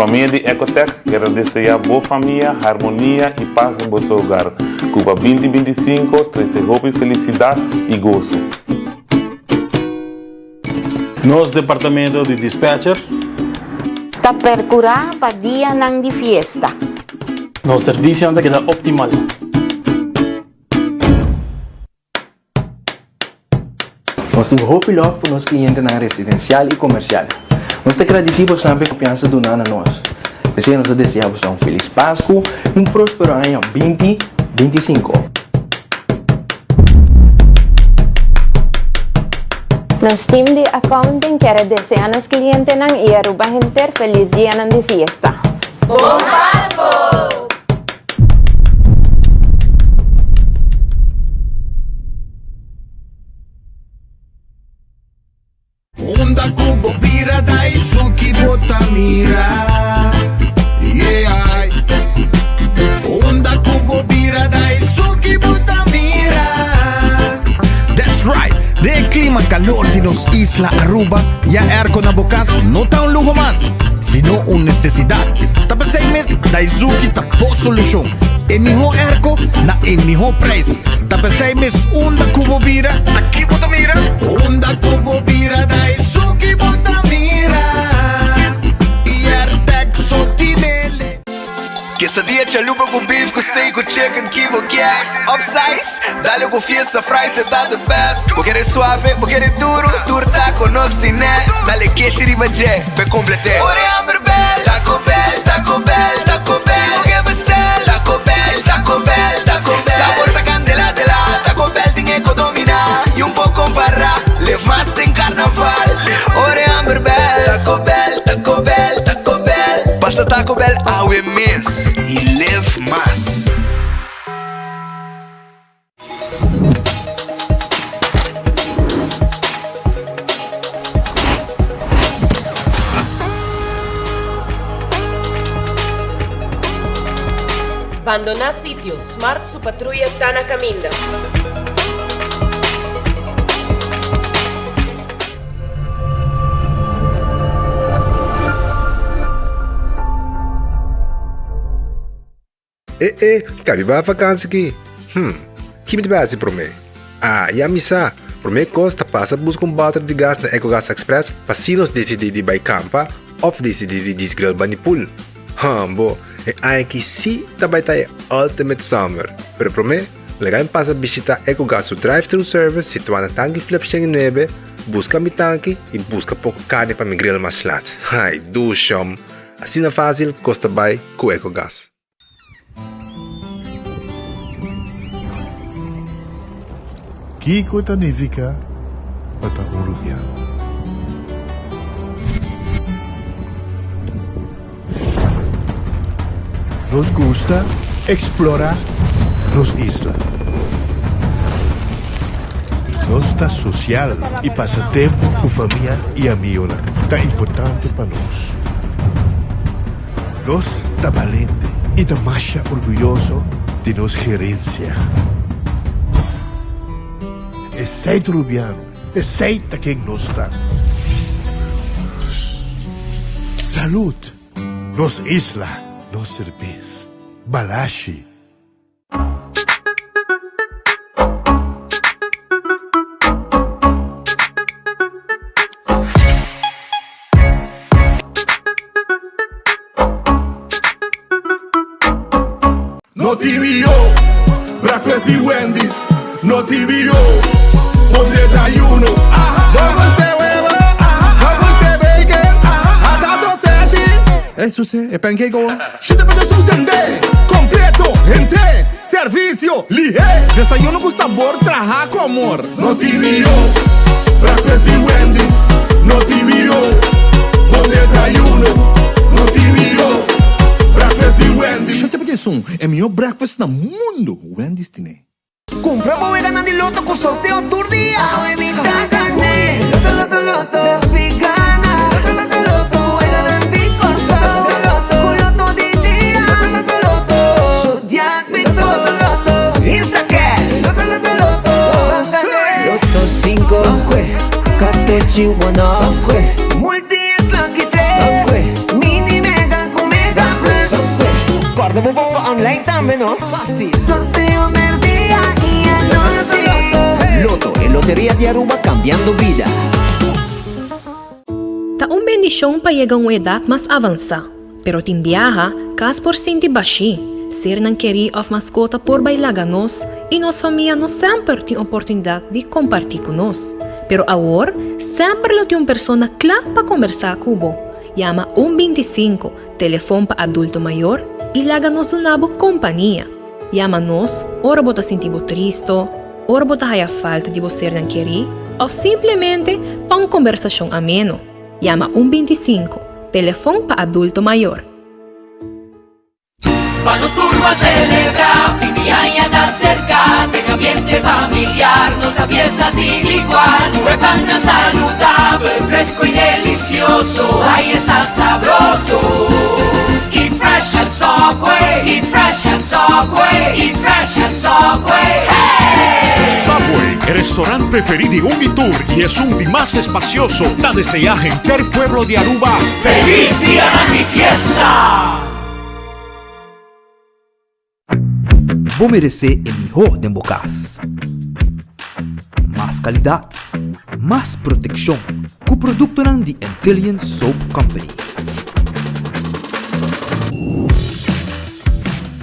Famia di Ecotech kier a desea bo famia harmonia y paz den boso hogar. Cu pa 2025 trece hopi felicidad y goso. Nos departamento di dispatcher. Ta percura pa dianan di fiesta. Nos servicionan ta keda optimal. Nos tin hopi lòf pa nos klientenan residensial i komersial. Nos ta gradisí bosan pa e konfiansa duná na nos. P'esei nos ta deseá bosan un felis Pasku i un próspero aña 2025. Nos team di accounting kier a desea nos clientenan y Aruba henter feliz dianan di fiesta. Bon Pasco! Unda ku bo bira Daisuki bo ta mira Yeah Unda ku bo bira Daisuki bo ta mira That's right! Den e klima kalor di nos isla Aruba, ya airco na bo kas no ta un luho mas, sino un nesesidat. Ta p'esei mes Daizuki ta bo solushon. E mihó airco na e mihó prijs. Ta p'esei mes unda ku bo bira, ta ki bo ta mira? Unda ku bo bira Daizuki bo ta mira Airtec so tinele. Quesadilla chalupa cu beef cu steak cu chicken ki bo kier Upsize, dale cu fiesta fries e ta the best Bo kere suave, bo kere duro, tur taco nos tine Dale keshi riba dje, p'e complete Ora e hamber bel, Taco Bell, Taco Bell, Taco Bell Bo ke bestel, Taco Bell, Taco Bell, Taco Bell Sabor ta candela de la, Taco Bell tin e co domina Y un por compara, live mas den carnaval Ora e hamber bel, Taco Bell, Taco Bell, Taco Bell Pasa Taco Bell awe mes y live mas. Bandoná sitio, Smart su patruya ta na kaminda. E e, ka mi bai vakansi ki? Hm, ki mi ta bai hasi promé? Ah, ya mi sa! Promé kos ta pasa buska un bòter di gas na Ecogas Express pa si nos disidí di bai kampa òf disidí di djis grill bani pool. Hambo, e aña aki sí ta bai ta e ultimate summer! Pero promé, laga mi pasa bishitá Ecogas su drive-thru service situá na Tanki Flip 109, buska mi tanki i buska poko karni pa mi grill mas lat. Ai, dushom! Asina fásil kos ta bai ku Ecogas. Kiko ta nifiká pa ta un rubiano? Nos gusta eksplorá nos isla. Nos ta sosial i pasa tempu ku famia i amionan ta importante pa nos. Nos ta balente i ta masha orguyoso di nos gerensia. Esei ta Rubiano, esei ta ken nos ta. Salud! Nos isla, nos serbes. Balashi. No TVO, breakfast di Wendy's. No TVO, bon desayuno. No gusta huevo, no gusta bacon, hasta sausage. Eso sí, e pancake o. Shita pa su sende, completo, hente, servicio, lihe. Desayuno cu sabor traha cu amor. No TVO, breakfast di Wendy's. No TVO, bon desayuno. No TVO, breakfast di Wendy's. Shita pa un, e mihor breakfast na mundo, Wendy's tine. Kumpra bo weganan di loto ku sorteo tur dia. Awe mi ta gané. Loto, loto, loto. Nos pi gana. Loto, loto, loto. Weganan di Kòrsou. Loto, loto, ku loto di dia. Loto, loto, loto. Zodiac Victor. Loto, loto, Instacash. Loto, loto, loto. Ban gané. Loto 5. Ban kue. Katochi 1. Ban kue. Multi X Lucky 3. Ban kue. Mini Mega 4. online tambe no. Facil. Sorteo merdia y anochi. Lotto, e loteria di Aruba cambiando bida. Ta un bendishon pa yega un edat mas avansá, pero tin biaha kas por sinti bashí, sernan kerí òf maskota por bai laga nos i nos famia no semper tin oportunidat di kompartí ku nos. Pero awor semper lo tin un persona kla pa kombersá ku bo. Yama un 25, telefon pa adulto mayor, i laga nos duna bo kompania. Yama nos ora bo ta sinti bo tristo, ora bo ta haya falta di bo sernan kerí òf simplemente pa un kombersashon ameno. Yama un 25, telefon pa adulto mayor. Pa nos tur ban celebra, fin di aña ta cerca, den ambiente familiar nos ta fiesta sin igual. Cu e pannan saludabel, fresco y delicioso, ay esta sabroso. Eat fresh at Subway, eat fresh at Subway, eat fresh at Subway, hey! Subway, e restaurant preferi di un y tur y esun di mas espacioso, ta desea henter pueblo di Aruba Feliz Dianan di Fiesta! Bo meresé e mihó den bo kas. Mas kalidat, mas protekshon ku produktonan di Antillian Soap Company.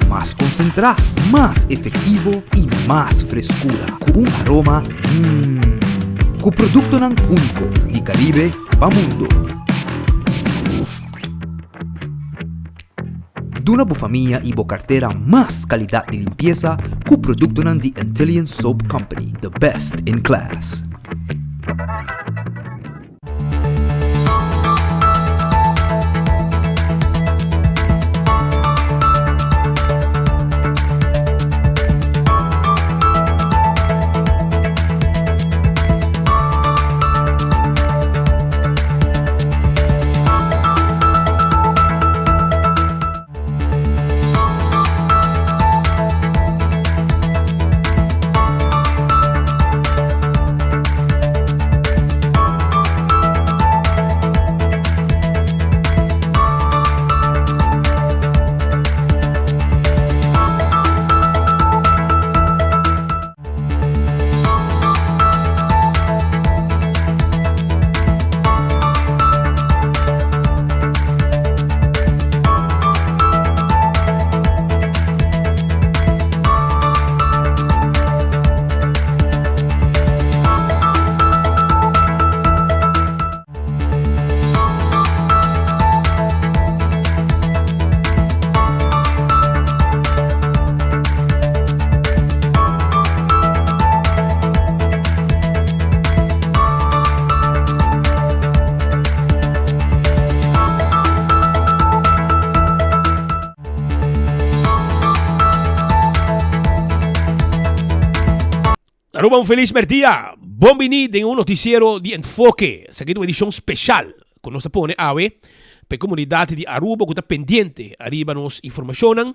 Mas konsentrá, mas efektivo i mas freskura ku un aroma mmm. Ku produktonan úniko di Karibe pa mundo. Duna bo famia y bo cartera mas calidad di limpieza cu productonan di Antillian Soap Company, the best in class. Aruba un feliz merdia. Bon bini den un noticiero di Enfoke. Esaki ta un edicion special cu nos ta pone awe pa e comunidad di Aruba cu ta pendiente ariba nos informacionnan.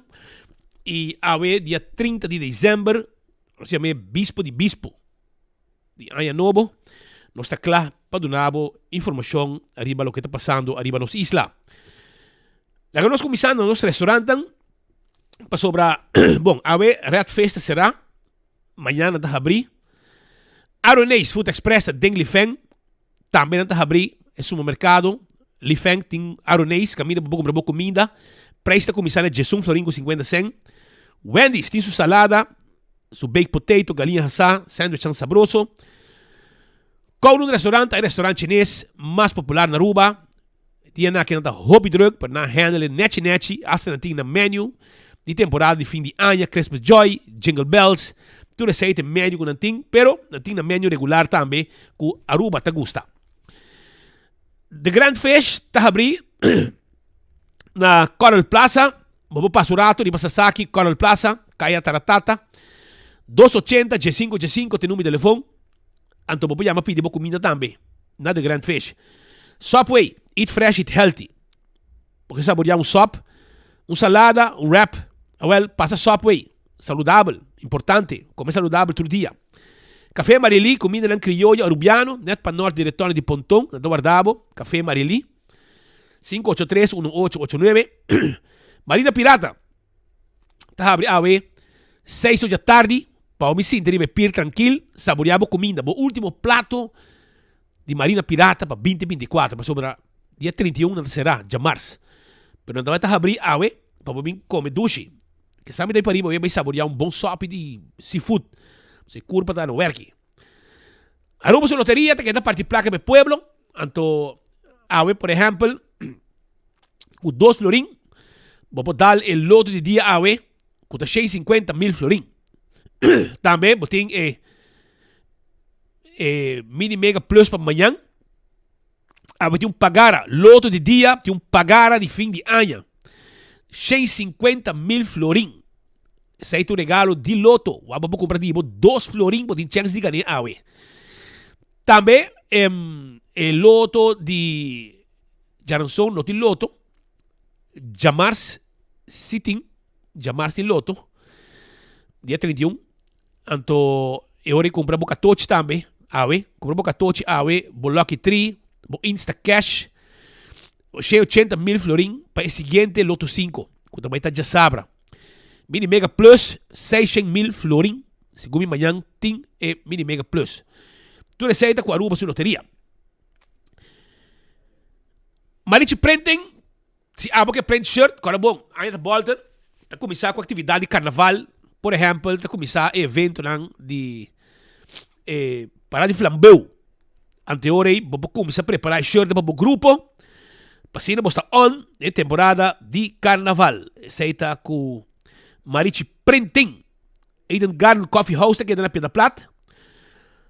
Y awe dia 30 di december, nos yama e bispo di bispo di aña nobo, nos ta cla pa duna bo informacion ariba loke ta pasando ariba nos isla. Laga nos cuminsa na nos restaurantnan pasobra, bon, awe Red Fish ta cera. Mañana ta habrí. Aroneis Food Express ta den Lifeng. Tambe nan ta habrí e supermerkado. Lifeng tin Aroneis kaminda pa bo kumpra bo kuminda. Preis ta kuminsá na djesun florin ku sinkuenta sen. Wendy's tin su salada, su baked potato, galiña hasá, sandwichnan sabroso. Kowloon Restaurant ta e restaurant chines mas popular na Aruba. Dianan aki nan ta hopi druk, pero nan handle e nechi nechi, hasta nan tin nan menu di temporada di fin di aña, Christmas Joy, Jingle Bells, tur esei ta e menu ku nan tin, pero nan tin nan menu regular tambe ku Aruba ta gusta. The Grand Fish ta habri na Coral Plaza, bo por pasa un rato riba Sasaki, Coral Plaza, Kaya Taratata, dos ochenta, diesinco diesinco ta e numero di telefon. Anto bo por yama pidi bo kuminda tambe na The Grand Fish. Subway, eat fresh, eat healthy. Bo ke saboreá un sop, un salada, un wrap? Awel, pasa Subway. Saludabel, importante, kome saludabel tur dia. Café Marily, kumindanan krioyo arubiano, nèt pa nòrt di Retorno di Ponton, nan ta warda bo. Café Marily, 583 1889. Marina Pirata. ta habri awe seis or djatardi pa bo mi sinta riba e pier trankil saborea bo kuminda, bo ultimo plato di Marina Pirata pa binti 24 pasobra dia 31 nan ta sera djamars. Pero nan ta bai ta habri awe pa bo bin kome dushi. Kesa mi ta bai pariba bo bai saborea un bon sopi di seafood pasobra e kurpa ta na werki. Aruba su loteria ta keda parti plaka pa e pueblo anto awe por ehempel ku dos florin bo por dal e loto di dia awe ku ta 650 mil florin. Tambe bo tin e e mini mega plus pa mañan. Awe tin un pagara loto di dia, tin un pagara di fin di aña. 650 mil florin. Esei ta un regalo di loto. Wak bo por kumpra di bo dos florin bo tin chèns di gané awe. Tambe e loto di djaranson no tin loto. Djamars si tin. Djamars tin loto. Dia 31. Anto e ora di kumpra bo katochi tambe awe. Kumpra bo katochi awe, bo lucky tree, bo insta cash. 180 mil florin pa e siguiente loto 5 ku ta bai ta djasabra. Mini Mega Plus 600 mil florin. Segun mi mañan tin e Mini Mega Plus. Tur esei ta ku Aruba su loteria. Marichi Printing, si abo ke print shirt, kòrda bon, aña ta bòlter, ta kuminsá ku aktividat di karnaval, por ehèmpel ta kuminsá e eventonan di e parada di flambeu. Anteor ei bo por kuminsá prepará e shirtnan pa bo grupo, pa asina bo sta on den e temporada di karnaval. Esei ta ku Marichi Printing. Eden Garden Coffee House ta keda na Piedra Plat.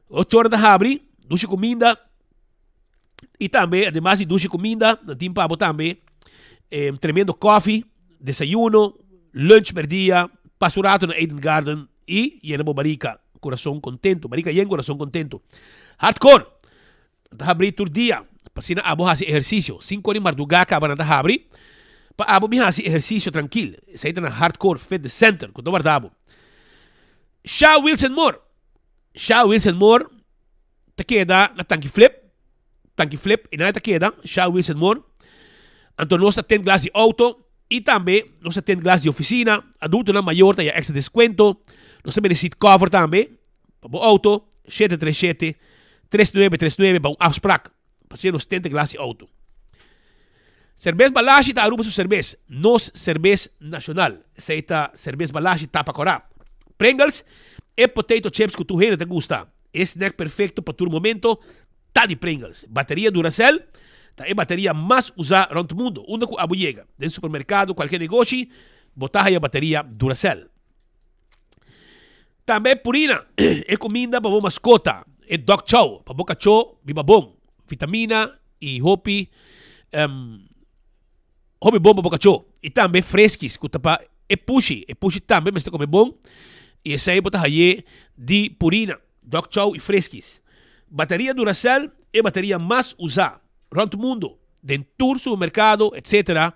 Ocho ora ta habri, dushi kuminda. I tambe, ademas di dushi kuminda, nan tin pa bo tambe eh, tremendo koffie, desayuno, lunch merdia, pasa un rato na Eden Garden i yena bo barika, kurason kontento. Barika yen, kurason kontento. Hardcore! Nan ta habri tur dia, pa asina abo hasi ehersisio. Sinku ora di mardugá kaba nan ta habri, pa abo bin hasi ehersisio trankil. Esei ta na Hardcore Fitness Center ku ta warda bo. Sha Wilson Moore Sha Wilson Moore ta keda na Tanki Flip, Tanki Flip, i nan ta keda, Sha Wilson Moore. Anto nos ta tint glas di auto i tambe nos ta tint glas di ofisina. Adultonan mayor ta haya extra descuento. Nos ta bende seat cover tambe pa bo auto, 737 3939 pa un afspraak pa haci nos tint glas di auto. Cerbes Balashi ta Aruba su cerbes, nos cerbes nacional. Esey ta Cerbes Balashi tapa cora. Pringles, e potato chips cu tur hende ta gusta. E snack perfecto pa tur momento ta di Pringles. Bateria Duracell ta e bateria mas usa rond mundo. Unda cu abo yega, den supermercado, cualkier negoshi, bo ta haya bateria Duracell. Tambe Purina, e cuminda pa bo mascota, e dog chow pa bo cacho biba bon, vitamina y hopi Hopi bon pa bo kachó. I tambe freskis ku ta pa e pushi. E pushi tambe mester kome bon i esei bo ta haye di Purina, Dog Chow i Friskies. Bateria Duracell e bateria mas usá rònt mundu. Den tur supermerkado etc.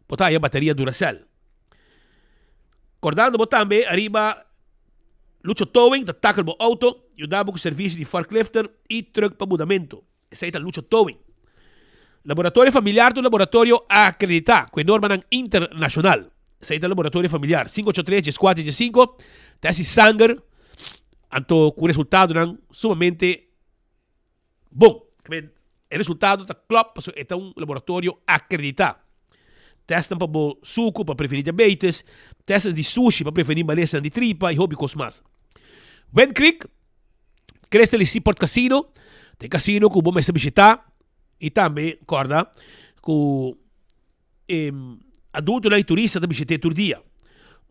Bo ta haya bateria Duracell. Kordando bo tambe ariba Lucho Towing ta takel bo outo, yuda bo ku servisio di forklifter i trùk pa mudamentu. Esei ta Lucho Towing. Laboratorio Familiar ta un laboratorio akreditá ku e normanan internashonal. Esei ta Laboratorio Familiar. 583 14 15 ta hasi sanger anto ku resultadonan sumamente bon. E resultado ta klòp pasobra e ta un laboratorio akreditá. Tèstnan pa bo suku pa prevení diabetes, tèstnan di sushi pa prevení malesanan di tripa i hopi kos mas. Wind Creek. Crystal y Seaport Casino ta e casino cu bo mester bishita y tambe corda cu e adultonan y turista ta bishit'e tur dia.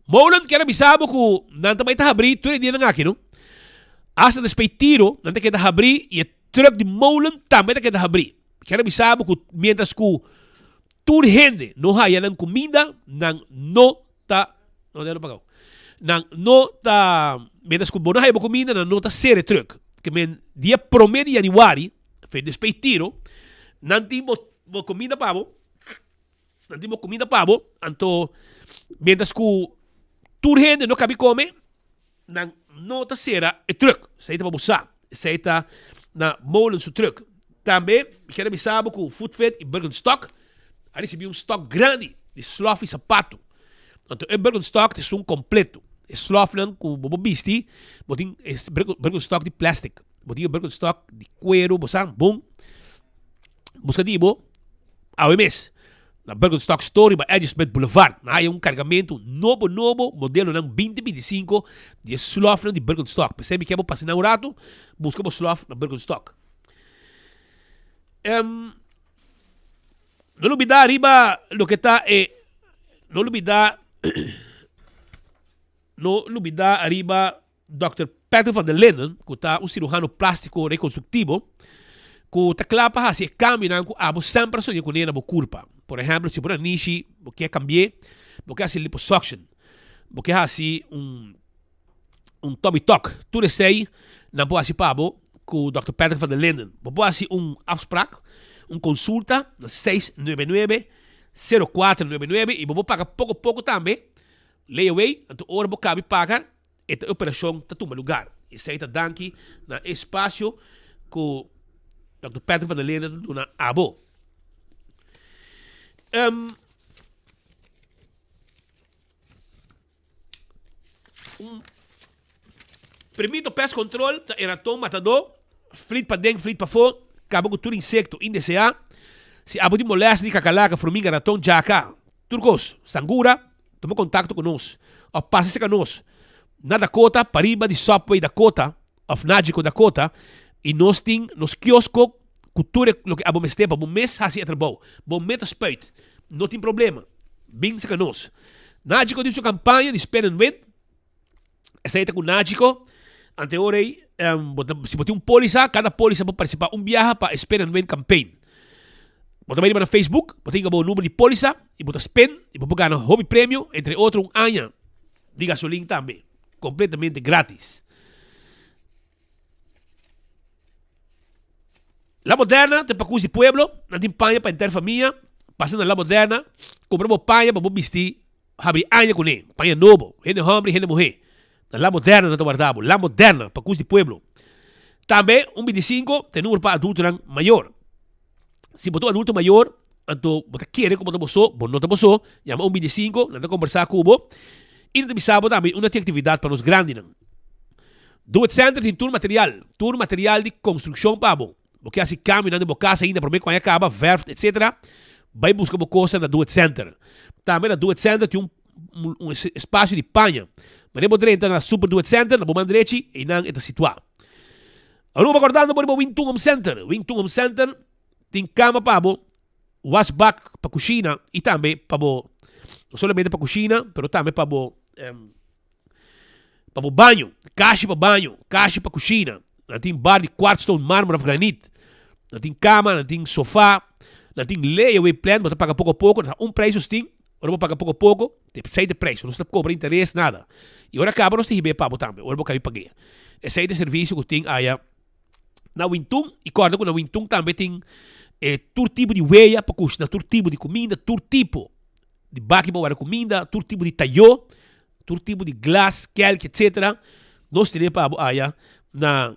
Molen kier a bisa bo cu nan ta bay ta habri tur e dianan aki no. Hasta despues tiro nan ta keda habri y e truck di molen tambe ta keda habri. Kier a bisa bo cu mientras cu tur hende no haya nan cuminda nan no ta no debe pagao. Nan no ta mientras ku bo no haya bo kuminda nan no ta sere truk. Ke men dia prome di januari fe despey tiro nan tin bo bo kuminda pa bo nan tin bo kuminda pa bo anto mientras ku tur hende no kabi kome Nan no ta sera e truck. Esei ta pa bo sa. Esei ta na Molen su truck. Tambe mi kier a bisa bo ku Foodfit i Birkenstock a risibi un stock grandi di slof i sapatu. Anto e Birkenstock ta esun completo. E slofnan cu bo por bisti, bo tin e Birkenstock di plastic, bo tin e Birkenstock di cuero, bo sa bon. Busca di bo awe mes na Birkenstock Store riba Edgersmith Boulevard. Nan haya un cargamento nobo nobo, modelonan 2025 di e slofnan di Birkenstock. P'esei mi kier bo pasa nan un rato, busca bo slof na Birkenstock. Um, No lubida riba loke ta e No lubida No lubida ariba Dòkter Patrick van der Linden ku ta un siruhano plástiko rekonstruktivo ku ta kla pa hasi e kambionan ku abo semper a soña kuné na bo kurpa. Por ehèmpel si bo na nishi bo ke kambi'é, bo ke hasi liposuction, bo ke hasi un un tummy tuck, tur esei nan por hasi pa bo ku Dòkter Patrick van der Linden. Bo por hasi un afsprak, un konsulta na 699 0499 i bo por paga poko poko tambe, layaway, anto ora bo kabi paga e ta e operashon ta tuma lugar. Esei ta danki na e espasio ku Dòkter Patrick van der Linden ta duna abo. Un permito pest control ta e raton matadó, flit paden, flit pafó, kaba ku tur insekto indeseá. Si abo tin molèstia di kakalaka, fruminga, raton, djaka, tur kos, sangura, tuma kontakto ku nos òf pasa serka nos na Dakota, pariba di Subway Dakota òf Nagico Dakota i nos tin nos kiosko ku tur e loke abo mester pa bo mes hasi e trabou. Bo mes ta spuit. No tin problema. Bin serka nos. Nagico tin su kampaña di Spin and Win. Esei ta ku Nagico. Ante ora ei, bo ta, si bo tin un polisa, kada polisa por partisipá un biaha pa e Spin and Win campaign. Bo ta bai riba na Facebook, bo ta hinka bo number di polisa i bo ta spin i bo por gana hopi premio, entre otro un aña di gasolin tambe, kompletamente gratis. La Moderna ta e pakus di pueblo, nan tin paña pa henter famia, pasa na La Moderna, kumpra bo paña pa bo bisti habri aña kuné, paña nobo, hende hòmber i hende muhé. Na La Moderna nan ta warda bo, La Moderna, pakus di pueblo. Tambe un bintisinko ta e numero pa adultonan mayor. Si bo ta un adulto mayor, anto bo ta kere ku bo ta bo so, bo no ta bo so, yama un bintisinko, nan ta kombersá ku bo i nan ta bisa bo tambe unda tin aktividat pa nos grandinan. Do It Center tin tur material, tur material di konstrukshon pa bo. Bo ke hasi kambionan den bo kas ainda promé ku aña kaba, verf, etc. Bai buska bo kosnan na Do It Center. Tambe na Do It Center tin un un espasio di paña. Manera bo drenta na Super Do It Center, na bo man drechi, einan e ta situá. Aruba kordando bo riba Wing Tun Home Center. Wing Tun Home Center tin kama pa bo, wasbak pa kushina i tambe pa bo, no solamente pa kushina, pero tambe pa bo Pa bo baño, kashi pa baño, kashi pa kushina. Nan tin bar di quartzstone, marmer of granit. Nan tin kama, nan tin sofa, nan tin layaway plan, bo ta paga poko poko, ta un prijs nos tin, ora bo paga poko poko, ta esei ta e prijs, nos no ta kobra interes, nada. I ora kaba nos ta hib'é pa bo tambe, ora bo kabi pag'é. Esei ta e servisio ku tin aya na Wintun, i kòrda ku na Wintun tambe tin e tur tipo di weya pa kushina, tur tipo di kuminda, tur tipo di baki pa warda kuminda, tur tipo di tayó. Tur tipo di glas, kelki etc. Nos tene pa bo aya na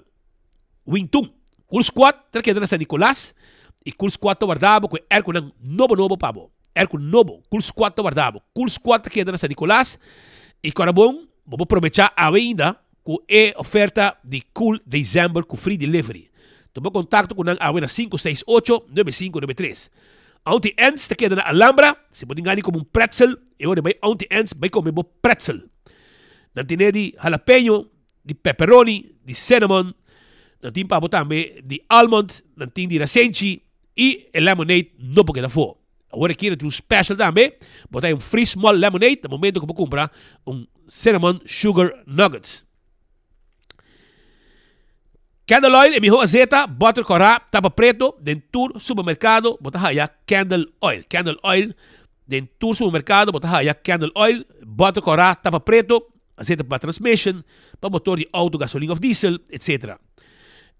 Wintun. Cool Squad ta keda na San Nicolas y Cool Squad ta warda bo cu e airconan nobo nobo pa bo. Airco nobo, Cool Squad ta warda bo. Cool Squad ta keda na San Nicolas y cora bon bo por probecha awe ainda cu e oferta di Cool December cu free delivery. Tuma contacto cu nan awe na 568 9593. Auntie Anne's ta keda na Alhambra, si bo tin gana di come un pretzel, e ora bai Auntie Anne's bai come bo pretzel. Nan tene di jalapeño, di pepperoni, di cinnamon, nan tin pa bo tambe di almond, nan tin di rasenchi y e lemonade no por keda afo. Awor aki nan tin un special tambe, bo ta hay un free small lemonade na momento cu bo cumpra un cinnamon sugar nuggets. Candle oil e miho azeta, butter kòrá, tapa preto, den tur supermerkado bo ta haya candle oil. Candle oil, den tur supermerkado bo ta haya candle oil, butter kòrá, tapa preto, azeta pa transmission, pa motor di auto gasolin of diesel, etc.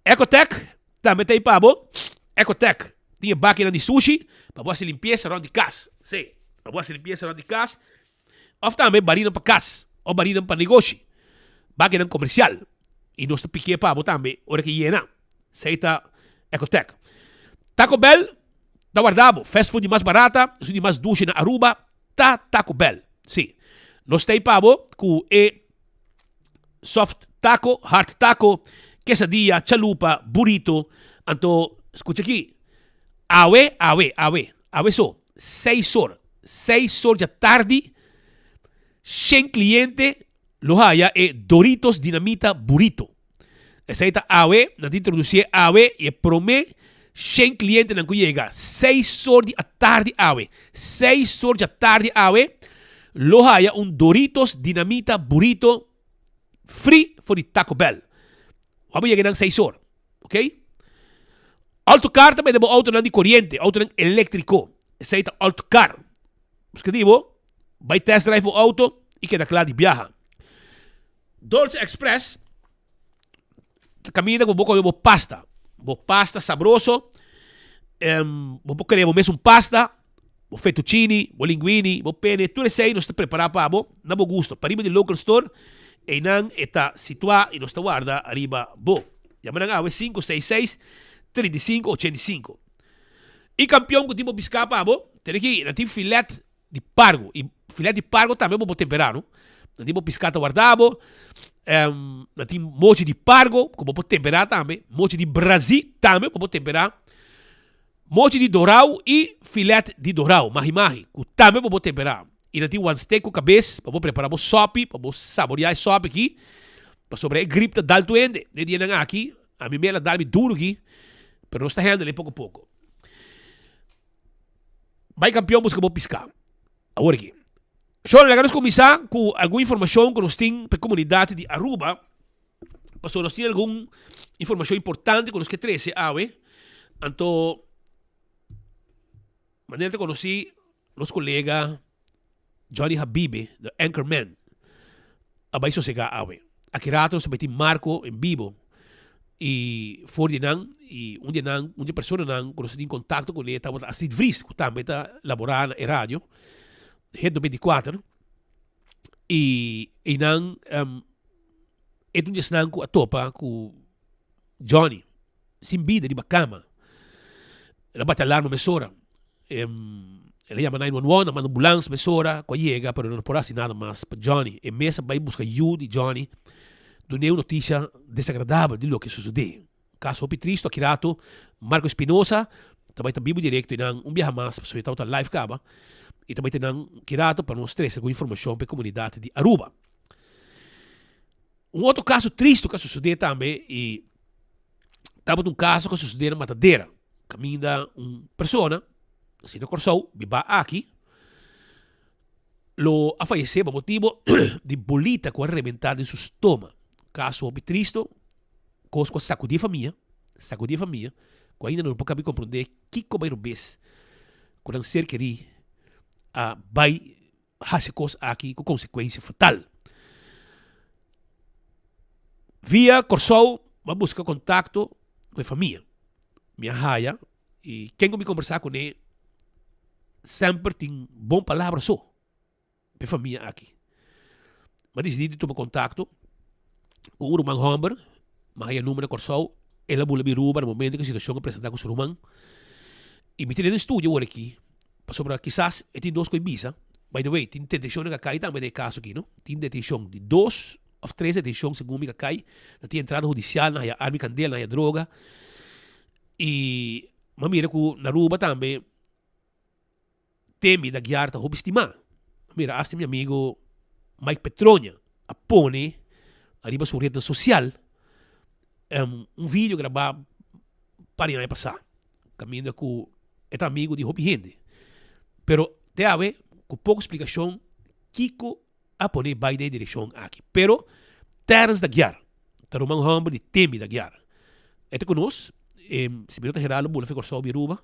Ecotec tambe ta ei pa bo. Ecotec tin e bakinan di sushi pa bo hasi limpiesa rònt di kas. Sí, pa bo hasi limpiesa rònt di kas. Of tambe barinan pa kas of barinan pa negoshi, bakinan komersial i nos ta piki'é pa bo tambe ora ki yena. Esei ta Ecotec. Taco Bell ta warda bo. Fast food di mas barata, esun di mas dushi na Aruba ta Taco Bell. Sí. Nos ta ei pa bo ku e soft taco, hard taco, quesadilla, chalupa, burrito. Anto, skucha aki, awe, awe, awe, awe so, seis or, seis or djatardi, shen kliente lo haya e Doritos Dinamita Burrito. Esei ta awe, nan ta introducié awe y e prome shen clientenan cu yega seis or di atardi awe, seis or di atardi awe, lo haya un Doritos Dinamita Burrito free for di Taco Bell. Wou bo yega nan seis or, ok? Autocar ta bende bo autonan di coriente, autonan electrico. Esei ta Autocar. Busca di bo, bay test drive bo auto y keda cla di biaha. Dolce Express ta kaminda ku bo kome bo pasta. Bo pasta sabroso. Um, bo por krea bo mes un pasta, bo fettuccini, bo linguini, bo pene, tur esei nos ta prepara pa bo na bo gusto. Pariba di local store, einan e ta situá i nos ta warda ariba bo. Yama nan awe 566 35 85. I kampion ku tin bo biská pa bo, tene ki nan tin filet di pargo y filet di pargo tambe bo por tempera no. Nan tin bo pisca ta warda bo, nan tin mochi di pargo cu bo por tempera tambe, mochi di brazi tambe bo por tempera, mochi di dorao y filet di dorao, mahi mahi, cu tambe bo por tempera. Y nan tin wan steak cu cabes pa bo prepara bo sopi, pa bo saborea e sopi aki, pasobra e grip ta dal tu hende. Den dianan aki, ami mel a dal mi duro aki, pero nos ta handle poco poco. Bai kampion buska bo piská. Awor aki. Shon, laga nos kuminsá ku algun informashon ku nos tin pa e komunidat di Aruba. Pasobra nos tin algun informashon importante ku nos ke trese awe. Anto, manera ta konosí, nos kolega Johnny Habibe, the anchorman, a bai sosegá awe. Aki rato nos ta bai tin Marco en bibo i for di nan i un di nan, un di e personanan ku nos a tin kontakto kuné tabata Astrid Vries ku tambe ta laborá na e radio, Hit 94, i einan e ta un di esnan ku a topa ku Johnny. Sin bida riba kama. El a bati alarma mesora. El a yama 911, a manda ambulans mesora ku a yega, pero no por hasi nada mas pa Johnny. E mes a bai buska yu di Johnny, dun'é un notisia desagradabel di loke sosodé. Kaso hopi tristu, aki rato Marco Espinosa ta bai ta bibu direkto einan un biaha mas, pasobra e tabata live kaba, i ta bai ta einan ki rato pa nos trese algun informashon pa e komunidat di Aruba. Un otro kaso tristu ku a sosodé tambe i tabata un kaso ku a sosodé na Matadera, kaminda un persona, nasi na Kòrsou, bibá aki, lo a fayesé pa motibu di bolita ku a rebentá den su stoma. Kaso hopi tristu, kos ku a sakudí e famia, sakudí e famia, ku ainda no por kabi komprondé kiko bai robes ku nan ser kerí a bai hasi kos aki ku konsekuensia fatal. Via Kòrsou mi a buska kontakto ku e famia. Mi a haya i ken ku mi kombersá kuné semper tin bon palabra so pa e famia aki. Mi a disidí di tuma kontakto ku un ruman hòmber, mi a haya number na Kòrsou, el a bula mi Aruba na momento ku e situashon a presentá ku su ruman i mi tene den studio awor aki. Pasobra kisas e tin dos ku e bisa. By the way, tin detenshonnan ku a kai tambe den e kaso aki, no? Tin detenshon di dos òf tres detenshon segun mi ku a kai. Nan tin entrada hudisial, nan haya arma i kandela, nan haya droga. I mi a mira ku na Aruba tambe Temi Daguiar ta hopi stimá. Mi a mira asta mi amigo Mike Petronia a pone ariba su retnan sosial un video grabá par di aña pasá. Kaminda ku e ta amigu di hopi hende. Pero te awe ku poko splikashon kiko a pone bai den e direkshon aki. Pero Terence D'Aguiar ta ruman hòmber di Timmy D'Aguiar. E ta ku nos, si mi no ta Geraldo bula for Kòrsou bin Aruba,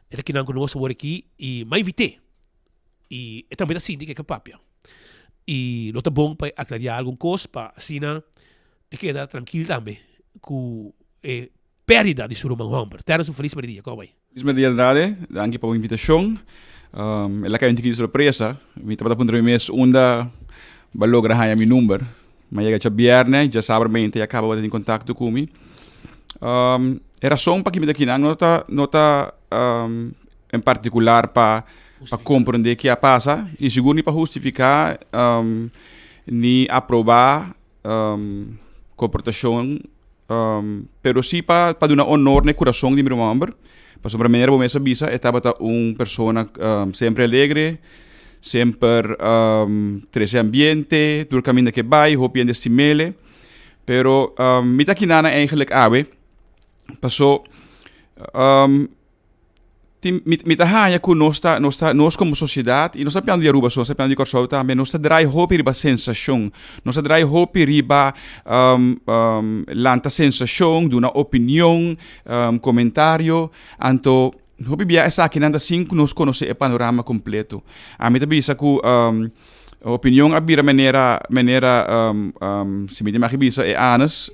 e ta kinan ku nos awor aki i m'a invit'é. I e tambe ta sinti ku e ke papia. I lo ta bon pa e aklariá algun kos pa asina e keda trankil tambe ku e Pèrdida di su ruman hòmber. Terence un felis merdia. Kòm bai? Felis merdia Andrade, danki pa bo invitashon. El a kai un tiki di sorpresa. Mi tabata puntra mi mes unda bo a logra haña mi number. Mi a yega djabièrnè, djasabra mente ya kaba bo ta tin kontakto ku mi. E rason pa ki mi ta akinan no ta no ta en partikular pa. pa komprondé ke a pasa i sigur ni pa hustifiká ni aprobá komportashon pero si pa pa duna honor na e kurason di mi ruman hòmber pasobra manera bo mes a bisa e tabata un persona semper alegre semper trese ambiente tur kaminda ke bai hopi hende stim'el pero mi ta kinan eigenlijk awe paso Tin, mi, mi ta haña ku nos ta, nos ta, nos komo sosiedat, i nos ta piando di Aruba so, nos ta piando di Kòrsou tambe, nos ta drai hopi riba sensashon. Nos ta drai hopi riba lanta sensashon, duna opinion, komentario. Anto, hopi bia esakinan ta sin ku nos konosé e panorama kompleto. Ami ta bisa ku Opinion a bira manera, manera si mi tin mag bisa e anus,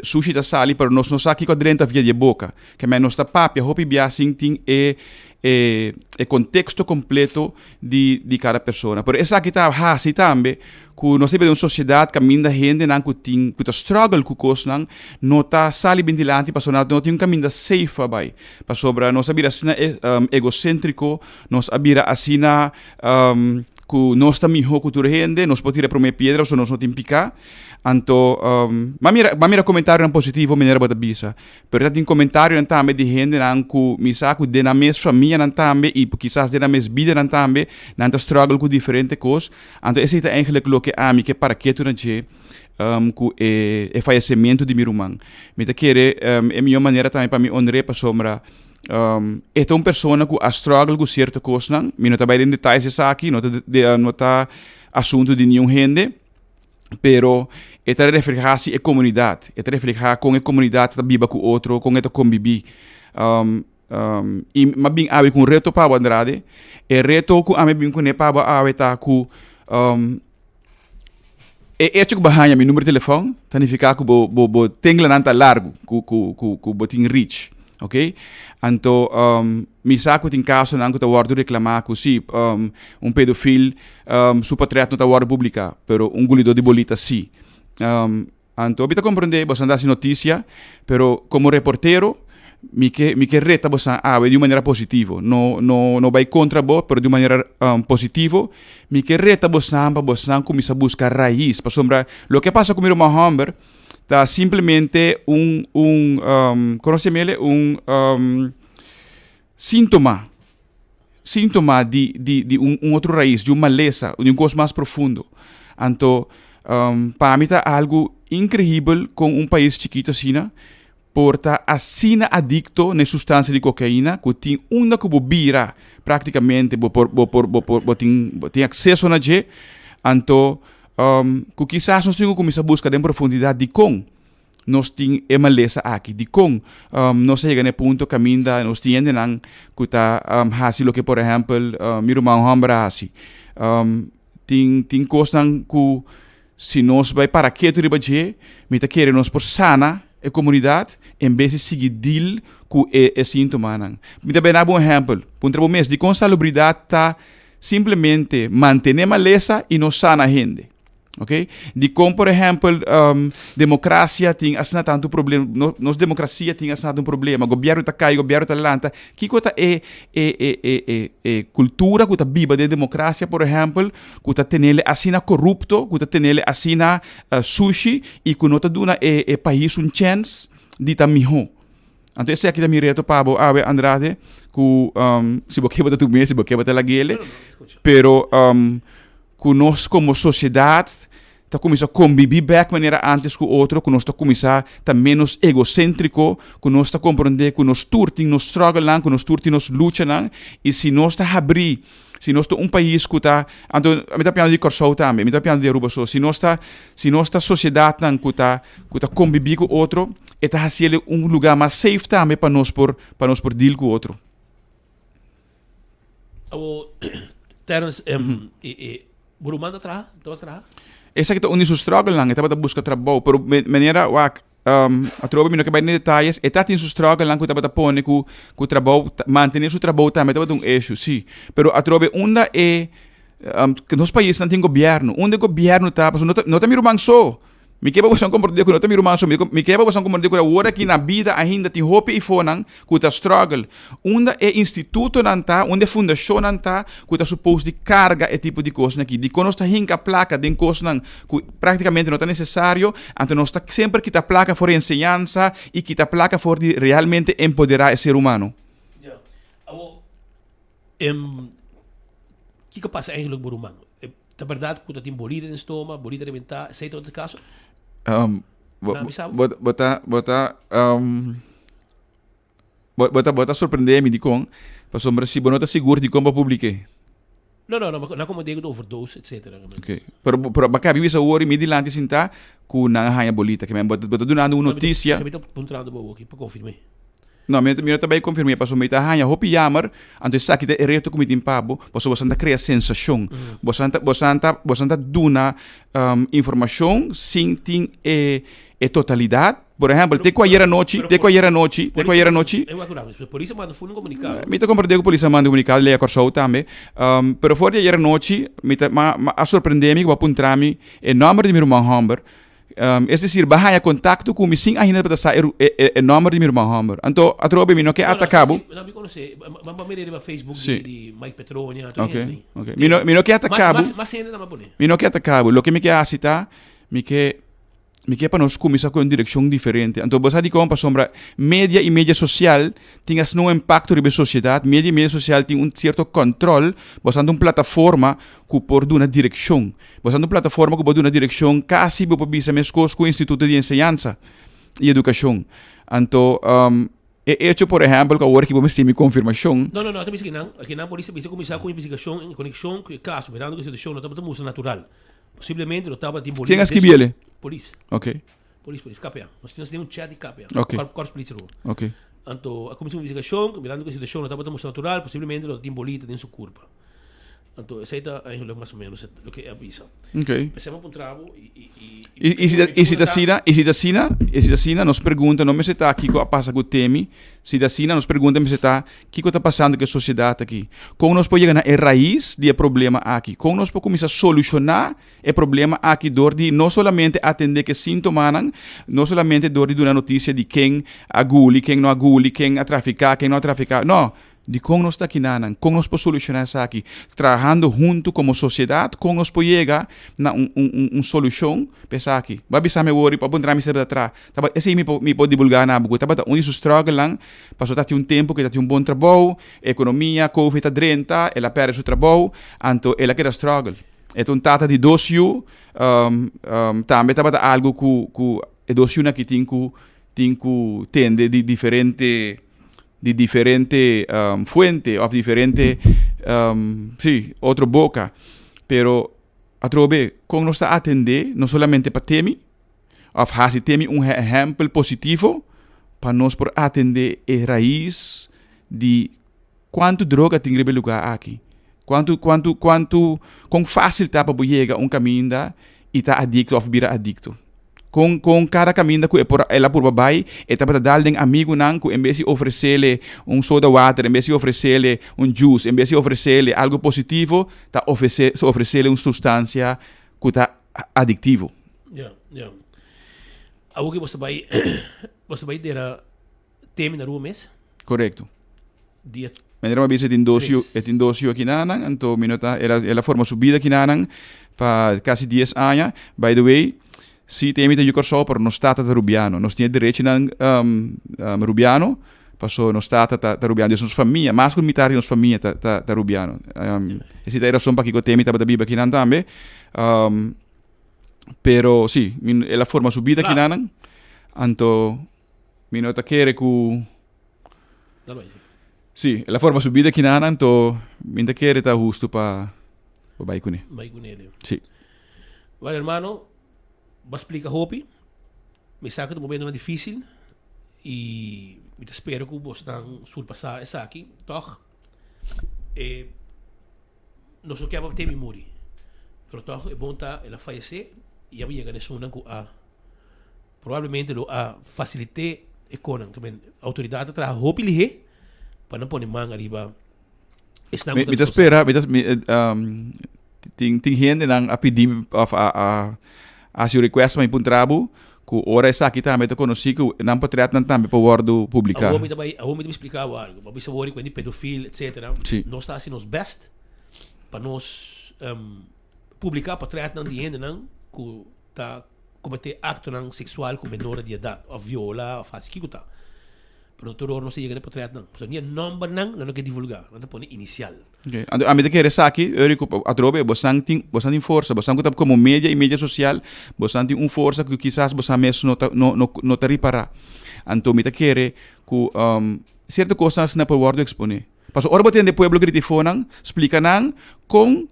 sushi ta sali pero nos no sa kiko a drenta via di e boka. Ke men nos ta papia hopi bia sin tin e e e konteksto kompleto di di kada persona. Pero esaki ta hasi tambe ku nos ta biba den un sosiedat kaminda hendenan ku tin ku ta struggle ku kosnan no ta sali bin dilanti pasobra no tin un kaminda safe pa bai. Pasobra nos a bira asina egosentriko, nos a bira asina Ku nos ta mihó ku tur hende, nos por tira e promé piedra pasobra nos no tin piká. Anto, m'a mira, m'a mira komentarionan positivo manera bo ta bisa. Pero ta tin komentarionan tambe di hendenan ku mi sa ku den nan mes famianan tambe i kisas den nan mes bidanan tambe nan ta struggle ku diferente kos. Anto esei ta eigenlijk loke ami ke para ketu na dje ku e e fayesimentu di mi ruman. Mi ta kere e mihó manera tambe pa mi honr'é pasobra E ta un persona ku a struggle ku sierto kosnan. Mi no ta bai den detayes esaki, no ta no ta asuntu di niun hende, pero e ta reflehá si e komunidat, e ta reflehá kon e komunidat ta biba ku otro, kon e ta kombibí. I mi a bin awe ku un reto pa bo Andrade, e reto ku ami a bin kuné pa bo awe ta ku E echo ku bo haña mi number di telefòn ta nifiká ku bo bo bo tenglanan ta largu, ku ku ku ku bo tin reach, oké. Anto mi sa ku tin kasonan ku ta wòrdu reklamá ku si un pedofil su potrèt no ta wòrdu publiká, pero un gulidó di bolita si. Anto mi ta komprendé boso a hasi notisia, pero komo reportero mi ke mi ke reta boso awe di un manera positivo. No no no bai kontra bo, pero di un manera positivo mi ke reta boso pa boso kuminsá buska rais. Pasobra loke a pasa ku mi ruman hòmber ta simplemente un un kono se yam'el un síntoma síntoma di di di un un otro rais, di un malesa, di un kos mas profundo. Anto pa mi ta algu inkreibel kon un pais chikito asina por ta asina adikto na e sustansia di kokaina ku tin unda ku bo bira praktikamente bo por bo por bo por bo tin bo tin akseso na dje. Anto ku kisas nos tin ku kuminsá buska den profundidat dikon nos tin e malesa aki? Dikon nos a yega na e punto kaminda nos tin hendenan ku ta hasi loke por ehèmpel mi ruman hòmber a hasi? Tin tin kosnan ku si nos bai para ketu riba dje, mi ta kere nos por sana e komunidat en bes di sigui deal ku e e síntomanan. Mi ta bai na bo un ehèmpel, puntra bo mes, dikon salubridat ta simplemente mantené malesa i no sana hende? Ok, dikon por ehèmpel demokrasia tin asina tantu problema, no nos demokrasia tin asina tantu problema, gobièrnu ta kai, gobièrnu ta lanta, kiko ta e e e e e e kultura ku ta biba den demokrasia por ehèmpel ku ta tenele asina korupto, ku ta tenele asina sushi i ku no ta duna e e pais un chèns di ta mihó. Anto esaki ta mi reto pa bo awe Andrade ku si bo ke bo ta tum'é si bo ke bo ta lag'é pero Ku nos komo sosiedat ta kuminsá kombibí bèk manera ántes ku otro, ku nos ta kuminsá ta ménos egosèntriko, ku nos ta komprondé ku nos tur tin nos struggle-nan, ku nos tur tin nos luchanan, i si nos ta habrí, si nos ta un pais ku ta, anto mi ta piando di Kòrsou tambe, mi ta piando di Aruba so, si nos ta, si nos ta sosiedatnan ku ta, ku ta kombibí ku otro, e ta hasiel un lugá mas safe tambe pa nos por, pa nos por deal ku otro. Awo, Terence, em, e, e, bo ruman ta traha? Tabata traha? Esaki ta un di su struggle-nan, e tabata buska trabou, pero me, manera, wak, um, atrobe mi no ke bai den detayes, e tatin su struggle-nan ku tabata pone ku, ku trabou, mantene su trabou tambe tabata un issue, si. Pero atrobe unda e, um, nos paisnan tin gobierno, unda e gobierno ta, pasobra no ta, no ta mi ruman so. Mi ke pa boso komprondé ku no ta mi ruman so, mi mi ke pa boso komprondé ku awor aki na bida ainda tin hopi ifonan ku ta struggle. Unda e institutonan ta, unda e fundashonnan ta ku ta supos di karga e tipo di kosnan aki? Dikon nos ta hinka plaka den kosnan ku praktikamente no ta nesesario? Anto nos ta semper kita plaka for di enseñansa i kita plaka for di realmente empoderá e ser humano. Ya. Awor, em, kiko pasa eigenlijk bo ruman? Ta berdad cu ta tin bolita den stoma, bolita rebenta, esey ta otro caso? Um, bo, Na, mi sa. bo, bo ta, bo ta, um, bo, bo ta, bo ta sorprende mi dikon, pasobra si bo no ta sigur dikon bo publike. No, no, no, ma na como digo de overdose, etcetera. Ok, pero, pero baka bibi sa wori mi dilanti sinta ku nan a haña bolita, ke men bo ta, bo ta dunando un noticia. Mi ta puntrando bo aki pa confirme. No, mi no ta bai konfirm'é pasobra mi ta haña hopi yamer, anto esaki ta e reto ku mi tin pa bo, pasobra boso ta krea sensashon. Boso ta boso ta boso ta duna informashon sin tin e e totalidat. Por ehèmpel, te ku ayer anochi, te ku ayer anochi, te ku ayer anochi. Polis a manda un komunikado. Mi ta komprendé ku polis a manda un komunikado, lei a Kòrsou tambe. Pero for di ayer anochi mi ta a sorprendé mi ku bo a puntra mi e nòmber di mi ruman hòmber. Es desir, bo a haña kontakto ku mi sin ainda bo ta sa e e nòmber di mi ruman hòmber. Anto, atrobe mi no ke ataká bo. No, mi konosé. Bo a mira riba Facebook di Mike Petronia. Ok, ok. Mi no, mi no ke ataká bo. Mas hende ta pone. Mi no ke ataká bo. Loke mi ke hasi ta, mi ke, mi ke pa nos kuminsá ku un direkshon diferente. Anto, bo sa dikon? Pasobra media i media sosial tin asina un impakto riba e sosiedat. Media i media sosial tin un sierto kòntròl. Bo sa un plataforma ku por duna direkshon. Bo ta un plataforma ku bo duna direkshon kasi bo por bisa meskos ku instituto di enseñansa i edukashon. Anto e echo por ehèmpel ku awor aki bo mester mi konfirmashon. No, no, no, ta bisa kinan, kinan polis ta bisa kuminsá ku investigashon en konekshon ku e kaso, mirando ku e situashon no tabata mustra natural. Posiblemente lo tabata tin Ken a skibi el? Polis. Ok. Polis, polis, KPA. Nos tin un chat di KPA. Ok. Korps Politie Ok. Anto a kuminsá un investigashon, mirando ku e situashon no tabata mustra natural, posiblemente lo tin bolita den su kurpa. Anto esei ta eigenlijk mas o menos loke e a bisa. Ok. P'esei mi a puntra bo i i i I si ta i si ta asina i si ta asina i si ta asina nos pregunta no mester ta kiko a pasa ku Temi, si ta asina nos pregunta mester ta kiko ta pasando ku e sosiedat aki. Kon nos por yega na e rais di e problema aki? Kon nos por kuminsá solushoná e problema aki dor di no solamente atendé ku e síntomanan, no solamente dor di duna notisia di ken a guli, ken no a guli, ken a trafiká, ken no a trafiká, no. Dikon nos ta kinanan? Kon nos por solushoná esaki? Trahando huntu komo sosiedat, kon nos por yega na un un un solushon pa esaki? Bo a bisa mi awor i bo a puntra mi si tabata tra. Tabata esei mi por mi por divulgá na bo ku tabata un di su struggle-nan pasobra ta tin un tempu ku e ta tin un bon trabou, ekonomia, covid a drenta, el a pèrdè su trabou, anto el a keda struggle. E ta un tata di dos yu, tambe tabata algu ku ku e dos yunan aki tin ku tin ku tende di diferente di diferente fuente of diferente si otro boca pero atrobe con nos ta atende no solamente pa temi of haci temi un ehempel positivo pa nos por atende e raiz di cuanto droga tin riba e lugar aki cuanto cuanto cuanto con facil ta pa bo yega un caminda y ta adicto of bira adicto. Kon kon kada kaminda ku e por el a purba bai, e tabata dal den amigunan ku en bes di ofresele un soda water, en bes di ofresele un juice, en bes di ofresele algu positivo, ta ofrese ofresele un sustansia ku ta adiktivo. Ya, ya. Awor ke bo ta bai bo ta bai dera Temi na Aruba mes? Korekto. Dia Manera mi a bisa e tin dos yu, e tin dos yu akinanan, anto mi no ta, el a, el a forma su bida akinanan pa kasi dies aña. By the way, si Temi ta yu Kòrsou, pero nos tata ta Rubiano. Nos tin e derechinan Rubiano, paso nos tata ta, ta Rubiano. Dus nos famia, mas ku mitar di nos famia ta, ta, ta Rubiano. Esei ta e rason pakiko Temi tabata biba akinan tambe. Pero si, mi, el a forma su bida akinanan, anto Mi no ta kere ku. Sí, el a forma su bida kinan, anto mi ta kere ta hustu pa pa bai kuné. Bai kuné de. Sí. Well, hermano, bo a splika hopi. Mi sa ku ta momentonan difísil i mi ta spera ku bosnan surpasá esaki. Tòg e nos no ke pa Temi muri, pero tòg e bon ta el a fayesé i a yega na esunnan ku a Probablemente lo a facilite e konan. Ke men autoridad ta traha hopi lihé pa nan pone man ariba esnan ku Mi ta spera, mi ta, mi, tin, tin hendenan a pidi mi of a, a, Hasi un request pa mi puntra bo ku ora esaki tambe ta konosí ku nan potretnan tambe por wòrdu publiká. Awor mi ta bai, awor mi ta bai splika bo algu. Bo a bisa wor di pedofil etcetera. Sí. Nos ta hasi nos best pa nos publiká potretnan di hendenan ku ta kometé aktonan seksual ku menores di edat òf viola òf hasi kiko ta. Pero no tur ora nos ta yega na e potretnan. Pasobra ni e nòmbernan nan no ke divulgá, nan ta pone inisial. Ok, anto ami ta kere esaki, Eury, ku atrobe bosan tin, bosan tin forsa, bosan ku ta komo media i media sosial, bosan tin un forsa ku kisas bosan mes no ta, no, no, no ta ripará. Anto mi ta kere ku sierto kosnan asina por wòrdu eksponé. Pasobra ora bo tende pueblo grita ifonan, splika nan kon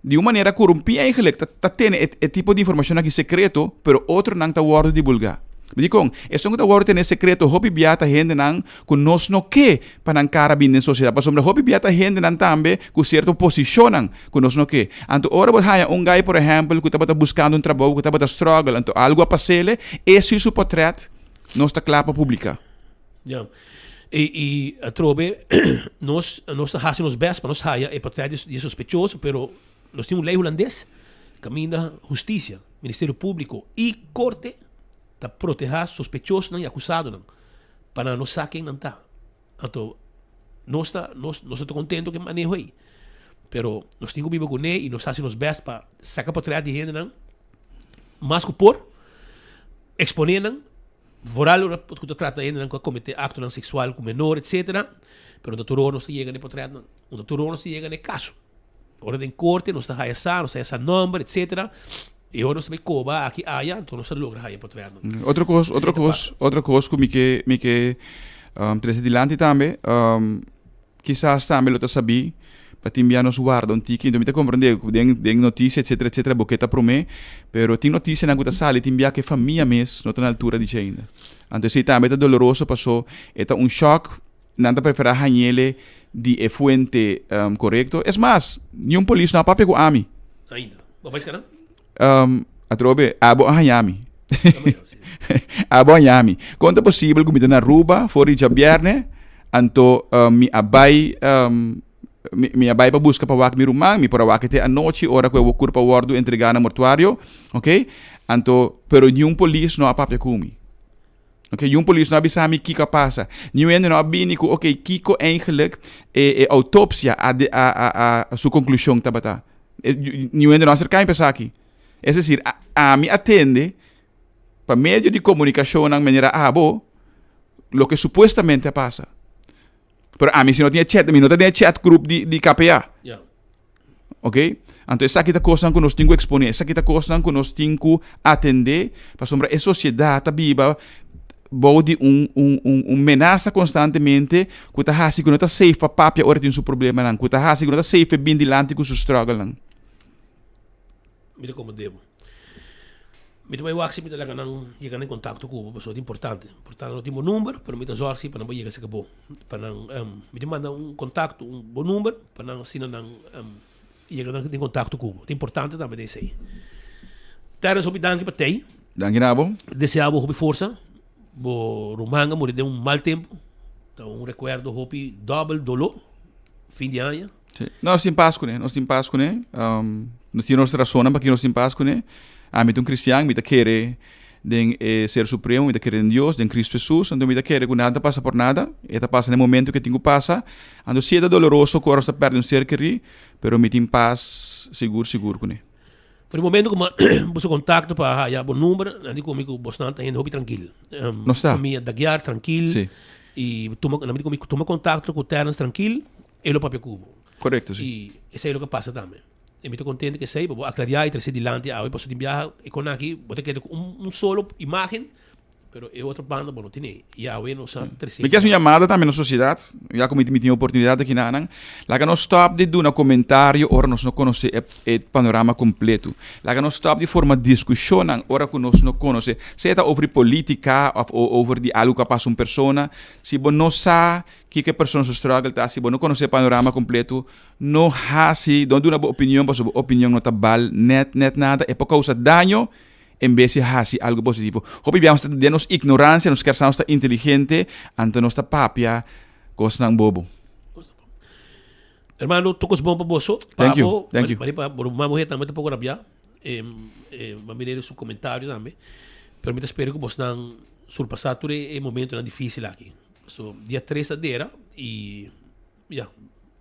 di un manera korumpí eigenlijk ta, ta tene e, e tipo di informashon aki sekreto, pero otronan ta wòrdu divulgá. Dikon? Esun ku ta wòrdu tene sekreto hopi bia ta hendenan ku nos no ke pa nan kara bini den sosiedat, pasobra hopi bia ta hendenan tambe ku sierto posishonnan ku nos no ke. Anto ora bo haña un gai por ehèmpel ku tabata buskando un trabou, ku tabata struggle, anto algu a pas'ele, e si su potrèt nos ta kla pa publiká. Ya. I i atrobe nos nos ta hasi nos bèst pa nos haya e potrèt di e sospechoso, pero nos tin un lei hulandes kaminda hustisia, Ministerio Públiko i Korte ta protehá sospechosonan i akusadonan pa nan no sa ken nan ta. Anto nos ta nos nos no ta kontento ku e maneho ei, pero nos tin ku biba kuné i nos hasi nos bèst pa saka potrèt di hendenan mas ku por, eksponé nan. Vooral ora ku ta trata hendenan ku a kometé aktonan seksual ku menor etsetera, pero no ta tur ora nos ta yega na e potretnan, no ta tur ora nos ta yega na e kaso. Ora den korte nos ta haya sa, nos ta haya sa nòmber etsetera, i ora nos ta bai koba aki aya, anto nos ta logra haya e potretnan. Otro kos, otro kos, otro kos ku mi ke mi ke trese dilanti tambe, Kisas tambe lo ta sabí pa tin bia nos warda un tiki. Enton mi ta komprendé ku den den notisia etsetera etsetera bo ke ta promé, pero tin notisianan ku ta sali tin bia ku e famia mes no ta na altura di dje ainda. Anto esei tambe ta doloroso paso e ta un shòk, nan ta preferá hañ'ele di e fuente korekto. Es mas, niun polis no a papia ku ami. Ainda. Bo a bai skana? Atrobe, abo a haña mi. Abo a haña mi. Kon ta posibel ku mi ta na Aruba for di djabièrnè, anto mi a bai mi mi a bai pa buska pa wak mi ruman, mi por a wak te anochi ora ku e kurpa a wòrdu entregá na mortuario, oke. Anto, pero niun polis no a papia ku mi. Oke, niun polis no a bisa mi kiko a pasa. Niun hende no a bini ku oke kiko eigenlijk e e outopsia a a a su konklushon tabata. Niun hende no a aserká mi pa esaki. Es desir, ami a tende pa medio di komunikashonnan manera abo loke supuestamente a pasa. Pero ami si no tin e chat, mi no ta den e chat group di di KPA. Ja. Ok? Anto esaki ta kosnan ku nos tin ku eksponé, esaki ta kosnan ku nos tin ku atendé, pasobra e sosiedat ta biba bou di un un un un menasa konstantemente ku ta hasi ku no ta safe pa papia ora tin su problemanan, ku ta hasi ku no ta safe pa e bin dilanti ku su strugglenan. Mi ta komprendé bo. Mi ta bai wak si mi ta laga nan yega na kontakto ku bo pasobra ta importante. Por tanto no tin bo number pero mi ta zòrg si pa nan por yega serka bo. Pa nan mi ta manda un kontakto un bo number pa nan asina nan yega den kontakto ku bo. Ta importante tambe den esei. Terence hopi danki pa tei. Danki na bo. Desea bo hopi forsa. Bo ruman a muri den un mal tempu. Ta un rekuerdo hopi dòbel doló. Fin di aña. Sí. Nos tin pas kuné, nos tin pas kuné. Nos tin nos rasonnan pakiko nos tin pas kuné. Ami ta un kristian, mi ta kere den e Ser Supremo, mi ta kere den Dios, den Kristu Hesus. Anto mi ta kere ku nada ta pasa por nada. E ta pasa na e momento ku e tin ku pasa. Anto si e ta doloroso ku ora nos ta pèrdè un ser kerí, pero mi tin pas sigur sigur kuné. For di momento ku mi a buska kontakto pa haya bo number, nan di ku mi ku bosnan ta hende hopi trankil. Nos ta. Famia Daguiar trankil. Sí. I tuma, nan mi di ku mi tuma kontakto ku Terence trankil, e lo papia ku bo. Korekto, si. I esei lo ke pasa tambe. I mi ta kontento ku esei, pa bo aklariá i trese dilanti awe, pasobra tin biaha e kon aki bo ta keda ku un solo imágen. Pero e otro banda bo no tene. I awe nos a trese. Mi ke hasi un yamada tambe na sosiedat, ya ku mi tin oportunidat aki na nan. Laga nos stòp di duna komentario ora nos no konosé e e panorama kompleto. Laga nos stòp di forma diskushonnan ora ku nos no konosé, sea ta over di polítika òf over di algu ku a pasa un persona. Si bo no sa kiko e persona su struggle ta, si bo no konosé e panorama kompleto, no hasi, no duna bo opinion pasobra bo opinion no ta bal nèt nèt nada, e por kousa daño. En bes di hasi algo positivo. Hopi bia nos ta den nos ignorancia, nos kier sa nos ta inteligente, anto nos ta papia cosnan bobo. Hermano, tur cos bon pa boso. Thank you, thank you. Pa bo, pa bo ruman muher tambe ta poco rabia. M'a mira su comentario tambe. Pero mi ta spera cu bosnan surpasa tur e momentonan dificil aki. So dia tres ta dera y ya,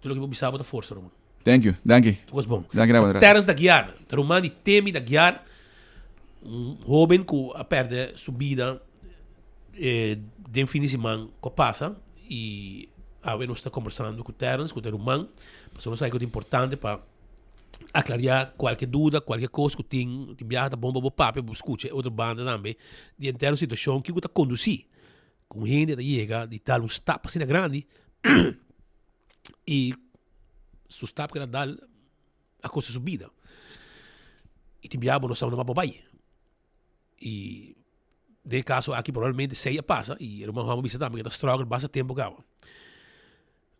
tur loke bo bisa bo ta forsa ruman. Thank you, danki. Tur cos bon. Danki na bo. Terence D'Aguiar, ta ruman di Temi D'Aguiar, un hoben cu a perde su bida den fin di siman cu a pasa y awe nos ta combersando cu Terence cu ta ruman, pasobra nos sa cu ta importante pa aclaria cualke duda, cualke cos cu tin, tin biaha ta bon pa bo papia, bo scucha e otro banda tambe di henter un situacion kico ta conduci cu un hende ta yega di dal un stap asina grandi y su stap cu el a dal a costa su bida y tin biaha bo no sa unda mas bo bay. Y den e caso aki probablemente esey a pasa y e ruman Juan a bisa tambe cu e ta struggle basta tempo caba.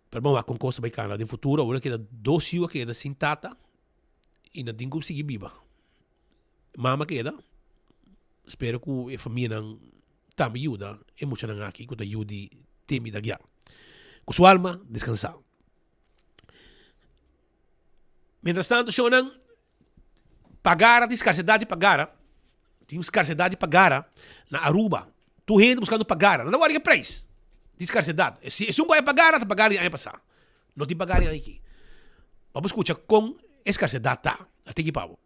Pero bo wak con cos ta bay cana den futuro awor a keda dos yu a keda sin tata y nan tin cu sigui biba. Mama keda, spera cu e famianan tambe yuda e muchanan aki cu ta yu di Timmy Daguiar. Cu su alma descansa. Mientras tanto shownan Pagara tin scarsedad di pagara, tin scarsedad di pagara na Aruba. Tur hende buscando pagara, nan ta wòrdu ke prijs. Tin scarsedad. Si esun ku a pagara ta pagara di aña pasá. No tin pagara di aña aki. Pa bo scucha con e scarsedad ta. A tiki pa bo.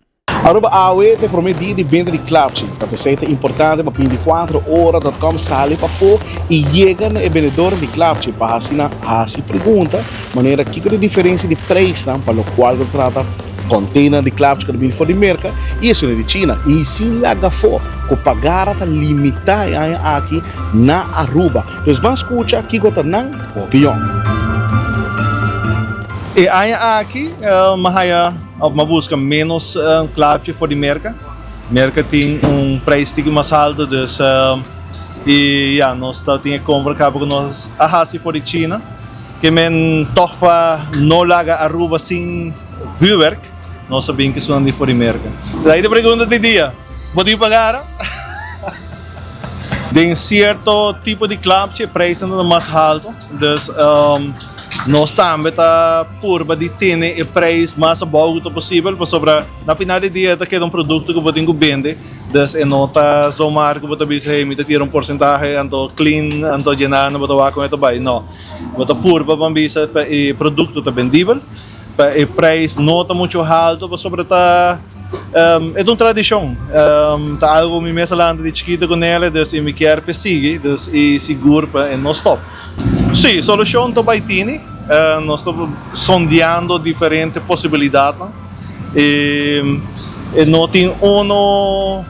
Aruba awe ta e prome dia di benta di klapchi. Ta p'esei ta importante pa binticuatro ora dot com sali pafó i yega na e bendedornan di klapchi pa hasi nan hasi pregunta manera kiko ta e diferensia di prijsnan pa lokual ku ta trata Container di klapchi ku ta bini for di Merka i esun di China i sin laga afó ku pagara ta limitá e aña aki na Aruba. Dus ban skucha kiko ta nan opinion. E aña aki mi a haya of mi a buska menos klapchi for di Merka. Merka tin un prijs tiki mas halto dus i ya nos ta tin e kompra kaba ku nos a hasi for di China. Ke men tòg pa no laga Aruba sin vuurwerk, nos a bin ku esunnan di for di Merka. Esaki ta pregunta di dia, bo tin pagara? Den sierto tipo di klapchi e prijsnan ta mas halto, dus nos tambe ta purba di tene e prijs mas abou ku ta posibel, pasobra na final di dia ta keda un produkto ku bo tin ku bende, dus e no ta zomaar ku bo ta bisa hey mi ta tira un porsentahe anto clean anto djena bo ta wak kon e ta bai, no. Bo ta purba ban bisa pa e produkto ta bendibel, pa e prijs no ta mucho halto pasobra ta e ta un tradishon, ta algo mi mes a lanta di chikito ku nele dus i mi kier pa e sigui dus i sigur pa e no stop. Si, solushon ta bai tini, nos ta sondeando diferente posibilidatnan i no tin uno.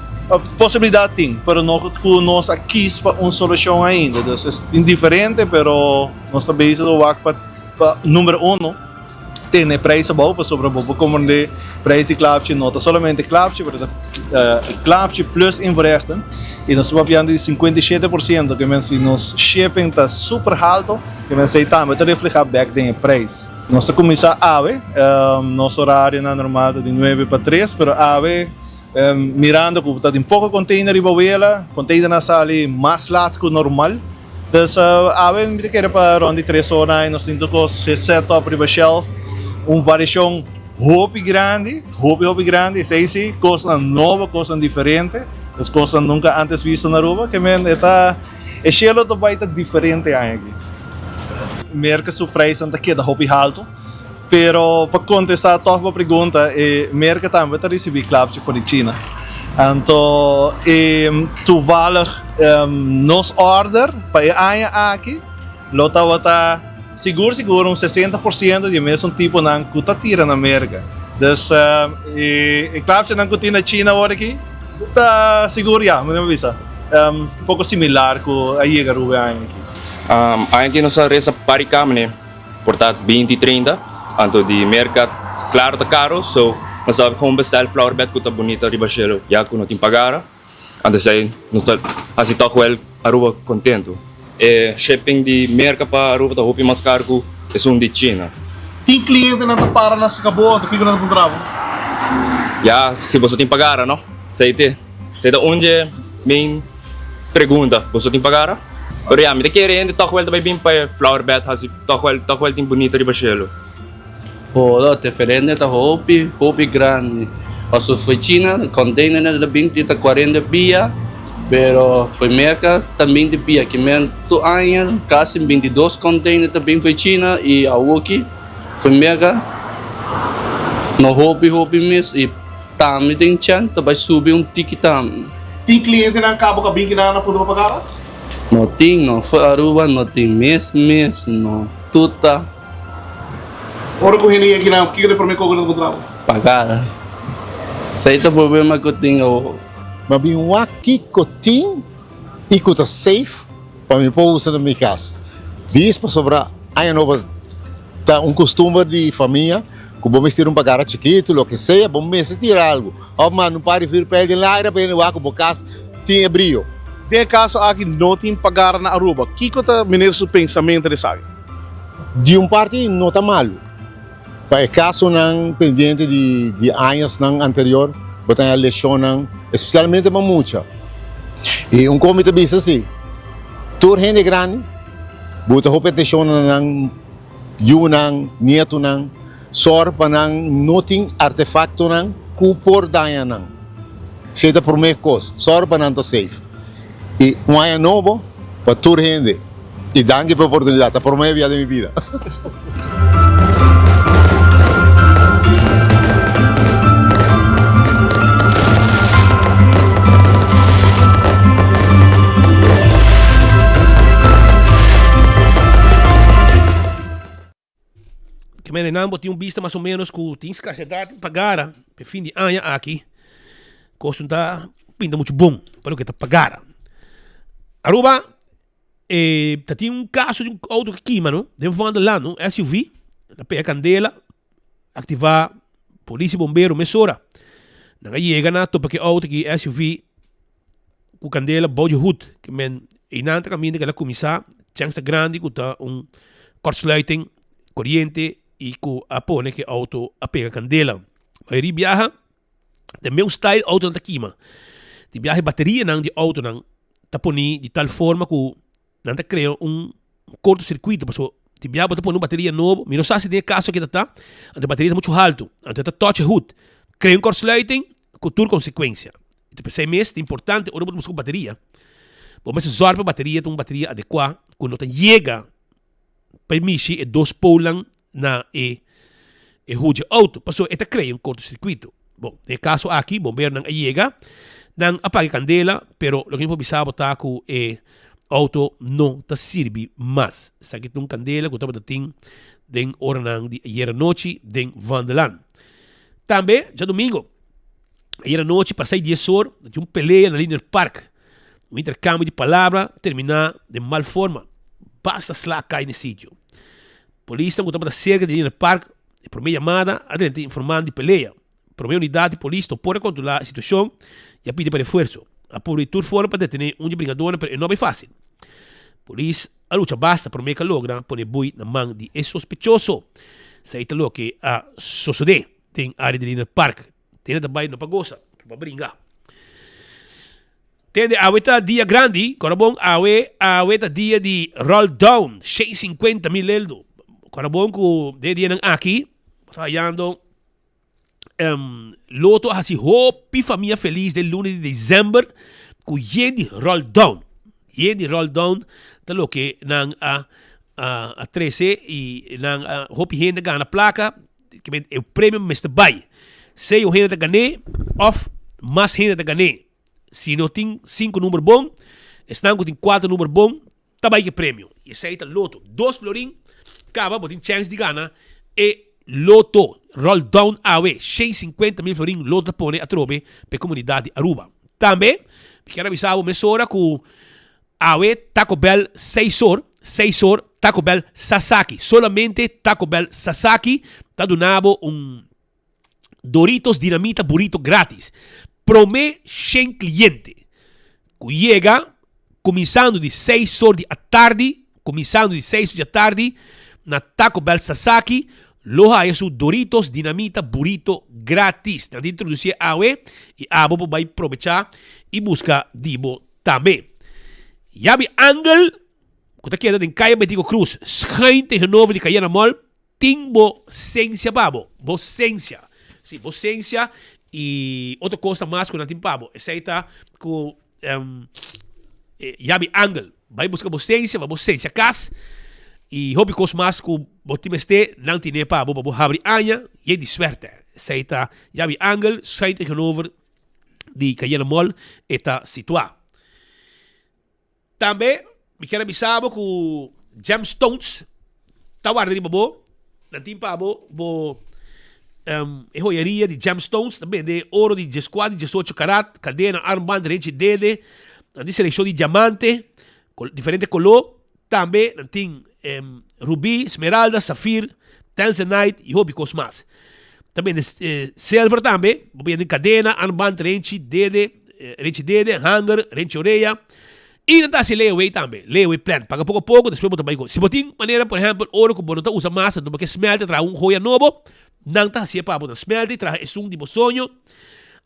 Posibilidad tin, pero no cu nos a kies pa un solucion ainda. Dus es tin diferente, pero nos ta bezig ta wak pa pa numero uno tene prijs abou pasobra bo por comprende prijs di klapchi no ta solamente klapchi pero ta e klapchi plus invoerrechten y nos ta papiando di 57% ke men si nos shipping ta super halto ke men esey tambe ta refleha bek den e prijs. Nos ta cuminsa awe, nos horarionan normal ta di nuebe pa tres pero awe Mirando cu ta tin poco container riba wela, containernan a sali mas laat cu normal. Dus awe mi ta kere pa rond di tres ora nos tin tur cos set up riba shelf. Un variacion hopi grandi, hopi hopi grandi, esey si, cosnan nobo, cosnan diferente, dus cosnan nunca antes visto na Aruba, ke men e ta e shelo ta bay ta diferente aña aki. Merca su prijsnan ta keda hopi halto. Pero pa kontestá tòg bo pregunta, e Merka tambe ta risibí klapchi for di China. Anto e toevallig nos order pa e aña aki lo tabata sigur sigur un sesenta por siento di e mesun tiponan ku ta tira na Merka. Dus e klapchinan ku tin na China awor aki ta sigur ya, mi ta bisa poko similar ku a yega Aruba e aña aki. Aña aki nos a resa par di kamine. Por ta binti 30 anto di merka klaro ta karo so nos a gewoon bestel flowerbed ku ta bunita riba shelu ya ku no tin pagara anto esei nos ta hasi tog wel Aruba kontentu. E shipping di merka pa Aruba ta hopi mas karo ku esun di China. Tin klientenan ta para na skabo anto kiko nan ta puntra bo? Ya si boso tin pagara no esei te. Esei ta un dje main pregunta, boso tin pagara? Pero ya, mi ta kere hende tòg wèl ta bai bin pa e flower bed hasi tòg wèl tòg wèl tin bunito riba shelu. Ora diferente ta hopi hopi grandi. Paso foi China, containernan ta bin ta 40 pia, pero foi Merca ta 20 pia. Ki men tur aña casi 22 container ta bin foi China y awoki foi Merca no hopi hopi mes y tambe tin chan ta bay subi un tiki tambe. Tin clientenan cabo ca bin kinan na punto pa paga? No tin no, foi Aruba no tin mes mes no, tur ta. Ora ku hende yega kinan, kiko ta e promé kos ku nan ta puntra bo? Pagar. Esei ta problema ku tin awor. Mi a bin wak kiko tin i ku ta safe pa mi por usa na mi kas. Dis pasobra aña nobo ta un kustumber di famia ku bo mester un pagara chikitu, loke sea, bo mester tira algu. Òf manda un par di vuurpijl den laira pa hende wak ku bo kas tin e brio. Den e kaso aki no tin pagara na Aruba. Kiko ta meneer su pensamentu di esaki? Di un parti no ta malu. Pa e kasonan pendiente di di añosnan anterior bo ta haña leshonnan, espesialmente pa mucha. I un kos mi ta bisa si, tur hende grandi bo ta hopi atenshon na nan yunan, nietunan, sòru pa nan no tin artefaktonan ku por daña nan. Esei ta promé kos, sòru pa nan ta safe. I un aña nobo pa tur hende. I danki pa e oportunidat, ta promé bia den mi bida. Ke mene nan bo tin un bista mas o menos ku tin skarsedat pa gara pe fin di aña aki kos no ta pinta muchu bon pa loke ta pa gara. Aruba e ta tin un kaso di un outo ku kima no den Vanderlaan un SUV ta pega kandela aktivá polis i bombero mesora nan a yega nan a topa ku e outo ki SUV ku kandela bou dje hut ke men einan ta kaminda kila kuminsá chèns ta grandi ku ta un kortsluiting koriente i ku a pone ku e outo a pega kandela. Mayoria biaha den meun style outonan ta kima. Di biaha e baterianan di outonan ta poni di tal forma ku nan ta krea un korto sirkuito pasobra di biaha bo ta pone un bateria nobo mi no sa si den e kaso aki ta ta anto e bateria ta muchu haltu anto e ta touch e hut krea un kortsluiting ku tur konsekuensia ta p'esei mes ta importante ora bo ta buska un bateria bo mester zòrg pa e bateria ta un bateria adekuá ku no ta yega pa e mishi e dos poolnan na e e hut dje auto pasobra e ta krea un korto sirkuito. Bon, den e kaso aki bomberonan a yega, nan a paga e kandela, pero loke mi por bisa bo ta ku e auto no ta sirbi mas. Esaki ta un kandela ku tabata tin den oranan di ayer anochi den Vandelaan. Tambe djadumingo ayer anochi pasai dies or tin un pelea na Linear Park. Un interkambio di palabra terminá den mal forma. Basta sla a kai na e sitio. Polisnan ku tabata serka di Linear Park e promé yamada a drenta informá di pelea. Promé unidat di polis no por a kontrolá e situashon i a pidi pa refuerso. A purba di tur forma pa detené un di e bringadónan pero e no a bai fásil. Polis a lucha basta promé ku a logra pone bui na man di e sospechoso. Esei ta loke a sosodé den área di Linear Park. Tene ta bai no pa gosa, pero pa bringa. Tende, awe ta dia grandi, kora bon, awe, awe ta dia di roll down, 650 mil eldo. Kora bon ku den e dianan aki, bo ta hayando um, Lotto a hasi hopi famia felis den luna di december ku yen di roll down. Yen di roll down ta loke nan a, a, a trese i nan a, hopi hende a gana plaka. E premio mester bai. Sea un hende ta gané of mas hende ta gané. Si no tin sinku number bon, esnan ku tin kuater number bon ta bai ku e premio. I esei ta loto. Dos florin kaba bo tin chèns di gana e loto. Roll down awe, 650 mil florin loto ta pone atrobe pa e komunidat di Aruba. Tambe mi kier a bisa bo mesora ku Awe Taco Bell seis or, seis or, Taco Bell Sasaki. Solamente Taco Bell Sasaki ta duna bo un Doritos Dinamita Burrito gratis. Prome shen cliente cu yega cuminsando di seis or di atardi, cuminsando di seis or di atardi na Taco Bell Sasaki lo haya su Doritos Dinamita Burrito gratis. Nan ta introduci'e awe y abo por bay probecha y busca di bo Tambe, Yabi Angel, ku ta keda den Kaya Betico Cruz, schuin tegenover di Cayena Mall, tin bo sensia pa bo. Bo sensia. Si, bo sensia. I otro kos mas ku nan tin pa bo, esei ta ku yabi angel. Bai buska bo sensia, pa bo sensia kas. I hopi kos mas ku bo tin mester, nan tine pa bo, pa bo habri aña yen di suerte. Esei ta yabi angel, schuin tegenover di Cayena Mall e ta situá. Tambe mi kier a bisa bo ku gemstones ta warda riba bo. Nan tin pa bo bo e hoyeria di gemstones ta bende oro di dieskuater, diesocho karat, kadena, armband, renchi dede. Nan tin selekshon di diamante, diferente koló. Tambe nan tin rubí, smeralda, safir, tanzanite i hopi kos mas. Ta bende silver tambe, bo por yende kadena, armband, renchi, dede, renchi dede, hanger, renchi orea. I nan ta hasi layaway tambe, layaway plan, paga poko a poko, despues bo ta bai ku. Si bo tin manera, por ehèmpel, oro ku bo no ta usa mas, anto bo ke smelta traha un hoya nobo, nan ta hasié pa bo, nan smelta i traha esun di bo soño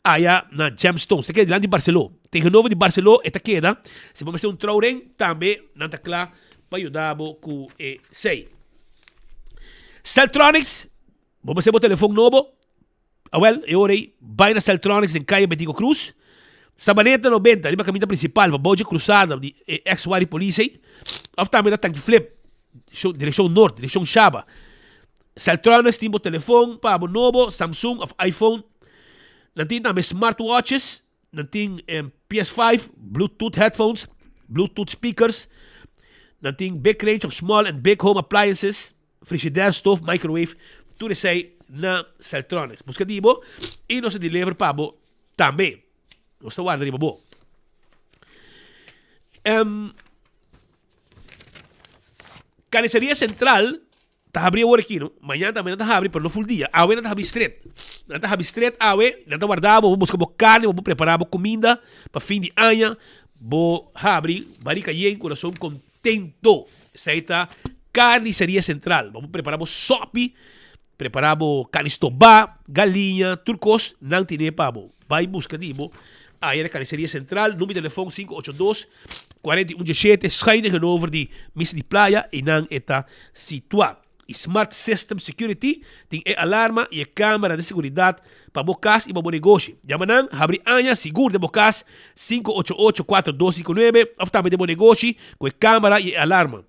aya na Gemstones. Ta keda dilanti di Barceló. Tegenover di Barceló e ta keda. Si bo mester un trouwring, tambe nan ta kla pa yuda bo ku esei. Celtronics, bo mester bo telefon nobo? Awel, e ora ei, bai na Celtronics den Kaya Betico Cruz, Sabaneta 90, riba kaminda prinsipal pa bou dje krusada di e ex wari polis ei, òf tambe na Tanki Flip, direkshon nort, direkshon Shaba. Celtronics tin bo telefon pa bo nobo, Samsung òf iPhone. Nan tin tambe smartwatches, nan tin PS5, Bluetooth headphones, Bluetooth speakers, nan tin big range of small and big home appliances. Frigidaire, stoof, microwave, tur esei na Celtronics. Buska di bo y nos ta deliver pa bo tambe. Nos ta warda riba bo. Um, Carniceria Central ta habri awor aki, no? Mañana tambe nan ta habri, pero no full dia. Awe nan ta habri stret. Nan ta habri stret awe, nan ta warda bo, bo buska bo carne, bo prepara bo comida pa fin di aña. Bo habri barika yen, corazon contento. Tento. Esei ta Carniceria Central. Bo por prepara bo sopi, prepara bo carni stobá, galiña, tur kos nan tine pa bo. Bai buska di bo aya na Carniceria Central. Number di telefon 582 41 17, schuin tegenover di Misa di Playa, einan e ta situá. Y Smart System Security tin e alarma y e camera di seguridad pa bo cas y pa bo negoshi. Yama nan, habri aña sigur den bo cas 588 4259 of tambe den bo negoshi cu e camera y e alarma.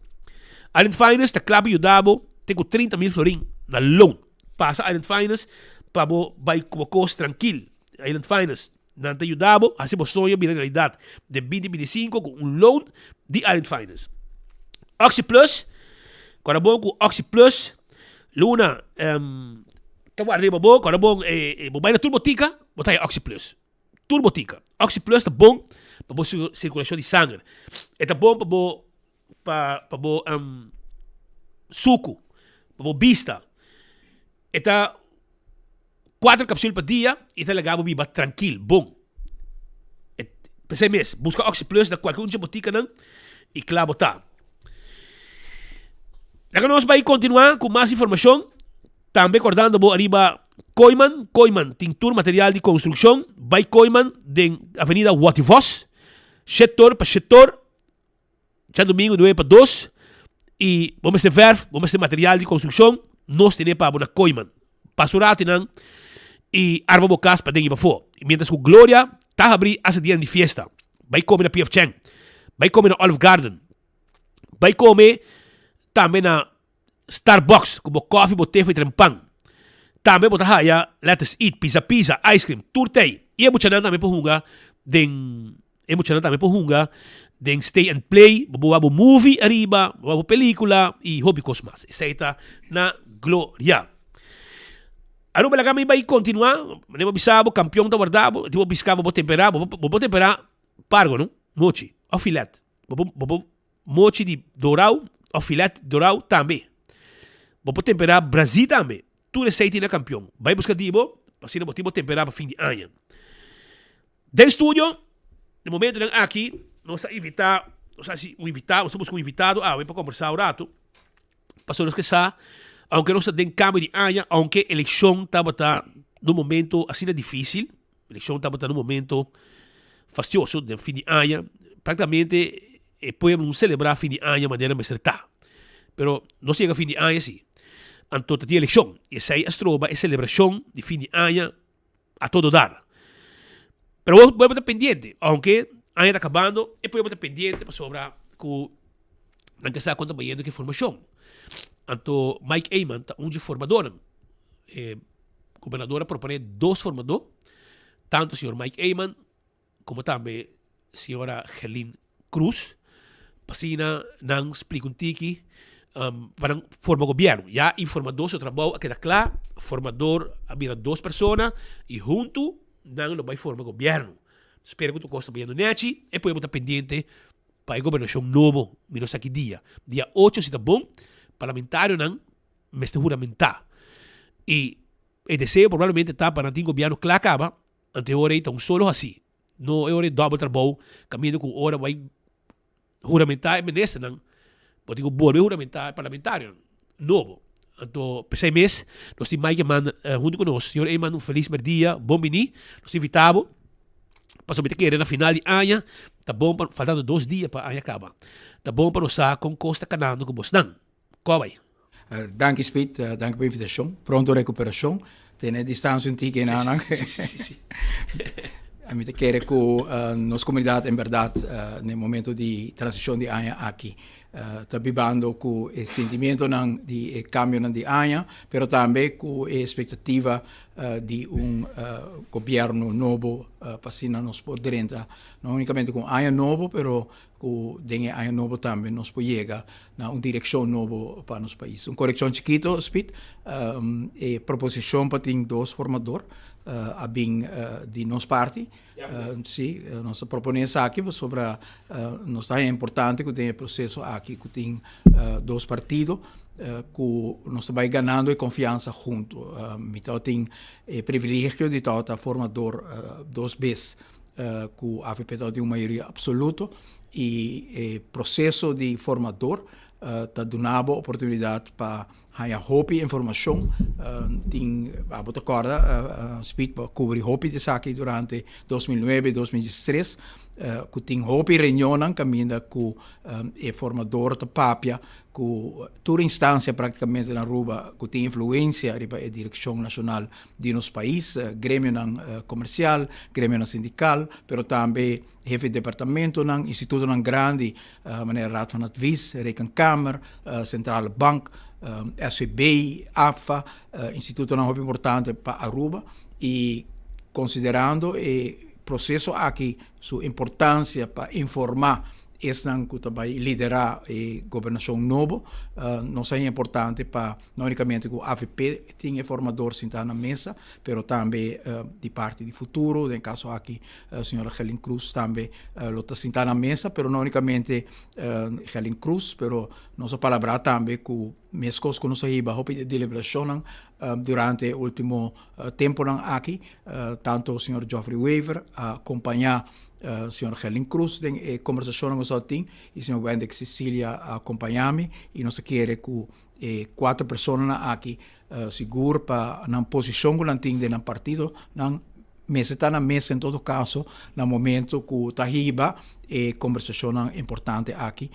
Island Finance ta cla pa yuda bo te cu 30 mil florin na loan. Pasa Island Finance pa bo bay cu bo cos trankil. Island Finance, nan ta yuda bo haci bo soño bira realidad den 2025 cu un loan di Island Finance. Oxi Plus, Kora bon cu Oxi Plus, luna ta warda riba bo, kora bon bo bay na tur botica, bo ta haya Oxi Plus. Tur botica. Oxi Plus ta bon pa bo circulacion di sanger. E ta bon pa bo pa bo sucu, pa bo bista. E ta Cuater capsul pa dia y ta laga bo biba trankil, bon. E pesey mes, busca Oxi Plus na cualkier un dje boticanan y cla bo ta. Laga nos bay continua cu mas informacion, tambe cordando bo ariba Kooyman. Kooyman tin tur material di construccion. Bay Kooyman den Avenida Watty Vos, Shetor pa Shetor. Djadumingu nuebe pa dos y bo mester verf, bo mester material di construccion, nos tene pa bo na Kooiman. Pasa un rato nan y arma bo cas paden y pafó. Y mientras cu Gloria ta habri hasta dianan di fiesta. Bay come na PF Chang, bay come na Olive Garden, bay come tambe na Starbucks cu bo koffie, bo te y pan. Tambe bo ta haya Let Us Eat, Pizza Pizza, ice cream, tur tey. Y e muchanan tambe por hunga den e muchanan tambe por hunga den Stay and Play, bo por wak bo movie ariba, bo wak bo pelicula y hopi cos mas. Esey ta na Gloria. Aruba laga mi bay continua, manera bo bisa bo campeon ta warda bo, tin bo bisca bo por tempera, bo por tempera pargo no, mochi of filet, bo por bo por Mochi di dorau of filet dorau tambe. Bo por temperá brazí tambe. Tur esei tin na kampion. Bai buska di bo, pa asina bo tin bo temperá pa fin di aña. Den studio, den momentonan aki, nos a invitá, nos a hasi un invitado, nos a buska un invitado awe pa kombersá un rato. Pasobra nos ke sa, aunke nos ta den kambio di aña, aunke elekshon tabata na un momento asina difísil, elekshon tabata na un momento fastioso den fin di aña, práktikamente e pueblo no selebrá fin di aña manera mester ta. Pero nos yega fin di aña si, anto ta tin elekshon, i esei a stroba e selebrashon di fin di aña. A todo dar. Pero bo pueblo ta pendiente, aunke aña ta kabando, e pueblo ta pendiente pasobra ku nan ke sa kon ta bayendo ku e formashon. Anto Mike Eman ta un dje formadornan. E gobernador a proponé dos formadó, tantu señor Mike Eman komo tambe señora Gerlin Cruz, pa asina nan splika un tiki pa nan forma gobièrnu. Ya informador su trabou a keda kla, formador a bira dos persona i huntu nan lo bai forma gobièrnu. Spera ku tur kos ta bayendo nèchi, e pueblo ta pendiente pa e gobernashon nobo, mi no sa ki dia. Dia ocho si ta bon, parlamentarionan mester huramentá i e deseo probablemente ta pa nan tin gobièrnu kla kaba Anto e ora ei ta un solo hasí. No e ora ei dòbel trabou, kaminda ku ora bai huramentá e ministernan, bo tin ku bolbe huramentá e parlamentarionan nobo. Anto p'esei mes nos tin Mike Eman huntu ku nos. Señor Eman, un felis merdia, bon biní. Nos ta invitá bo pasobra mi ta kere na final di aña ta bon pa, faltando dos dia pa aña kaba, ta bon pa nos sa kon kos ta kanando ku bosnan. Kua bai? Danki Speed, danki pa invitashon. Pronto rekuperashon. Tene distansia un tiki einan. Mi ta kere ku nos komunidat en bèrdat na e momento di transishon di aña aki ta bibando ku e sentimientonan di e kambionan di aña, pero tambe ku e espektativa di un gobièrnu nobo pa asina nos por drenta no únikamente ku un aña nobo pero ku den e aña nobo tambe nos por yega na un direkshon nobo pa nos pais. Un korekshon chikito, Speed, e proposishon pa tin dos formador a bin di nos parti. Si, nos a proponé esaki pasobra nos ta haña importante ku den e proseso aki ku tin dos partido ku nos ta bai ganando e konfiansa huntu. Mi tabatin e privilegio di tabata formador dos bes. Ku avp ta tin un mayoria absoluto i e proseso di formador ta duna bo oportunidat pa haña hopi informashon. Tin abo ta kòrda Speed bo a kubri hopi di esaki durante 2009, 2013 ku tin hopi reunionnan kaminda ku e formador ta papia ku tur instansia praktikamente na Aruba ku tin influensia riba e direkshon nashonal di nos pais, gremionan komersial, gremionan sindikal, pero tambe hefe di departamentonan, institutonan grandi manera Raad van Advies, Rekenkamer, Centrale Bank, SVB, APFA, institutonan hopi importante pa Aruba i konsiderando e proseso aki su importansia pa informá esnan ku ta bai liderá e gobernashon nobo, nos a haña importante pa No unicamente cu avp tin e formador sinta na mesa, pero tambe di parti di Futuro, den caso aki señora Gelin Cruz tambe lo ta sinta na mesa, pero no unicamente Gelin Cruz, pero nos a palabra tambe cu mescos cu nos a hiba hopi di deliberacionnan durante e ultimo temponan aki, tanto señor Geoffrey Wever a acompaña señor Gelin Cruz den e conversacionnan cu nos a tin y señor Wendrick Cecilia a acompaña mi y nos a kere cu E kuater personanan aki sigur pa nan posishon ku nan tin den nan partido, nan mester ta na mesa en todo kaso na momento ku ta hiba e kombersashonnan importante aki.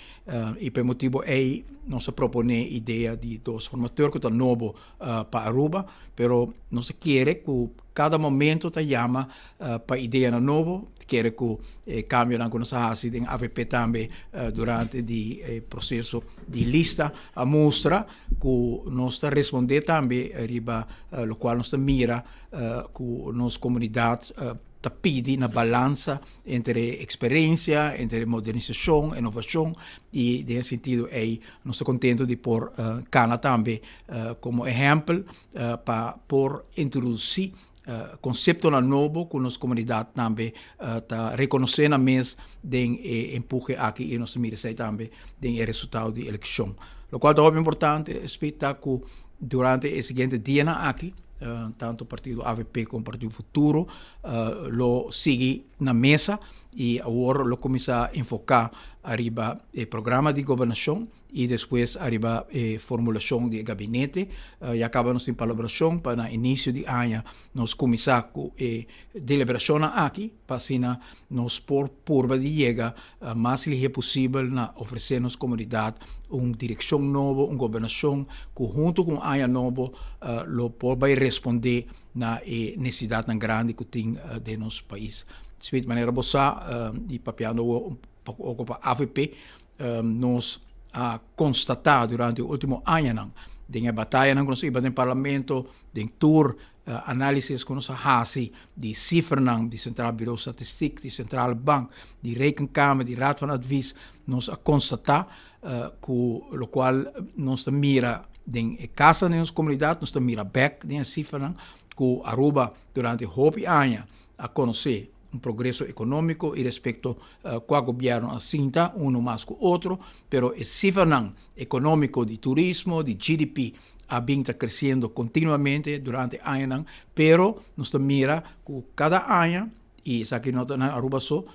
I pa e motibu ei nos a proponé idea di dos formateur ku ta nobo pa Aruba, pero nos ta kere ku kada momento ta yama pa ideanan nobo, kere ku e kambionan ku nos a hasi den avp tambe durante di e proseso di lista a mustra ku nos ta respondé tambe riba lokual nos ta mira ku nos komunidat ta pidi na balansa entre eksperensia, entre modernisashon, inovashon i den e sentido ei nos ta kontento di por kana tambe komo ehèmpel pa por introdusí konseptonan nobo ku nos komunidat tambe ta rekonosé nan mes den e empuhe aki i nos ta mira esei tambe den e resultado di elekshon. Lokual ta hopi importante Speed ta ku durante e siguiente dianan aki tanto partido avp komo partido Futuro lo sigui na mesa i awor lo kuminsá enfoká. ariba e programa di gobernashon i despues ariba e formulashon di e gabinete. Ya kaba nos tin palabrashon pa na inisio di aña nos kuminsá ku e deliberashonnan aki pa asina nos por purba di yega mas lihé posibel na ofresé nos komunidat un direkshon nobo, un gobernashon ku huntu ku un aña nobo lo por bai respondé na e nesesidatnan grandi ku tin den nos pais. Smith, manera bo sa i papiando awor un poko pa avp, nos a konstatá durante e último añanan den e batayanan ku nos a hiba den parlamento, den tur análisis ku nos a hasi di sifranan di Centraal Bureau Statistiek, di Centrale Bank, di Rekenkamer, di Raad van Advies, nos a konstatá ku lokual nos ta mira den e kasanan den nos komunidat, nos ta mira bèk den e sifranan ku Aruba durante hopi aña a konosé un progreso ekonómiko i respekto kua gobièrnu a sinta unu mas ku otro, pero e sifranan ekonómiko di turismo, di GDP a bin ta kresiendo kontinuamente durante añanan, pero nos ta mira ku kada aña, i esaki no ta na Aruba so,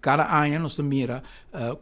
Kada aña nos ta mira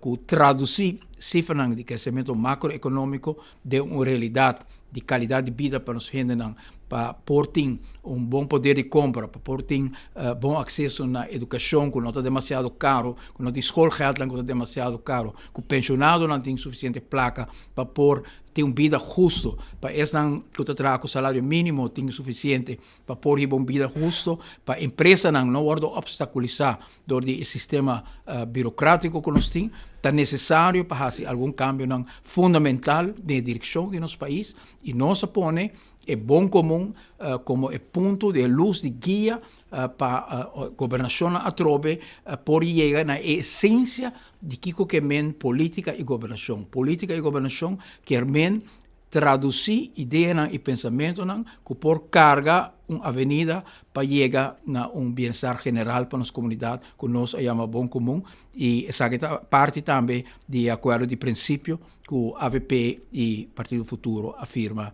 ku tradusí sifranan di kresementu makroekonómiko den un realidat di kalidat di bida pa nos hendenan, pa por tin un bon poder di kompra, pa por tin bon akseso na edukashon ku no ta demasiado karu, ku no tin skolgeldnan ku ta demasiado karu, ku penshonadonan tin sufisiente plaka pa por tin un bida hustu, pa esnan ku ta traha ku salario mínimo tin sufisiente pa por hiba un bida husto, pa empresanan no wordo obstaculisá dor di e sistema birocrático cu nos tin, ta necesario pa haci algun cambionan fundamental den e direccion di nos pais y nos a pone e bon comun como e punto di e luz di guia pa gobernacionnan atrobe por yega na e esencia di kico ke men politica y gobernacion. Politica y gobernacion kier men Tradusí ideanan i pensamentunan ku por karga un avenida pa yega na un bienestar general pa nos komunidat ku nos a yama Bon Komun i esaki ta parti tambe di e akuerdo di prinsipio ku avp i Partido Futuro a firma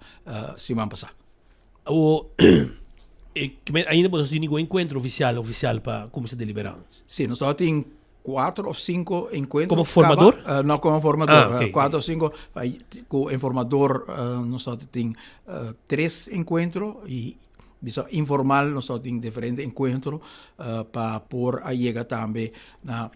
siman pasá. Awor, ainda bo no tin ningun enkuentro ofisial ofisial pa kuminsá deliberá? Sí, nos tabatin Cuatro of cinco encuentro. Como formador? Caba, uh, no como formador. Ah, okay. Cuatro of cinco. Cu informador uh, nos tin uh, tres encuentro y bisa informal nos tin diferente encuentro uh, pa por a llega tambe na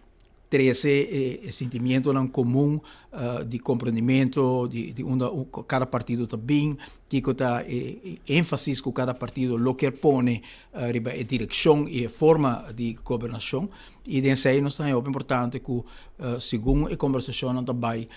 trece eh, sentimientonan común uh, di comprendimiento di, di unda cada partido ta bin, kiko ta e énfasis ku kada partido lo kier pone riba e direkshon i e forma di gobernashon. I den esei nos ta haña hopi importante ku segun e kombersashonnan ta bai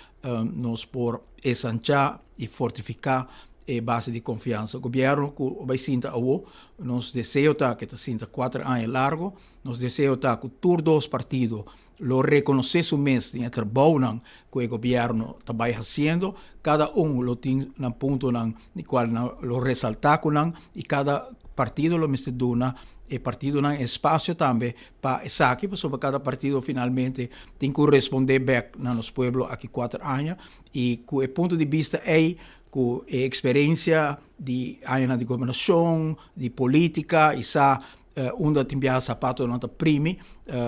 nos por esanchá i fortifiká e base di konfiansa. Gobièrnu ku bai sinta awo, nos deseo ta ku e ta sinta kuater aña largu, nos deseo ta ku tur dos partido lo rekonosé su mes den e trabounan ku e gobièrnu ta bai hasiendo. Kada un lo tin nan puntonan di kual nan lo resaltá ku nan i kada partido lo mester duna e partidonan e espasio tambe pa esaki pasobra kada partido finalmente tin ku respondé bèk na nos pueblo aki kuater aña i ku e punto di bista ei ku e eksperensia di añanan di gobernashon, di polítika i sa Unda tin biaha sapatonan ta primi,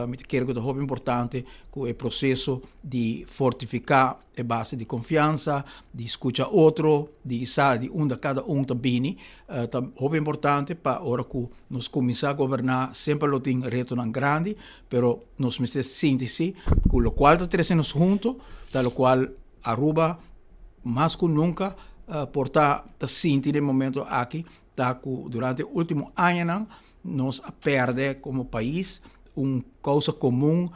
mi ta kere ku ta hopi importante ku e proseso di fortifiká e base di konfiansa, di skucha otro, di sa di unda kada un ta bini, ta hopi importante pa ora ku nos kuminsá goberná semper lo tin retonan grandi, pero nos mester sinti si ku lokual ta trese nos hunto ta lokual Aruba mas ku nunka por ta ta sinti den e momento aki. Ta ku durante e último añanan nos a pèrdè komo pais un kousa komun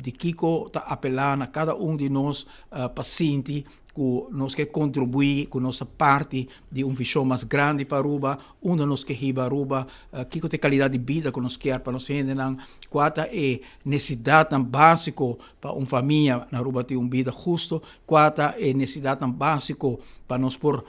di kiko ta apelá na kada un di nos pa sinti ku nos ke kontribuí, ku nos ta parti di un vishon mas grandi pa Aruba, unda nos ke hiba Aruba, kiko ta e kalidat di bida ku nos kier pa nos hendenan, kua ta e nesesidatnan básiko pa un famia na Aruba tin un bida husto, kua ta e nesesidatnan básiko pa nos por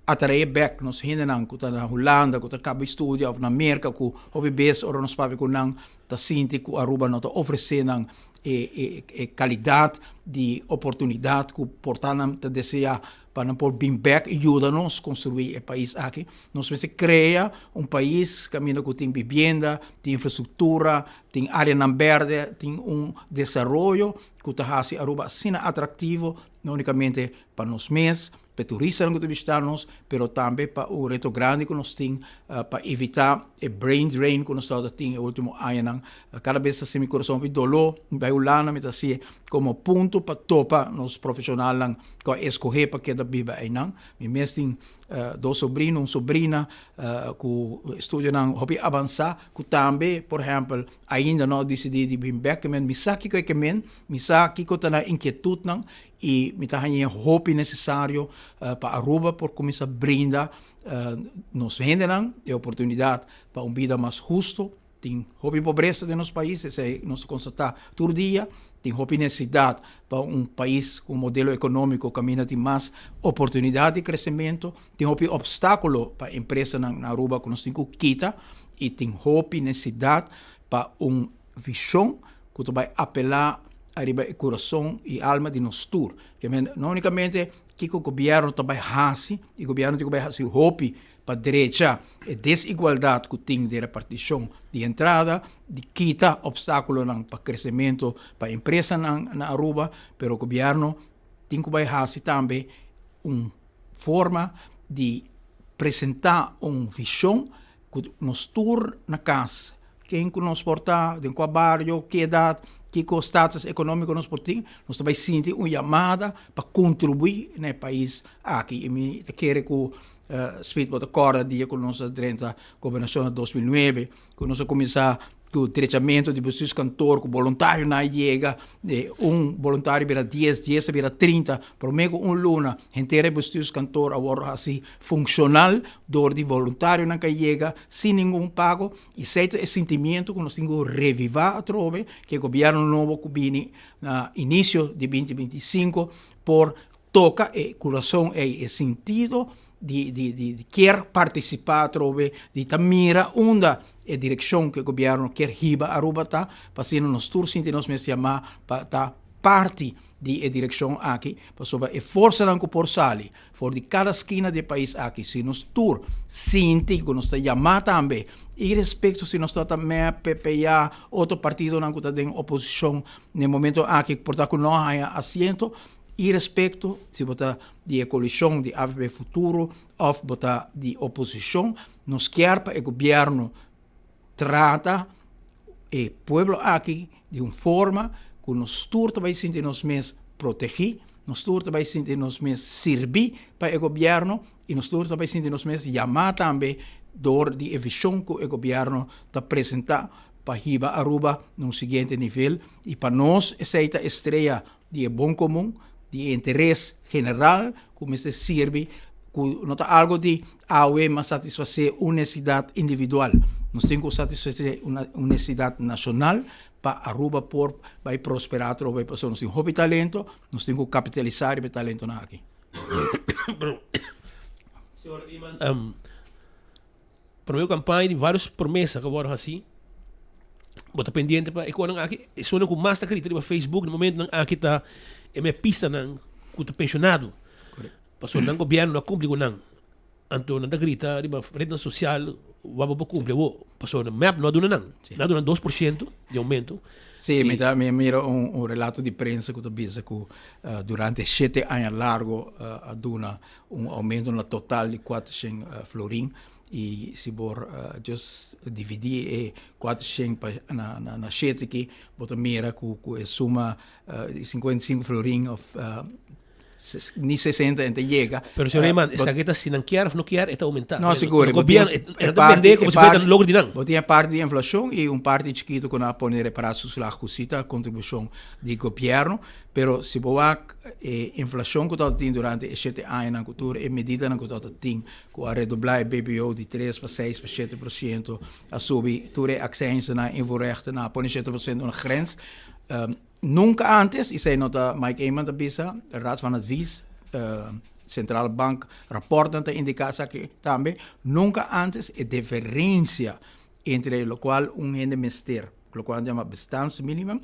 Atraé bek nos hendenan ku ta na Hulanda, ku ta kaba di studia òf na Merka ku hopi bes ora nos papia ku nan ta sinti ku Aruba no ta ofresé nan e e kalidat di oportunidat ku por ta nan ta deseá pa nan por bin bèk i yuda nos konstruí e pais aki. Nos mester krea un pais kaminda ku tin bibienda, tin infrastruktura, tin áreanan bèrdè, tin un desaroyo ku ta hasi Aruba asina atraktivo, no únikamente pa nos mes, pa e turistanan ku ta bishitá nos, pero tambe pa un reto grandi ku nos tin pa evitá e brain drain ku nos tabata tin e último añanan. Kada bes ta hasi mi kurason hopi doló, mi bai Hulanda mi ta hasié komo punto pa topa nos profeshonalnan ku a eskohé pa keda biba einan. Mi mes tin dos sobrino, un sobrina ku estudionan hopi avansá ku tambe por ehèmpel ainda no a disidí di bin bèk. Mi sa kiko e ke men, mi sa kiko ta nan inkietutnan I mi ta hañ'é hopi nesesario pa Aruba por kuminsá brinda nos hendenan e oportunidat pa un bida mas husto. Tin hopi pobresa den nos pais, esei nos ta konstatá tur dia. Tin hopi nesesidat pa un pais ku un modelo ekonómiko kaminda tin mas oportunidat di kresementu. Tin hopi opstákulo pa empresanan na Aruba ku nos tin ku kita i tin hopi nesesidat pa un vishon ku ta bai apelá ariba e kurason i alma di nos tur. Ke men no únikamente kiko gobièrnu ta bai hasi, i gobièrnu tin ku bai hasi hopi pa drecha e desigualdat ku tin den repartishon di entrada, di kita opstákulonan pa kresementu pa empresanan na Aruba, pero gobièrnu tin ku bai hasi tambe un forma di presentá un vishon ku nos tur na kas, ken ku nos por ta, den kua bario, ki edat, kiko status ekonómiko nos por tin, nos ta bai sinti un yamada pa kontribuí na e pais aki. I mi ta kere ku Smith bo ta kòrda dia ku nos a drenta gobernashon na 2009, ku nos a kuminsá ku drechamentu di bestuurskantoor, ku boluntarionan a yega, un boluntario bira dies, dies a bira trinta, promé ku un luna henter e bestuurskantoor a wòrdu hasi funshonal dor di boluntarionan ku a yega sin ningun pago. I esei ta e sentimiento ku nos tin ku revivá atrobe, ku e gobièrnu nobo ku bini na inisio di binti 25 por toka e kurason ei, e sintido di di di di kier partisipá atrobe, di ta mira unda e direkshon ku e gobièrnu kier hiba Aruba ta, pa asina nos tur sinti nos mes yamá pa ta parti di e direkshon aki, pasobra e forsanan ku por sali for di kada skina di e pais aki, si nos tur sinti ku nos ta yamá tambe, irespekto si nos ta mep, PPA, otro partidonan ku ta den oposishon na e momento aki por ta ku no a haña asiento, Irespekto si bo ta di e koalishon di avp Futuro òf bo ta di oposishon, nos kier pa e gobièrnu trata e pueblo aki di un forma ku nos tur ta bai sinti nos mes protegí, nos tur ta bai sinti nos mes sirbí pa e gobièrnu i nos tur ta bai sinti nos mes yamá tambe dor di e vishon ku e gobièrnu ta presentá pa hiba Aruba na un siguiente nivel i pa nos esei ta e strea di e bon komun, di e interes general ku mester sirbi, ku no ta algu di awe mas satisfasé un nesesidat individual. Nos tin ku satisfasé un nesesidat nashonal pa Aruba por bai prosperá atrobe pasobra nos tin hopi talento, nos tin ku kapitalisá riba e talentonan aki. Señor Eman, Prome campaña tin varios promesa cu a wordo haci. Bo ta pendiente pa e conan aki. Esunnan cu mas ta grita riba Facebook na momentonan aki ta e mepistanan cu ta pensionado. Pasobra nan gobierno no a cumpli cu nan. Anto nan ta grita riba rednan social wak bo por cumpli awo. Pasobra mep no a duna nan. Nan a duna 2% di aumento. Sí, mi ta mi a mira un un relato di prensa cu ta bisa cu durante shete aña largo a duna un aumento na total di kuatershen florin i si bo just dividí e kuatershen pa na na shete aki bo ta mira ku ku e suma di 55 florin òf ni 60 e ta yega. Pero señor Eman, esaki ta si nan kier òf no kier e ta oumentá. No, sigur. E gobierno e ta bendé komo si fuera ta logro di nan. Bo tin e parti di inflashon i un parti chikitu ku nan a pone repará su slag ku si ta kontribushon di gobierno. Pero si bo wak e inflacion cu tabata tin durante e shete añanan cu tur e medidanan cu tabata tin cu a redobla e BBO di tres pa seis pa shete por ciento, a subi tur e accijnzennan, invoerrechtennan, a pone 7% una grens. Nunca antes, y esey no ta Mike Eman ta bisa, Raad van Advies, Centrale Bank rapportnan ta indica esaki tambe, nunca antes e diferencia entre locual un hende mester, locual nan ta yama bestaansminimum.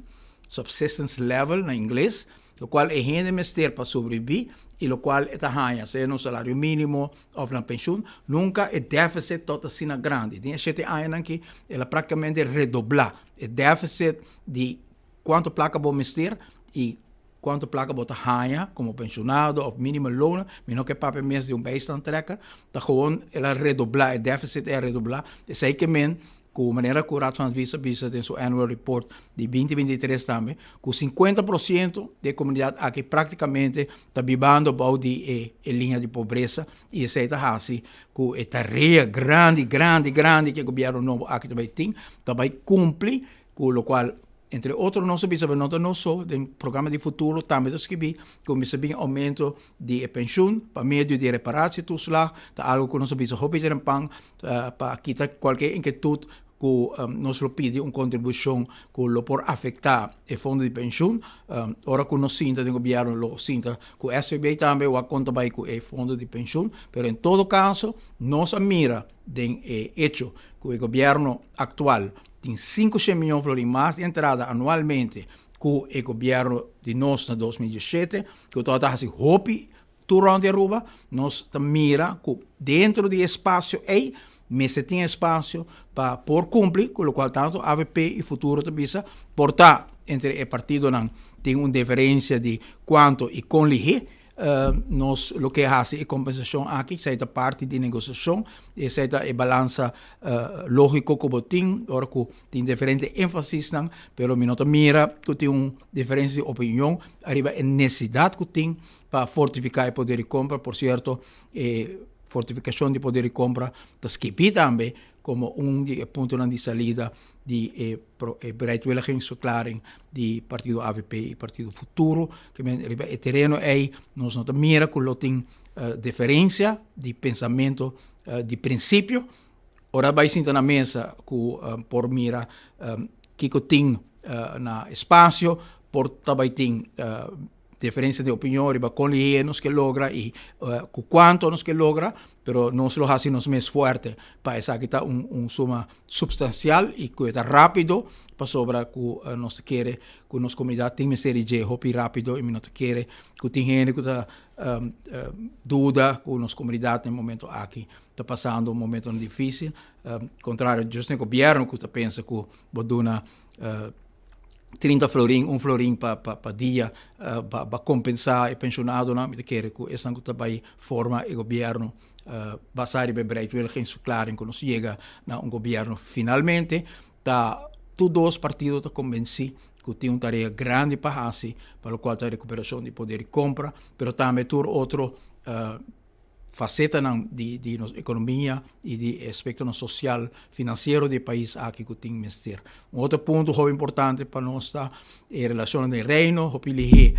subsistence level na ingles, lokual e hende mester pa sobrebibí i lokual e ta haña, sea na un salario mínimo òf na penshun, nunka e défisit tabata asina grandi. Den e shete añanan aki el a práktikamente redoblá e défisit di kuantu plaka bo mester i kuantu plaka bo ta haña komo penshunado òf mínimo loon, mi no ke papia mes di un bijstandtrekker, ta gewoon el a redoblá, e défisit ei a redoblá, esei ke men Ku manera ku Raad van Advies a bisa den su annual report di binti 23 tambe, ku 50% di e komunidat aki praktikamente ta bibando bou di e e liña di pobresa i esei ta hasi ku e tarea grandi, grandi, grandi ku e gobièrnu nobo aki ta bai tin, ta bai kumpli ku lokual entre otro nos a bisa pero no ta nos so, den programa di futuro tambe ta skibí ku mester bin oumento di e penshun pa medio di reparatietoeslag, ta algu ku nos a bisa hopi trempan pa kita kualke inketut ku nos lo pidi un kontribushon ku lo por afektá e fondo di penshun. Ora ku nos sinta den gobièrnu lo sinta ku SVB tambe wak kon ta bai ku e fondo di penshun. Pero en todo kaso nos a mira den e echo ku e gobièrnu aktual tin 500 mion florin mas di entrada anualmente ku e gobièrnu di nos na 2017 ku tabata hasi hopi Tur rond di Aruba nos ta mira cu dentro di e espacio ey mester tin espacio pa por cumpli cu locual tanto avp y Futuro ta bisa por ta entre e partidonan tin un diferencia di cuanto y con lihe nos lo ke haci e compensacion aki, esey ta parti di negociacion, esey ta e balansa logico cu bo tin ora cu tin diferente enfasisnan, pero mi no ta mira cu tin un diferencia di opinion ariba e necesidad cu tin pa fortifiká e poder di kompra. Por sierto, e fortifikashon di poder di kompra ta skibí tambe komo un di e puntonan di salida di e e bereidwilligingsverklaring di partido avp i partido Futuro. Ke men riba e tereno ei nos no ta mira ku lo tin diferensia di pensamentu di prinsipio. Ora bai sinta na mesa ku por mira kiko tin na espasio, por ta bai tin Diferencia di opinion riba con lihé nos ke logra y cu cuanto nos ke logra, pero nos lo haci nos mes fuerte pa esaki ta un un suma substancial y cu e ta rapido pasobra cu nos ta kere cu nos comunidad tin mester di dje hopi rapido y mi no ta kere cu tin hende cu ta duda cu nos comunidad na e momento aki ta pasando un momentonan dificil, contrario just na e gobierno cu ta pensa cu bo duna 30 florin, un florin pa, pa, pa dia, uh, pa, pa compensá e pensionadonan. Mi ta kere ku esnan ku ta bai forma e gobierno uh, basá riba e bereidwilligingsverklaring ku nos yega na un gobierno finalmente, ta tur dos partido ta konbensí ku tin un tarea grandi pa hasi pa lokual ta rekuperashon di poder di kompra, pero tambe tur otro uh, facetanan di di nos economia y di e aspectonan social, financiero di e pais aki cu tin mester. Un otro punto hopi importante pa nos ta e relacionnan den Reino, hopi lihe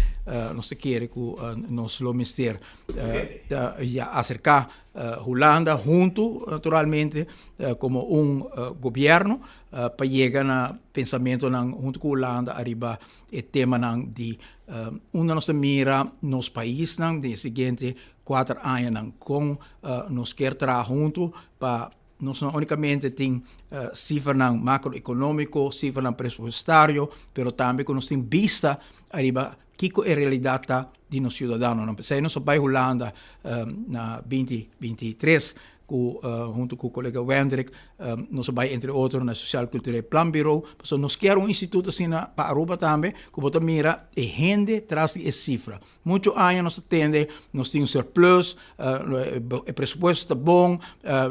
nos ta kere cu nos lo mester ya acerca Hulanda hunto naturalmente como un gobierno pa yega na pensamentonan hunto cu Hulanda ariba e temanan di unda nos ta mira nos paisnan den e siguiente kuater añanan, kon nos kier traha huntu pa nos no únikamente tin sifranan makroekonómiko, sifranan presupuestario, pero tambe ku nos tin bista ariba kiko e realidat ta di nos siudadanonan. P'esei nos a bai Hulanda na 2023 ku huntu ku kolega Wendrick nos a bai entre otro na Sociaal Cultureel Planbureau, pasobra nos kier un instituto asina pa Aruba tambe ku bo ta mira e hende tras di e sifra. Mucho aña nos ta tende nos tin un surplus, e presupuesto ta bon,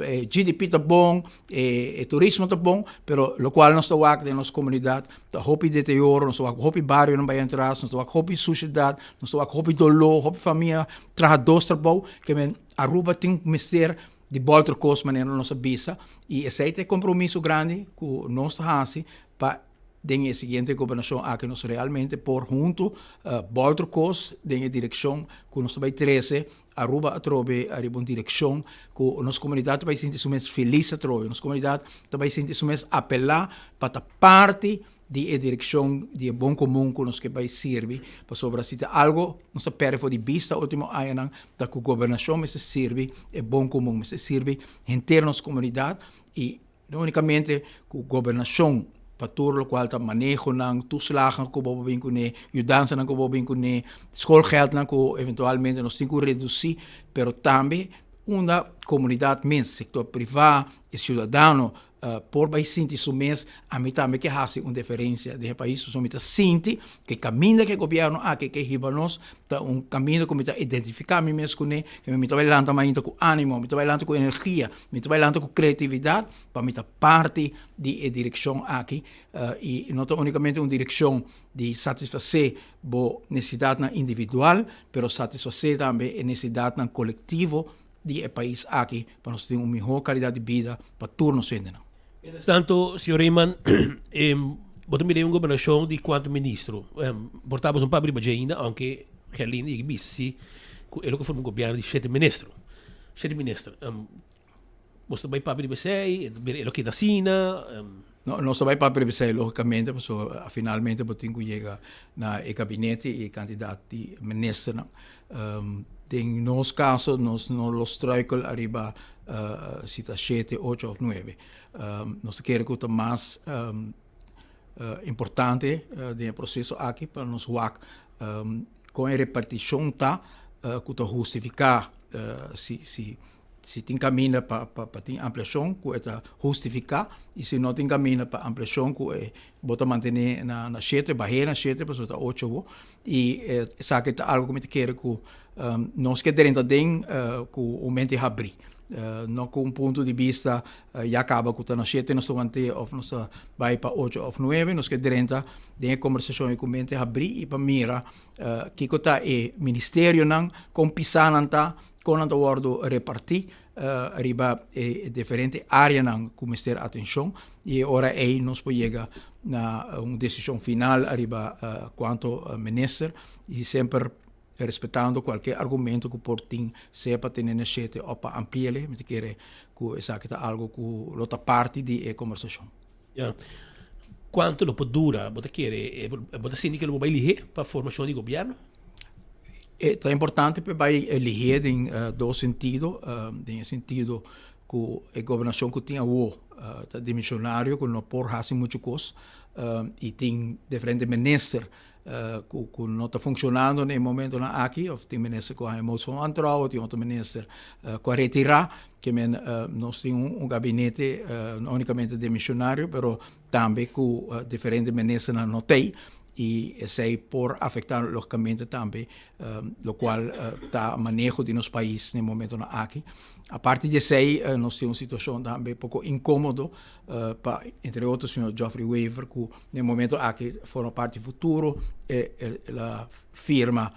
e GDP ta bon, e turismo ta bon, pero lokual nos ta wak den nos komunidat ta hopi deterioro, nos ta wak hopi barionan bai atras, nos ta wak hopi sushedat, nos ta wak hopi doló, hopi famia traha dos trabou, ke men Aruba tin mester di bolter kos manera nos a bisa y esey ta e compromiso grandi cu nos ta haci pa den e siguiente gobernacion aki nos realmente por hunto bolter kos den e direccion cu nos ta bay trece Aruba atrobe ariba un direccion cu nos comunidad ta bay sinti su mes feliz atrobe, nos comunidad ta bay sinti su mes apela pa ta parti di e direkshon di e bon komun ku nos ke bai sirbi, pasobra si ta algo nos ta pèrdè for di bista último añanan ta ku gobernashon mester sirbi e bon komun, mester sirbi henter nos komunidat i no únikamente ku gobernashon. pa tur lokual ta manehonan, toeslagen ku bo por bin kuné, yudansanan ku bo por bin kuné, schoolgeldnan ku eventualmente nos tin ku redusí, pero tambe unda komunidat mes, sektor privá, e siudadano por bai sinti su mes, ami tambe ke hasi un diferensia den e pais, pasobra mi ta sinti ku e kaminda ku e gobièrnu aki ke hiba nos ta un kaminda ku mi ta identifiká mi mes kuné, ku mi ta bai lanta mainta ku ánimo, mi ta bai lanta ku energia, mi ta bai lanta ku kreatividat pa mi ta parti di e direkshon aki i no ta únikamente un direkshon di satisfasé bo nesesidatnan individual, pero satisfasé tambe e nesesidatnan kolektivo di e pais aki pa nos tin un mihó kalidat di bida pa tur nos hendenan. Mientras tanto, señor Reyman, bo ta mira un gobernashon di kuantu ministro? Por ta boso un papia riba dje ainda, aunke Gerlinde yega bisa si ku e lo ke forma un gobièrnu di shete ministro. Shete minister. Boso ta bai papia riba esei? E lo keda asina? No, nos ta bai papia riba esei logicamente, pasobra finalmente bo tin ku yega na e gabinete i e kandidat di ministernan. Den nos kaso nos no lo struikel ariba si ta shete, ocho òf nuebe. Nos ta kere ku ta mas importante den e proseso aki pa nos wak kon e repartishon ta ku ta hustifiká si si Si tin kaminda pa pa tin ampliashon ku e ta hustifiká i si no tin kaminda pa ampliashon ku e bo ta mantené na na shete, bah'é na shete pasobra ta ocho bo i esaki ta algu ku mi ta kere ku nos ke drenta den ku un mente habrí, no ku un punto di bista ya kaba ku ta na shete nos ta want'é òf nos ta bai pa ocho òf nuebe, nos ke drenta den e kombersashon ei ku mente habrí i pa mira kiko ta e ministerionan, kon pisá nan ta. Kon nan ta wòrdu repartí riba e diferente áreanan ku mester atenshon i e ora ei nos por yega na un desishon final ariba kuantu minister i semper respetando kualke argumento ku por tin sea pa tene na shete òf pa ampli'e mi ta kere ku esaki ta algu ku lo ta parti di e kombersashon. Ya. Kuantu lo por dura bo ta kere, bo ta sinti ke lo por bai lihé pa formashon di gobièrnu? E ta importante pa e bai lihé den dos sentido, den e sentido ku e gobernashon ku tin awor ta dimisionario ku no por hasi muchu kos i tin diferente minister ku ku no ta funshonando na e momentonan aki òf tin minister ku a haña motie van wantrouwen, tin otro minister ku a retirá, ke men nos tin un gabinete no únikamente demisionario pero tambe ku diferente ministernan no t'ei i esei por afektá lógikamente tambe lokual ta maneho di nos pais na e momentonan aki. Aparte di esei nos tin un situashon tambe poko inkómodo pa entre otro señor Geoffrey Wever ku na e momento aki forma parti di futuro el a firma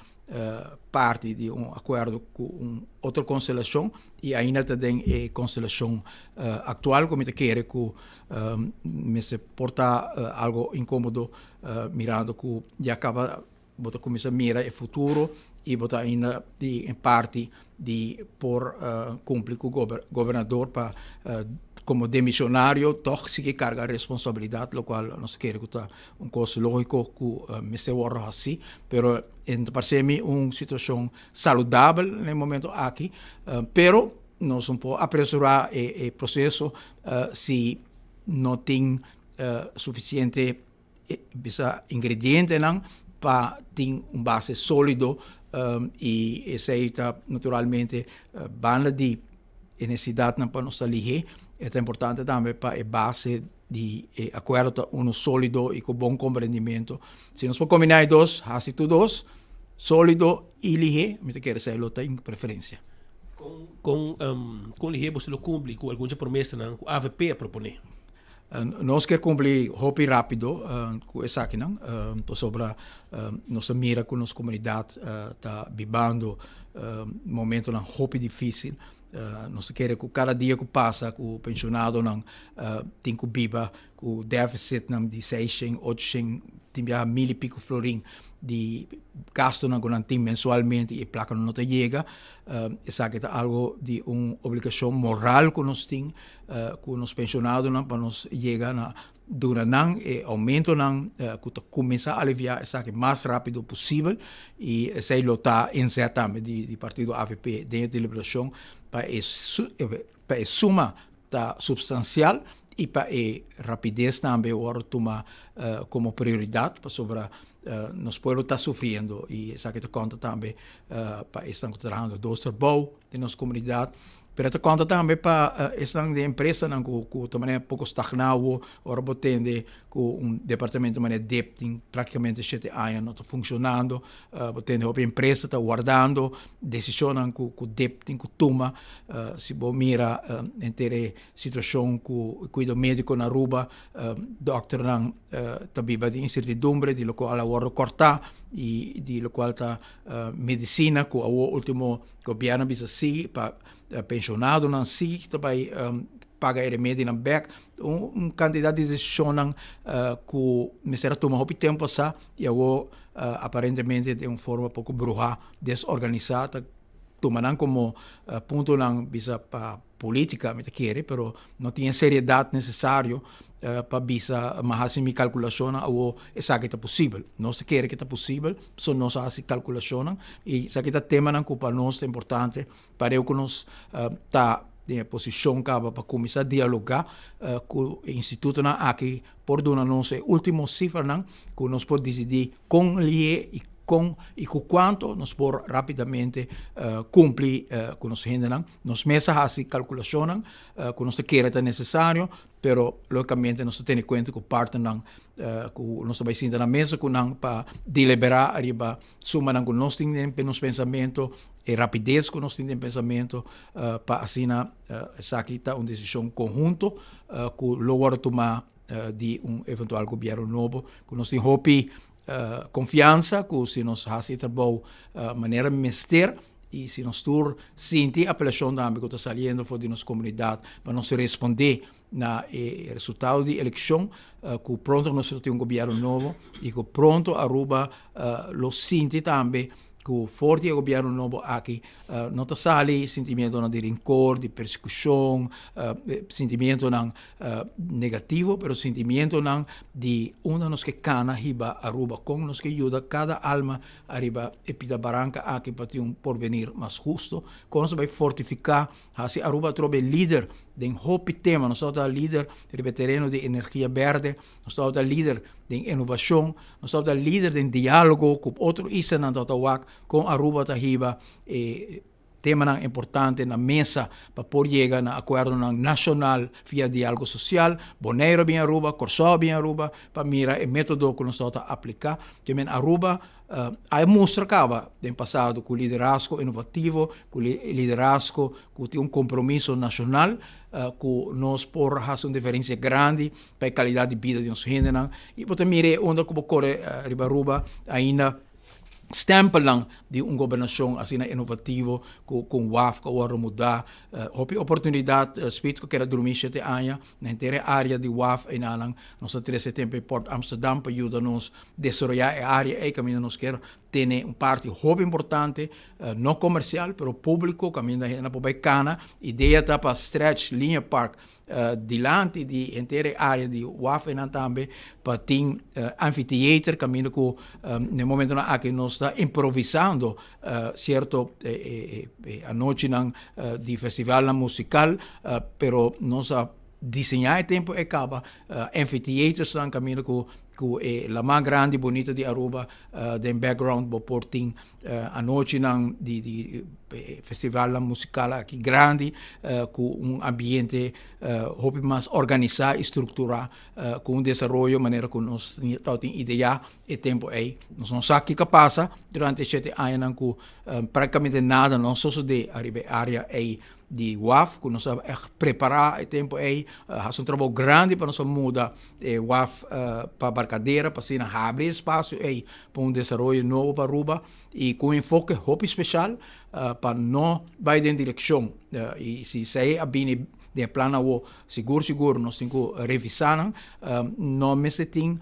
parti di un akuerdo ku un otro konstelashon i ainda ta den e konstelashon aktual ku mi ta kere ku mester por ta algo inkomodo mirando ku ya kaba Bo ta kuminsá mira e futuro i bo ta ainda di en parti di por kumpli ku gobernador pa komo demisionario tòg sigui karga responsabilidat lokual nos ta kere ku ta un kos lógiko ku mester wòrdu hasí. Pero e ta parse mi un situashon saludabel na e momento aki pero nos no por apresurá e proseso si no tin sufisiente Bisa ingredientenan pa tin un base solido y esey ta naturalmente banda di e necesidadnan pa nos ta lihe, e ta importante tambe pa e base di e acuerdo ta uno solido y cu bon comprendimento. Si nos por combina e dos, haci tur dos, solido y lihe, mi ta kere esey lo ta in preferencia. Con con lihe boso lo cumpli cu algun dje promesanan cu avp a propone? Nos ke kumpli hopi rápido ku esakinan pasobra nos ta mira ku nos komunidat ta bibando momentonan hopi difísil. Nos ta kere ku kada dia ku pasa ku penshonadonan tin ku biba ku dèfisitnan di seishen, ochshen, tin biaha mil i piko florin di gastunan ku nan tin mensualmente i e plakanan no ta yega. Esaki ta algu di un obligashon moral ku nos tin ku nos penshonadonan pa nos yega na duna nan e oumentonan ku ta kuminsá aliviá esaki mas rápido posibel i esei lo ta inzet tambe di partido avp den e deliberashon pa e pa e suma ta supstansial. i pa e rapides tambe wòrdu tuma komo prioridat pasobra nos pueblo ta sufriendo i esaki ta konta tambe pa esnan ku ta trahando dos trabou den nos komunidat. Pero ta konta tambe pa esnan den empresanan ku ku ta manera poko stagná awo ora bo tende ku un departamento manera dip tin praktikamente shete aña no ta funshonando. Bo tende hopi empresa ta wardando desishonnan ku ku dip tin ku tuma. Si bo mira henter e situashon ku kuido médiko na Aruba, dòkternan ta biba den insertidumbre di lokual a wòrdu kòrtá i di lokual ta medisina ku awor último Gobierno a bisa si pa pensionadonan si ta bai paga e remedinan bek. Un cantidad di decisionnan cu mester a tuma hopi tempo asa y awor aparentemente den un forma poco bruha, desorganisa ta tuma nan como puntonan bisa pa Politica mi ta kere, pero no tin e seriedad necesario pa bisa mi a haci mi calculacionnan awo esaki ta posibel. Nos ta kere ke ta posibel, so nos a haci calculacionnan y esaki ta temanan cu pa nos ta importante pareu cu nos ta den e posicion caba pa cuminsa dialoga cu e institutonan aki por duna nos e ultimo cifranan cu nos por dicidi con lihe y con y cu cuanto nos por rapidamente cumpli cu nos hendenan. Nos mes a haci calculacionnan cu nos ta kere ta necesario, pero logicamente nos ta tene cuenta cu partnernan cu nos ta bay sinta na mesa cu nan pa delibera ariba sumanan cu nos tin den nos pensamento, e rapidez cu nos tin den pensamento pa asina esaki ta un decision conhunto cu lo wordo tuma di un eventual gobierno nobo cu nos tin hopi Confiansa cu si nos haci e trabou manera mester y si nos tur sinti e apelacion tambe cu ta saliendo for di nos comunidad pa nos responde na e resultado di eleccion cu pronto nos lo tin un gobierno nobo y cu pronto Aruba lo sinti tambe cu for di e gobierno nobo aki no ta sali sentimientonan di rencor, di persecucion, sentimientonan negativo, pero sentimientonan di unda nos ke cana hiba Aruba, con nos ke yuda cada alma ariba e pida baranca aki pa tin un porvenir mas husto, con nos ta bay fortifica, haci Aruba atrobe lider den hopi tema, nos tabata lider riba e tereno di energia berde, nos tabata lider den innovacion, nos tabata lider den dialogo cu otro islanan tabata wak con Aruba ta hiba e Temanan importante na mesa pa por yega na akuerdonan nashonal via diálogo sosial. Boneiru a bin Aruba, Kòrsou a bin Aruba pa mira e método ku nos tabata apliká. Te men Aruba a mustra kaba den pasado ku liderazgo inovativo, ku liderazgo ku tin un kompromiso nashonal ku nos por hasi un diferensia grandi pa e kalidat di bida di nos hendenan. I bo ta mira e unda ku bo kore riba Aruba ainda. Stempelnan di un gobernashon asina inovativo ku ku un waf ku a wòrdu mudá. Hopi oportunidat Speed ku keda drumí shete aña na henter e área di waf einanan. Nos a trese tempu e Port Amsterdam pa yuda nos desaroyá e área ei kaminda nos kier tene un parti hopi importante, no komersial pero públiko kaminda hende por bai kana. Idea ta pa stretch Linear Park Dilanti di henter e área di waf einan tambe pa tin amfitheater kaminda ku na e momentonan aki nos ta improvisando sierto anochinan di festivalnan musikal pero nos a diseñá e tempu e kaba amfitheatersnan kaminda ku ku e laman grandi bunita di Aruba den background bo por tin Anochinan di di festivalnan musikal aki grandi ku un ambiente hopi mas organisá i strukturá ku un desaroyo manera ku nos tabatin ideá e tempu ei. Nos no sa kiko a pasa durante e shete añanan ku praktikamente nada no a sosodé ariba e área ei di waf ku nos a ègt prepará e tempu ei, a hasi un trabou grandi pa nos a muda e waf pa Barcadera pa asina habri e espasio ei pa un desaroyo nobo pa Aruba i ku un enfoke hopi speshal pa no bai den direkshon i si esei a bini den e plan awo sigur sigur nos tin ku revisá nan no mester tin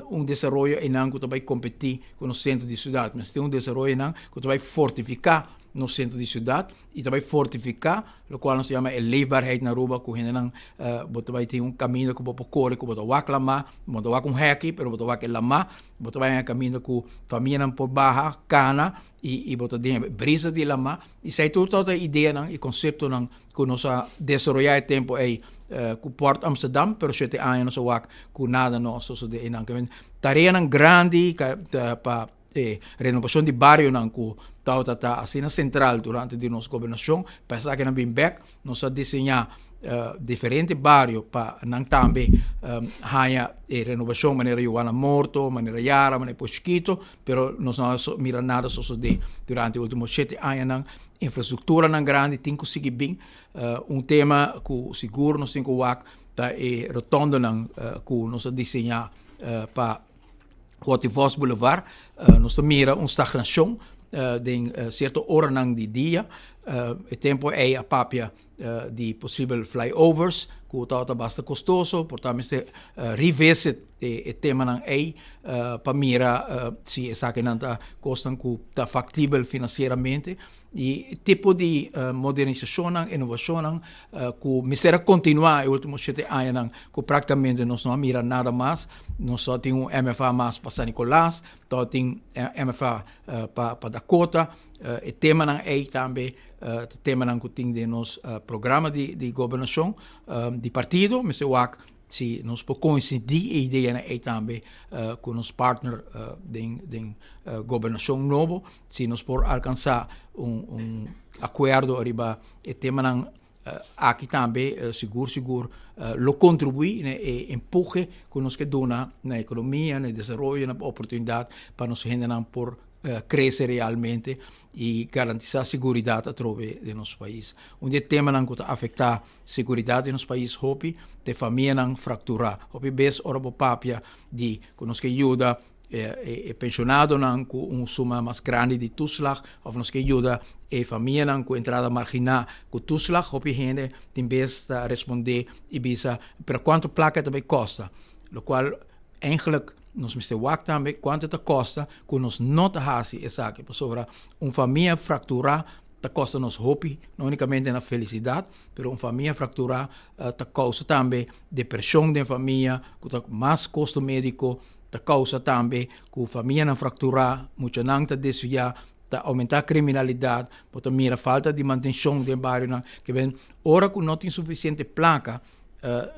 un desaroyo einan ku ta bai kompetí ku nos sentro di siudat mester tin un desaroyo einan ku ta bai fortifiká nos sentro di siudat. I ta bai fortifiká lokual nos ta yama e leefbaarheid na Aruba ku hendenan bo ta bai tin un kaminda ku bo por kore ku bo ta wak lamá, bo no ta wak un hèki pero bo ta wak e lamá, bo ta bai den e kaminda ku famianan por baha, kana i bo ta den e brisa di lamá. I esei tur tabata ideanan i konseptonan ku nos a desaroyá e tempu ei. ku Port Amsterdam, pero shete aña nos a wak ku nada no a sosodé einan. Tareanan grandi pa e renobashon di barionan ku tabata ta asina sentral durante di nos gobernashon, pa esakinan bin bèk, nos a diseñá diferente bario pa nan tambe haña e renobashon manera Juana Morto, manera Yara, manera Pos Chikito, pero nos no a mira nada sosodé durante e ultimo shete añanan. Infrastrukturanan grandi tin ku sigui bin. Un tema ku sigur nos tin ku wak ta e rotondonan ku nos a diseñá pa Watty Vos Boulevard. Nos ta mira un stagnashon den sierto oranan di dia. E tempu ei a papia di posibel flyovers ku tabata basta kostoso, por ta mester revisit e temanan ei pa mira si esakinan ta kosnan ku ta faktibel finansieramente. E tipo di modernisashonnan, inovashonnan ku mester a kontinuá e último shete añanan ku práktikamente nos no a mira nada mas. Nos tabata tin un MFA mas pa San Nicolas, tabata tin MFA pa Dakota. E temanan ei tambe ta temanan ku tin den nos programa di gobernashon di partido. Mester wak Si nos por coincidi e ideanan ey tambe cu nos partner den gobernacion nobo, si nos por alcansa un acuerdo ariba e temanan aki tambe, sigur sigur lo contribui na e empuhe cu nos ke duna na economia, na e desaroyo, na oportunidad pa nos hendenan por crece realmente y garantisa seguridad atrobe den nos pais. Un di e temanan cu ta afecta Seguridat di nos pais hopi te famianan frakturá. Hopi bes ora bo papia di ku nos ke yuda e penshonadonan ku un suma mas grandi di toeslag òf nos ke yuda e famianan ku entrada marginá ku toeslag, hopi hende tin bes ta respondé i bisa, pero kuantu plaka e ta bai kosta? Lokual Eigenlijk nos mester wak tambe kuantu ta kosta ku nos no ta hasi esaki, pasobra un famia frakturá ta kosta nos hopi, no únikamente na felisidat, pero un famia frakturá ta kousa tambe depreshon den famia, ku ta mas kosto médiko, ta kousa tambe ku famianan frakturá, muchanan ta desviá, ta oumentá kriminalidat, bo ta mira falta di mantenshon den barionan. Ke ben ora ku no tin sufisiente plaka,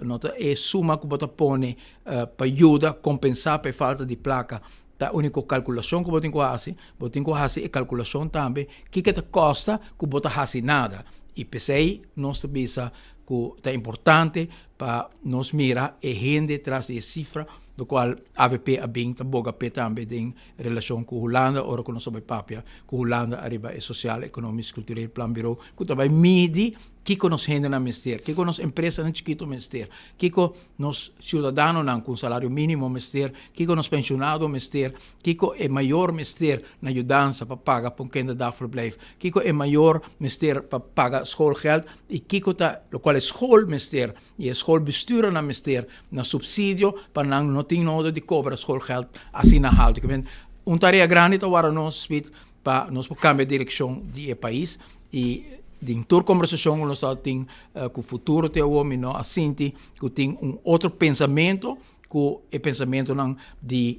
No ta e suma ku bo ta pone pa yuda kompensá pa e falta di plaka ta úniko kalkulashon ku bo tin ku hasi. Bo tin ku hasi e kalkulashon tambe kiko ta kosta ku bo ta hasi nada. I p'esei nos ta bisa ku ta importante pa nos mira e hende tras di e sifra, lokual avp a bin ta boga p'e tambe den relashon ku Hulanda ora ku nos ta bai papia ku Hulanda ariba e Sociaal Economisch Cultureel Planbureau ku ta bai midi Kiko nos hendenan mester? Kiko nos empresanan chikito mester? Kiko nos siudadanonan ku un salario mínimo mester? Kiko nos penshonado mester? Kiko e mayor mester na yudansa pa paga pa un kinderdagverblijf? Kiko e mayor mester pa paga schoolgeld? I kiko ta lokual e skol mester i e schoolbestuurnan mester na supsidio pa nan no tin nodo di kobra schoolgeld asina haltu? Un tarea grandi ta wara nos, Piet, pa nos por kambia direkshon di e pais i den tur kombersashon ku nos tabata tin ku futuro te awor mi no a sinti ku tin un otro pensamentu ku e pensamentunan di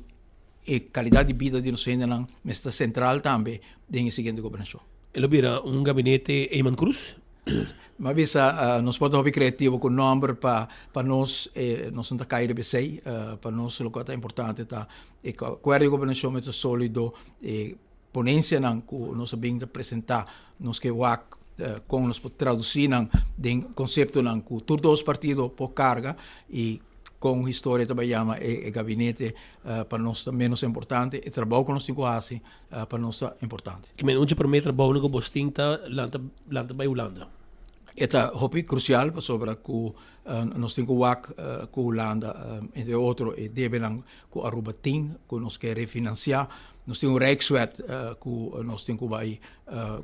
e kalidat di bida di nos hendenan mester ta sentral tambe den e siguiente gobernashon. E lo bira un gabinete Eman Cruz? Mi a bisa nos por ta hopi kreativo ku nòmber pa pa nos nos no ta kai riba esei pa nos loke ta importante ta E akuerdo di gobernashon mester sólido, e ponensianan ku nos a bin ta presentá, nos ke wak kon nos por tradusí nan den konseptonan ku tur dos partido por karga i kon historia ta bai yama e gabinete pa nos ta ménos importante, e trabou ku nos tin ku hasi pa nos ta importante. Ki men un dje promé trabounan ku bos tin ta lanta lanta bai Hulanda? E ta hopi krusial pasobra ku nos tin ku wak ku Hulanda entre otro e debenan ku Aruba tin ku nos ke refinansiá. Nos tin un Rijkswet ku nos tin ku bai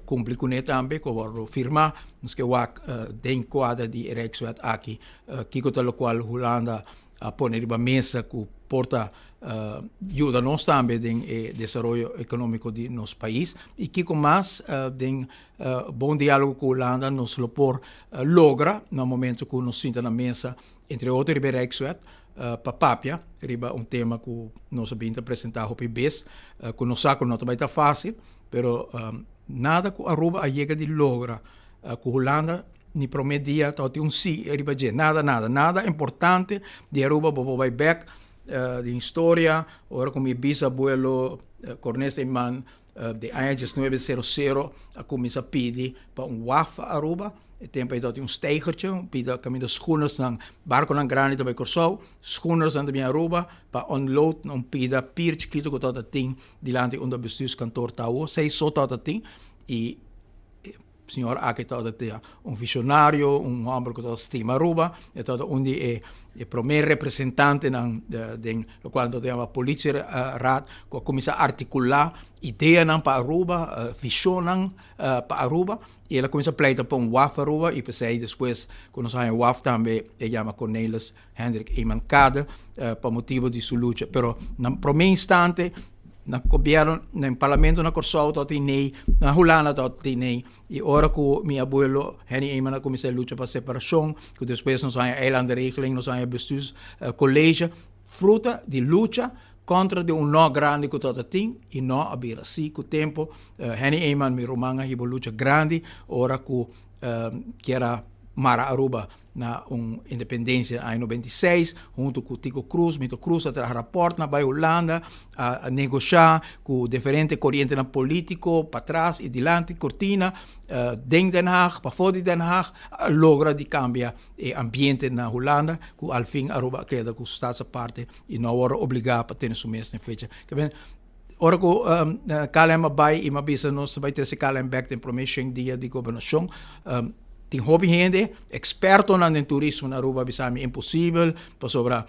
kumpli kuné tambe ku a wòrdu firmá. Nos ke wak den kuadra di e Rijkswet aki kiko ta lokual Hulanda a pone riba mesa ku por ta yuda nos tambe den e desaroyo ekonómiko di nos pais i kiko mas den bon diálogo ku Hulanda nos lo por logra na momento ku nos sinta na mesa entre otro riba e Rijkswet pa papia riba un tema ku nos a bin ta presentá hopi bes ku nos sa ku no ta bai ta fásil pero nada ku Aruba a yega di logra ku Hulanda. Ni prome dia tabatin un si riba dje. Nada, nada. Nada importante di Aruba bo por bai bek den historia ora ku mi bisabuelo Cornes Eman den aña diesnuebe sero sero a kuminsá pidi pa un waf pa Aruba. E tempu ei tabatin un steigertje, un pida kaminda schoenersnan, barkonan grandi ta bai Kòrsou, schoenersnan ta bin Aruba pa unload na un pida pier chikitu ku tabata tin dilanti unda bestuurskantoor ta awo. Esei so tabata tin i Señor aki tabata ta un visionario, un homber cu tabata stima Aruba, e tabata un di e e prome representantenan den locual nan ta yama politieraad cu a cuminsa articula ideanan pa Aruba, visionnan pa Aruba y el a cuminsa pleita pa un waf pa Aruba y p'esey despues cu nos a haña waf tambe e yama Cornelis Hendrik Eman Kade pa motibo di su lucha. Pero na prome instante na gobierno, na parlamento na Kòrsou tabata tin nee, na Hulanda tabata tin nee. I ora ku mi abuelo Henny Eman a kuminsá lucha pa separashon, ku despues nos haña eilandenregeling, nos haña bestuurscollege, fruta di lucha kontra di un no grandi ku tabata tin i no a bira si. Ku tempu Henny Eman, mi ruman, a hiba un lucha grandi ora ku kier a mara Aruba na un independencia aña 96 hunto cu Tico Cruz, Mito Cruz a traha rapport na bay Hulanda a negocia cu diferente corientenan politico patras y dilanti cortina den Den Haag, pafo di Den Haag a logra di cambia e ambiente na Hulanda cu al fin Aruba a keda cu staatsaparte y no a worde obliga pa tene su mes den fecha. Ora cu KLM a bay y mi a bisa nos ta bay trece KLM bek den prome shen dia di gobernacion, tin hopi hende, expertonan den turismo na Aruba a bisa mi imposibel pasobra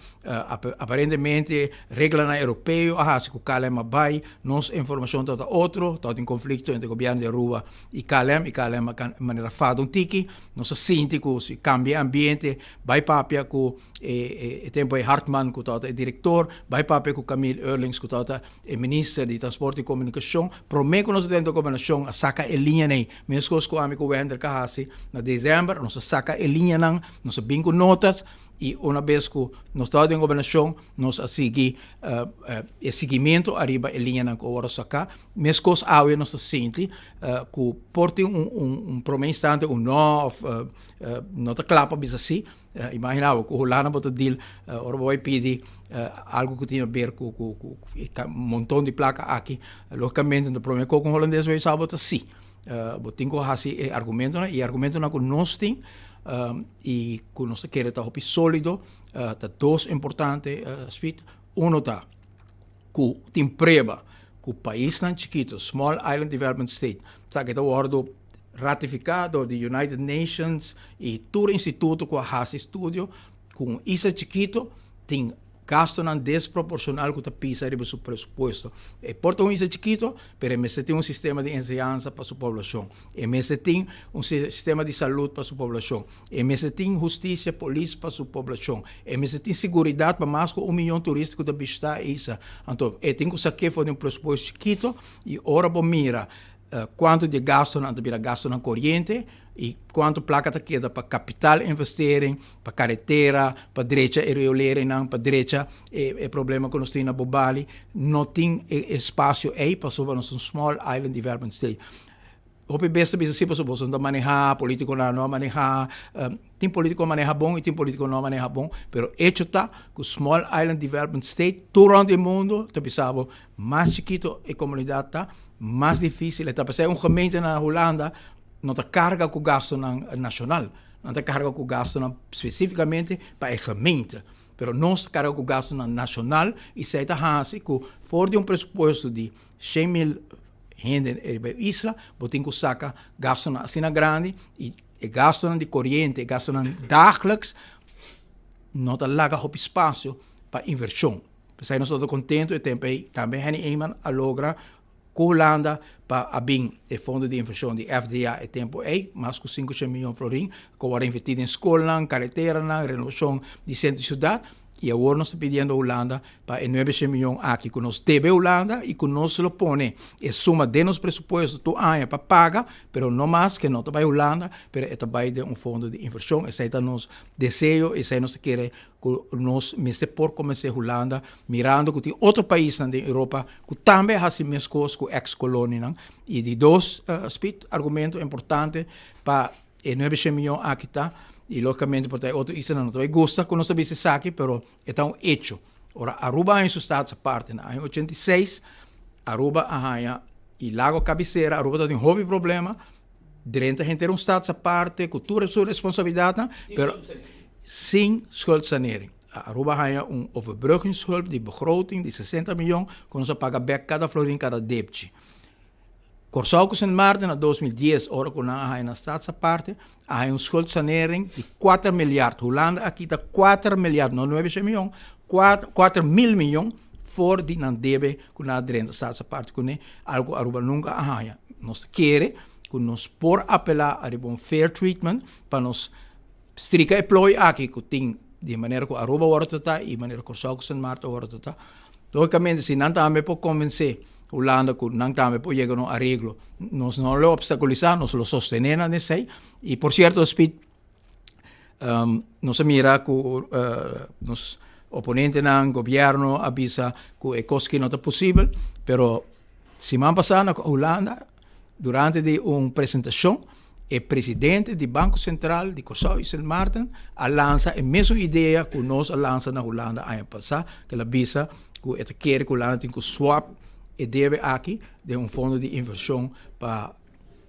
aparentemente reglanan europeo a haci cu KLM a bay, nos informacion tabata otro, tabatin conflicto entre gobierno di Aruba y KLM y KLM a manera fada un tiki, nos a sinti cu si cambia e ambiente bay papia cu E tempu ei Hartman ku tabata e direktor, bai papia ku Camille Eurlings ku tabata e minister di Transporte i Komunikashon. Promé ku nos a drenta gobernashon a saka e liñanan ei. Meskos ku ami ku Wendel ka hasi na desèmber, nos a saka e liñanan, nos a bin ku notas i una bes ku nos tabata den gobernashon nos a sigui e siguimentu ariba e liñanan ku a wòrdu saká. Meskos awe nos ta sinti ku por tin un promé instante un no òf no ta kla pa bisa sí. Imagina bo ku Hulanda bo ta deal ora bo bai pidi algu ku tin aber ku ku ku e monton di plaka aki, logikamente no prome kos ku un holandes bai bisa bo ta si. Bo tin ku hasi e argumentonan i e argumentonan ku nos tin i ku nos ta kere ta hopi solido ta dos importante Speed. Uno ta ku tin prueba ku paisnan chikito, small island development state, sa ke ta wòrdu ratifiká dor di United Nations i tur instituto ku a hasi estudio ku un isla chikito tin gastonan desproporshonal ku ta pisa riba su presupuesto. E por ta un isla chikito, pero e mester tin un sistema di enseñansa pa su poblashon. E mester tin un sistema di salud pa su poblashon. E mester tin hustisia, polis pa su poblashon. E mester tin siguridat pa mas ku un miyon turista ku ta bishitá e isla. Anto e tin ku sak'é for di un presupuesto chikito i ora bo mira Kuantu di e gastunan ta bira gastunan koriente i kuantu plaka ta keda pa kapital investering, pa karetera, pa drecha e rioleringnan, pa drecha e problema ku nos tin na Bobali. No tin e espasio ei pasobra nos ta un small island development state. Hopi bes ta bisa si pasobra boso no ta manehá, politikonan no a manehá. Tin politico a maneha bon y tin politico no a maneha bon, pero hecho ta cu Small Island Development State tur rond di mundo ta bisa bo mas chikito e comunidad ta, mas dificil e ta. P'esei un gemeente na Hulanda no ta carga cu gastonan nacional, nan ta carga cu gastonan specificamente pa e gemeente. Pero nos ta carga cu gastonan nacional y esei ta haci cu for di un presupuesto di 100,000 hende riba e isla, bo tin cu saca gastonan asina grandi y E gastonan di koriente, e gastonan dagelijks no ta laga hopi spasio pa invershon. P'esei nos ta kontentu e tempu ei tambe Henny Eman a logra ku Hulanda pa a bin e fondo di invershon di FDA e tempu ei, mas ku 500 miyon florin ku a wòrdu invertí den skolnan, kareteranan, renovashon di sentro di siudat. I awor nos ta pidiendo Hulanda pa e 900 miyon aki ku nos debe Hulanda i ku nos lo pone e suma den nos presupuesto tur aña pa paga, pero no mas ke no ta bai Hulanda, pero e ta bai den un fondo di invershon. Esei ta nos deseo, esei nos ta kere ku nos mester por komensé Hulanda mirando ku tin otro paisnan den Europa ku tambe a hasi meskos ku eks kolonianan. I di dos, Speed, argumento importante pa. E 900 miyon aki ta, y logicamente por ta e otro islanan no ta bay gusta cu nos ta bisa esaki, pero e ta un hecho. Ora Aruba a haña su status aparte na aña 86, Aruba a haña y Lago cabecera, Aruba ta tin hopi problema, drenta henter un status aparte cu tur su responsabilidadnan, pero sin schuldsanering. Aruba a haña un overbruggingshulp di begroting di 60 miyon cu nos a paga bek cada florin, cada depchi. Kòrsou ku Sint Maarten na 2010 ora ku nan a haña nan status aparte a haña un schuldsanering di kuater milyard. Hulanda a kita kuater milyard, no nuebe shen miyon, 4000 miyon for di nan debe ku nan a drenta status aparte kuné, algu ku Aruba nunka a haña. Nos ta kere ku nos por apelá ariba un fair treatment pa nos strika e plooi aki ku tin di e manera ku Aruba wòrdu tratá i manera Kòrsou ku Sint Maarten wòrdu tratá. Lógikamente si nan tambe por konvensé Hulanda ku nan tambe por yega na un areglo, nos no lo opstakulisá, nos lo sostené nan esei. I por sierto Speed, nos a mira ku nos oponentenan, gobièrnu a bisa ku e kos aki no ta posibel, pero siman pasá na Hulanda Durante di un presentashon, e presidente di Banko Sentral di Kòrsou i Sint Maarten a lansa e mesun idea ku nos a lansa na Hulanda aña pasá, ku el a bisa ku e ta kere ku Hulanda tin ku swap e debe aki den un fondo di invershon pa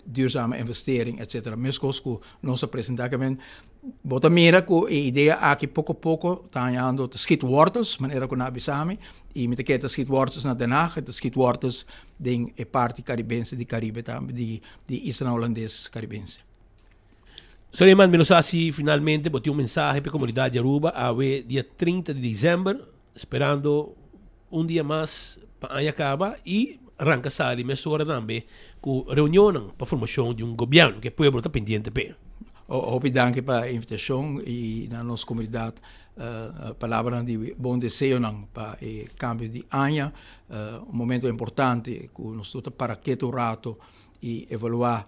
duurzame investering etcetera. Meskos ku nos a presentá ke men bo ta mira ku e idea aki poko poko ta hañando ta skit wòrtels, manera ku nan a bisa mi, i mi ta kere ta skit wòrtels na Den Haag, e ta skit wòrtels den e parti karibense di Karibe tambe, di di islanan hulandes karibense. Suleiman, mi no sa si finalmente bo tin un mensahe pa e komunidat di Aruba awe dia 30 di desèmber, sperando un dia mas pa aña kaba i ranka sali mesora tambe ku reunionnan pa formashon di un gobièrnu ku e pueblo ta pendiente p'e. Hopi danki pa e invitashon i na nos komunidat palabranan di bon deseonan pa e kambio di aña. Un momento importante ku nos tur ta para ketu un rato i evaluá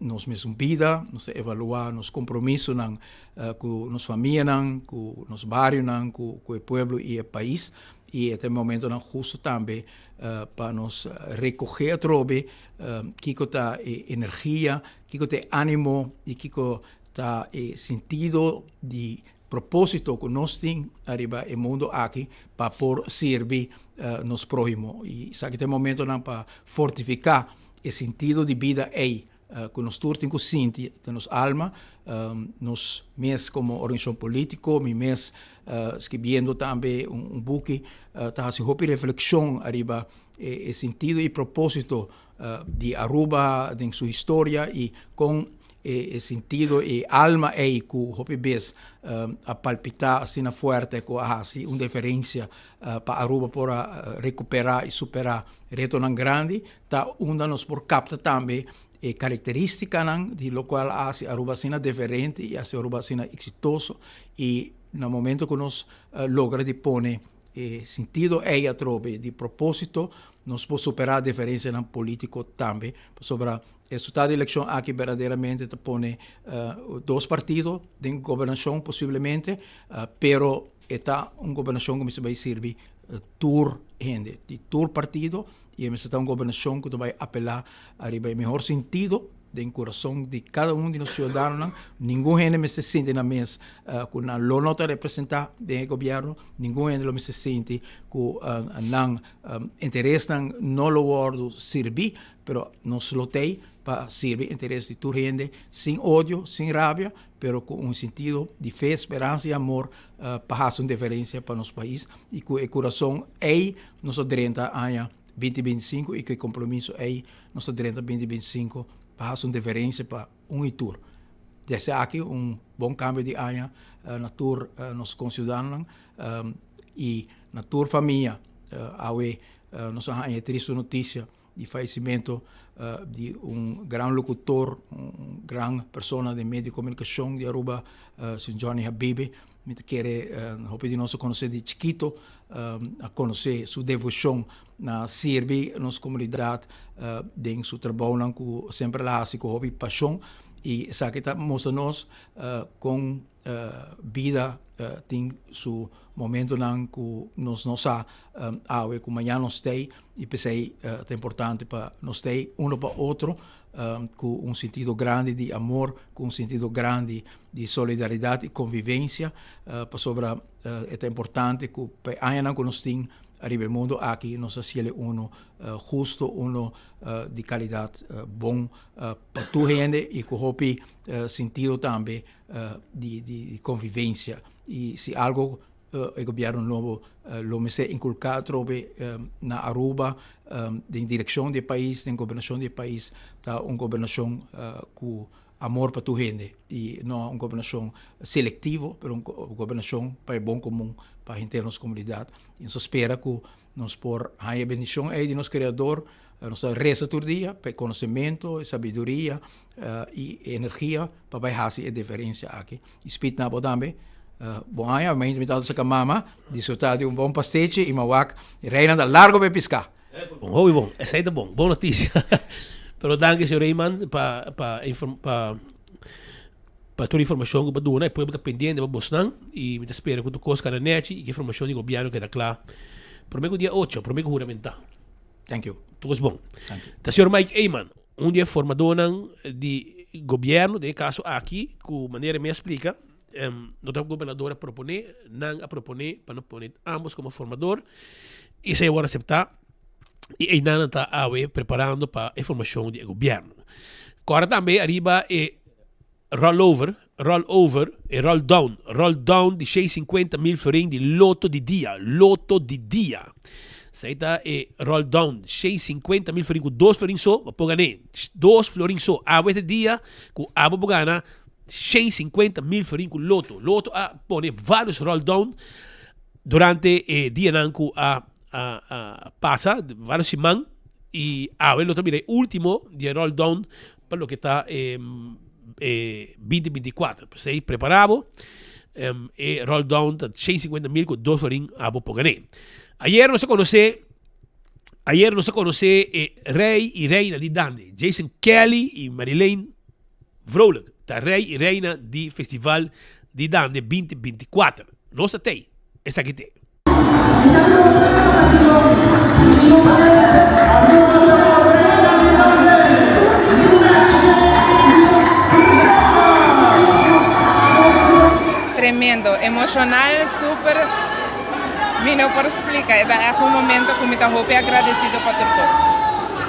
nos mesun bida, nos ta evaluá nos kompromisonan ku nos famianan, ku nos barionan, ku e pueblo i e pais. I e ta e momentonan husto tambe pa nos rekohé atrobe kiko ta e energia, kiko ta e ánimo i kiko ta e sentido di propósito ku nos tin ariba e mundu aki pa por sirbi nos próhimo. I esaki ta e momentonan pa fortifiká e sentido di bida ei ku nos tur tin ku sinti den nos alma. Nos mes komo organisashon polítiko, mi mes skibiendo tambe un buki ta hasi hopi reflekshon ariba e sentido i propósito di Aruba den su historia i kon e sentido e alma ei ku hopi bes a palpitá asina fuerte ku a hasi un diferensia pa Aruba por a rekuperá i superá retonan grandi ta unda nos por kapta tambe e karakterístikanan di lokual a hasi Aruba asina diferente i hasi Aruba asina eksitoso i na momento ku nos logra di pone E sintido ei atrobe di propósito nos por superá diferensianan polítiko tambe, pasobra e resultado di elekshon aki berdaderamente ta pone dos partido den gobernashon posiblemente, pero e ta un gobernashon ku mester bai sirbi tur hende di tur partido i e mester ta un gobernashon ku ta bai apelá ariba e mihor sintido den kurason di kada un di nos siudadanonan. Ningun hende mester sinti nan mes ku nan lo no ta representá den e gobièrnu, ningun hende lo mester sinti ku nan interesnan no lo wòrdu sirbí, pero nos lo t'ei pa sirbi interes di tur hende sin odio, sin rabia, pero ku un sintido di fe, speransa i amor pa hasi un diferensia pa nos pais i ku e kurason ei nos a drenta aña binti 25 i ku e kompromiso ei nos ta drenta binti 25 pa hasi un diferensia pa un i tur. Desde aki un bon kambio di aña na tur nos konsiudadanonan i na tur famia. Awe nos a haña e tristu notisia di fayecimento di un gran locutor, un gran persona den medio di comunicacion di Aruba, señor Johnny Habibe. Mi ta kere hopi di nos a conoce di chikito, a conoce su devocion na sirbi nos comunidad den su trabounan cu semper el a haci cu hopi pasion y esaki ta mustra nos con Bida tin su momentonan ku nos no sa awe ku mañana nos stay i p'esei ta importante pa nos stay uno pa otro. ku un sentido grandi di amor, ku un sentido grandi di solidaridat i konvivensia, pasobra e ta importante ku pa e añanan ku nos tin ariba e mundu aki nos a siele unu husto, unu di kalidat bon pa tur hende i ku hopi sentido tambe di konvivensia. I si algu e gobièrnu nobo lo mester inkulká atrobe na Aruba den direkshon di e pais, den gobernashon di e pais, ta un gobernashon ku amor pa tur hende i no un gobernashon selektivo, pero un gobernashon pa e bon komun, pa henter nos komunidat. I nos ta spera ku nos por haña e bendishon ei di nos Kreador. Nos ta resa tur dia pa e konosementu, e sabiduria i e energia pa bai hasi e diferensia aki. I spit na bo tambe. Bon aña, mi ta saka mama, disfruta di un bon pastechi i mi a wak reinan ta largo pa e piská. Bon, hopi bon. Esei ta bon. Bon notisia. Pero danki señor Reyman pa pa pa pa tur informashon ku bo duna. E pueblo ta pendiente pa bosnan i mi ta spera ku tur kos keda nechi i ku e informashon di gobièrnu keda kla promé ku dia ocho, promé ku huramentá. Thank you. Tur kos bon. Thank you. Ta señor Mike Eman, un di e formadónan di gobièrnu den e kaso aki ku manera mi a splika no ta gobernador a proponé, nan a proponé pa no pone ambos komo formador i esei a wòrdu aseptá i einan nan ta awe preparando pa e formashon di e gobièrnu. Kòrda tambe ariba e rollover, roll over, e roll down, roll down di 650 mil florin di loto di dia, loto di dia. Esei ta e roll down, 650 mil florin ku dos florin so bo por gané, dos florin so. Awe ta e dia ku abo por gana 650 mil florin ku loto. Loto a pone varios roll down durante e dianan ku a a a pasa, varios siman y awe lo ta bira e ultimo di e roll down pa loke ta e e 2024. P'esei prepara bo, e roll down ta 650 mil ku dos florin abo por gané. Ayer nos a konosé ayer nos a konosé e rei y reina di Dande, Jason Kelly y Marilyn Vrolijk ta rei y reina di Festival di Dande 2024. Nos ta tei, esaki te. Tremendo, emocional, super, mi no por splica, e ta echt un momento cu mi ta hopi agradecido pa tur cos.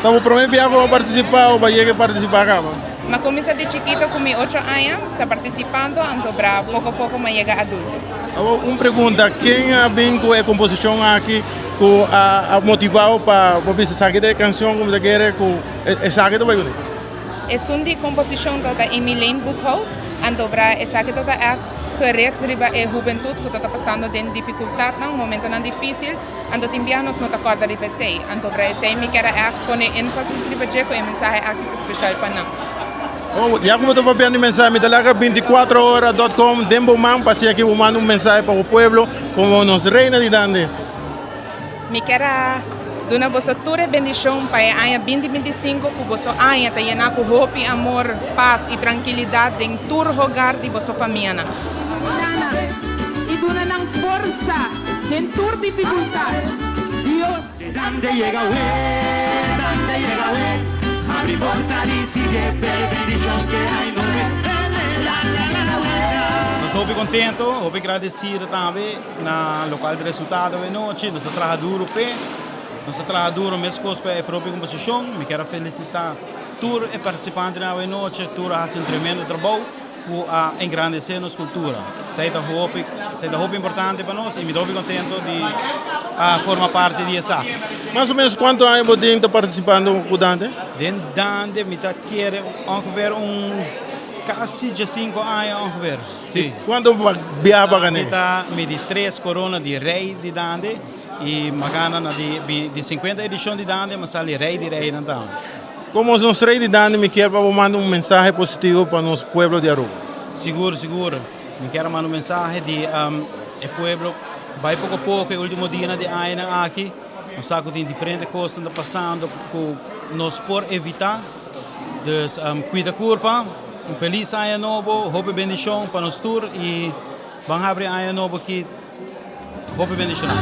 Ta bo prome bia cu bo a participa o bo a yega participa caba? Mi a cuminsa di chikito cu mi ocho aña ta participando anto bra poco poco mi a yega adulto. Awor un pregunta, ken a bin ku e komposishon aki ku a motivá bo pa bo bisa esaki ta e kanshon ku mi ta kere ku esaki ta bai kuné? Esun di komposishon ta ta Emilene Boekhout, anto bra esaki ta ta ègt gericht riba e hubentut ku ta ta pasando den difikultatnan, momentonan difísil, anto tin biaha nos no ta kòrda riba esei, anto bra esei mi kier a ègt pone énfasis riba dje ku e mensahe aki ta speshal pa nan. Oh, ya ku bo ta papia di mensahe, mi ta laga 24 ora dot com den bo man pa asina ki bo manda un mensahe pa bo pueblo komo nos reina di Dande. Mi kier a duna boso tur e bendishon pa e aña 2025 ku boso aña ta yená ku hopi amor, pas i trankilidat den tur hogar di boso famianan. Iluminá nan i duna nan forsa den tur difikultat. Dios. Dande yega we, dande yega we, Abri porta ricibié p'e bendicion ke hay no ve, la la la la la. Nos ta hopi contento, hopi gradecido tambe na locual di resultado awe nochi. Nos ta traha duro p'e, nos ta traha duro mescos pa e propio composicion. Mi kier a felicita tur e participantenan awe nochi, tur a haci un tremendo trabou. Ku a engrandesé nos kultura. Esei ta hopi, esei ta hopi importante pa nos i mi ta hopi kontento di a forma parti di esaki. Mas o menos kuantu aña bo tin ta partisipando ku Dande? Den Dande mi ta kere ongeveer un kasi diesinko aña ongeveer, si. Kuantu biaha bo a gané? Mi ta mi di tres korona di rei di Dande i mi a gana na di di sinkuenta edishon di Dande mi a sali rei di reinan tambe. Como nos rey di Dande mi kier pa bo manda un mensahe positivo pa nos pueblo di Aruba. Sigur sigur mi kier a manda un mensahe di e pueblo bay poco poco e ultimo dianan di añanan aki nos sa cu tin diferente cosnan ta pasando cu nos por evita dus cuida curpa un feliz aña nobo hopi bendicion pa nos tur y ban habri aña nobo aki Hopi bendiciona.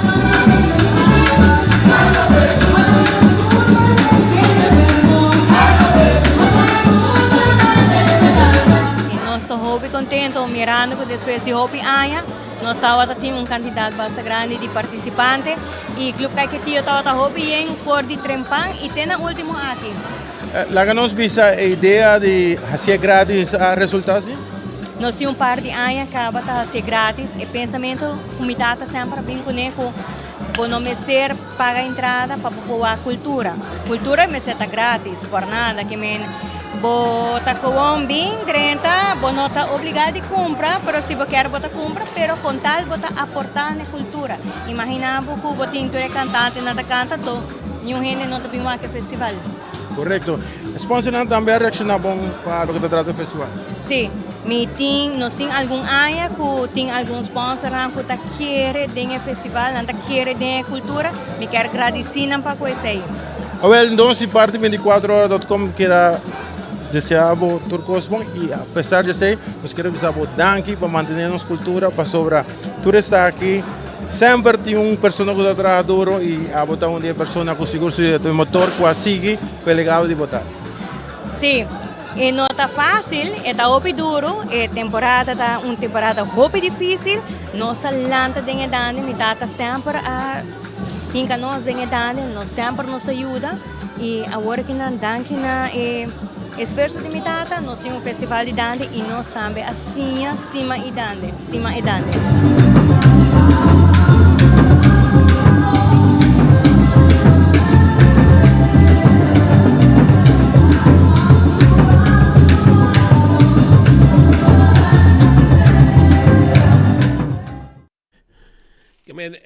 ta hopi contento mirando cu despues di hopi aña nos tawata tin un cantidad basta grandi di participante y Club Caiquetio tawata hopi yen for di trempan y te na ultimo aki. Laga nos bisa e idea di hacié gratis a resulta si? Nos tin un par di aña caba ta hacié gratis. E pensamento cu mi tata semper a bin cune cu bo no mester paga entrada pa bo por wak cultura. Cultura mester ta gratis, por nada. Ke men bo ta gewoon bin drenta, bo no ta obliga di cumpra, pero si bo kier bo ta cumpra, pero con tal bo ta aporta na e cultura. Imagina bo cu bo tin tur e cantantenan ta canta to. Niun hende no ta bin wak e festival. Korekto. Sponsornan tambe a reakshoná bon pa loke ta trata e festival? Sí. Mi tin, nos tin algun aña ku tin algun sponsornan ku ta kere den e festival, nan ta kere den e kultura. Mi kier gradisí nan pa ku esei. Awel, enton si parti 24 ora dot com kier a desea bo tur kos bon i apesar di esei nos kier a bisa bo danki pa mantené nos kultura pasobra tur esaki Semper tin un persona ku ta traha duro i abo ta un di e persona ku sigur si ta e motor ku a sigui ku e legado di bo tata. Sí, e no ta fásil, e ta hopi duro, e temporada ta un temporada hopi difísil, nos ta lanta den e dande, mi tata semper a hinka nos den e dande, nos semper nos a yuda i awor aki nan danki na e esfuerso di mi tata nos tin un festival di dande i nos tambe a siña stima i dande, stima e dande.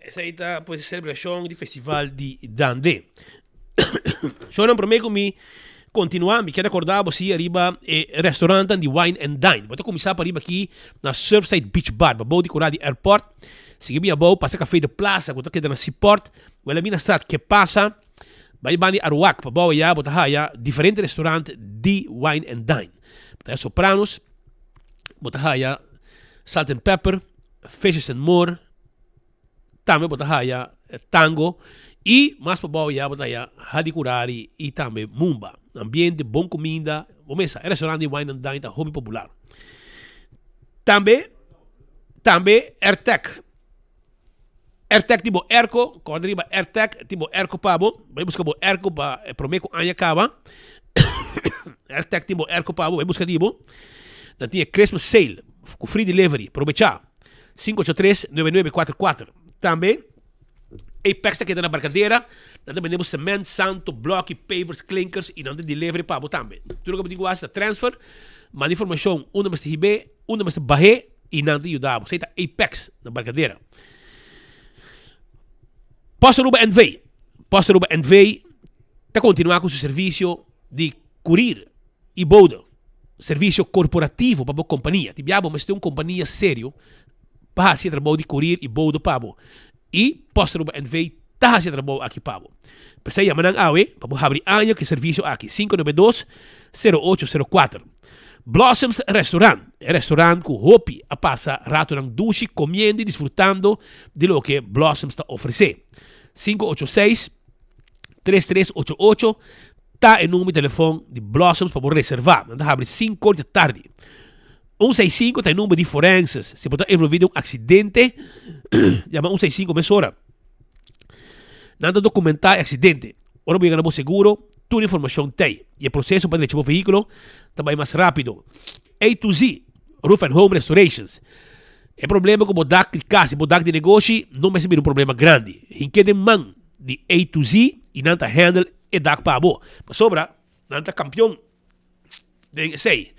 Esei ta pues e celebracion di festival di Dande. Shownan prome cu mi continua mi kier recorda bo si ariba e restaurantan di Wine and Dine. Bo ta cuminsa pa ariba aki na Surfside Beach Bar pabou di cura di airport. Sigui bin abou pasa Café de Plaza cu ta keda na Seaport. Wela bin na straat Ke Pasa bai banda di Aruac pabou aya bo ta haya diferente restaurant di Wine and Dine. Bo ta haya Sopranos, bo ta haya Salt and Pepper, Fishes and More, tambe bo ta haya tango y mas pabou ya bo ta haya Hadicurari y tambe Mumba. Ambiente, bon cuminda, bo mesa e restaurant di Wine and Dine ta hopi popular. Tambe, tambe Airtec. Airtec tin bo airco, corda riba Airtec tin bo airco pa bo, bai busca bo airco pa e prome cu aña caba. Airtec tin bo airco pa bo, bai busca di bo. Nan tin e Christmas sale cu free delivery, probecha. 583 9944. Tambe Apex ta keda na Barcadera, nan ta bende bo cement, santo, bloki, pavers, klinkers y nan ta delivery pa bo tambe. Tur loke bo tin cu haci ta transfer, manda informacion unda mester hib'é, unda mester bah'é y nan ta yuda bo. Esey ta Apex na Barcadera. Post Aruba NV. Post Aruba NV ta continua cu su servicio di curir y bode. Servicio corporativo pa bo compania. Tin bia bo mester un compania serio pa haci e trabou di curir y bode pa bo. Y Post Aruba NV ta haci e trabou aki pa bo. P'esei yama nan awe pa bo habri aña cu e servicio aki, 592 0804. Blossoms Restaurant, e restaurant cu hopi a pasa ratonan dushi comiendo y disfrutando di loke Blossoms ta ofrece. 586 3388 ta e numero di telefon di Blossoms pa bo reserva. Nan ta habri 5 or di tardi. 165 ta e numero di forenses. Si bo ta envolvi den un accidente, yama 165 mesora. Nan ta documenta e accidente. Ora bo yega na bo seguro, tur informacion t'ey y e proceso pa drecha bo vehiculo ta bay mas rapido. A to Z, Roof and Home Restorations. E problema cu bo dak di cas y bo dak di negoshi no mester bira un problema grandi. Hinke den man di A to Z y nan ta handle e dak pa bo. Pasobra nan ta campeon den esey.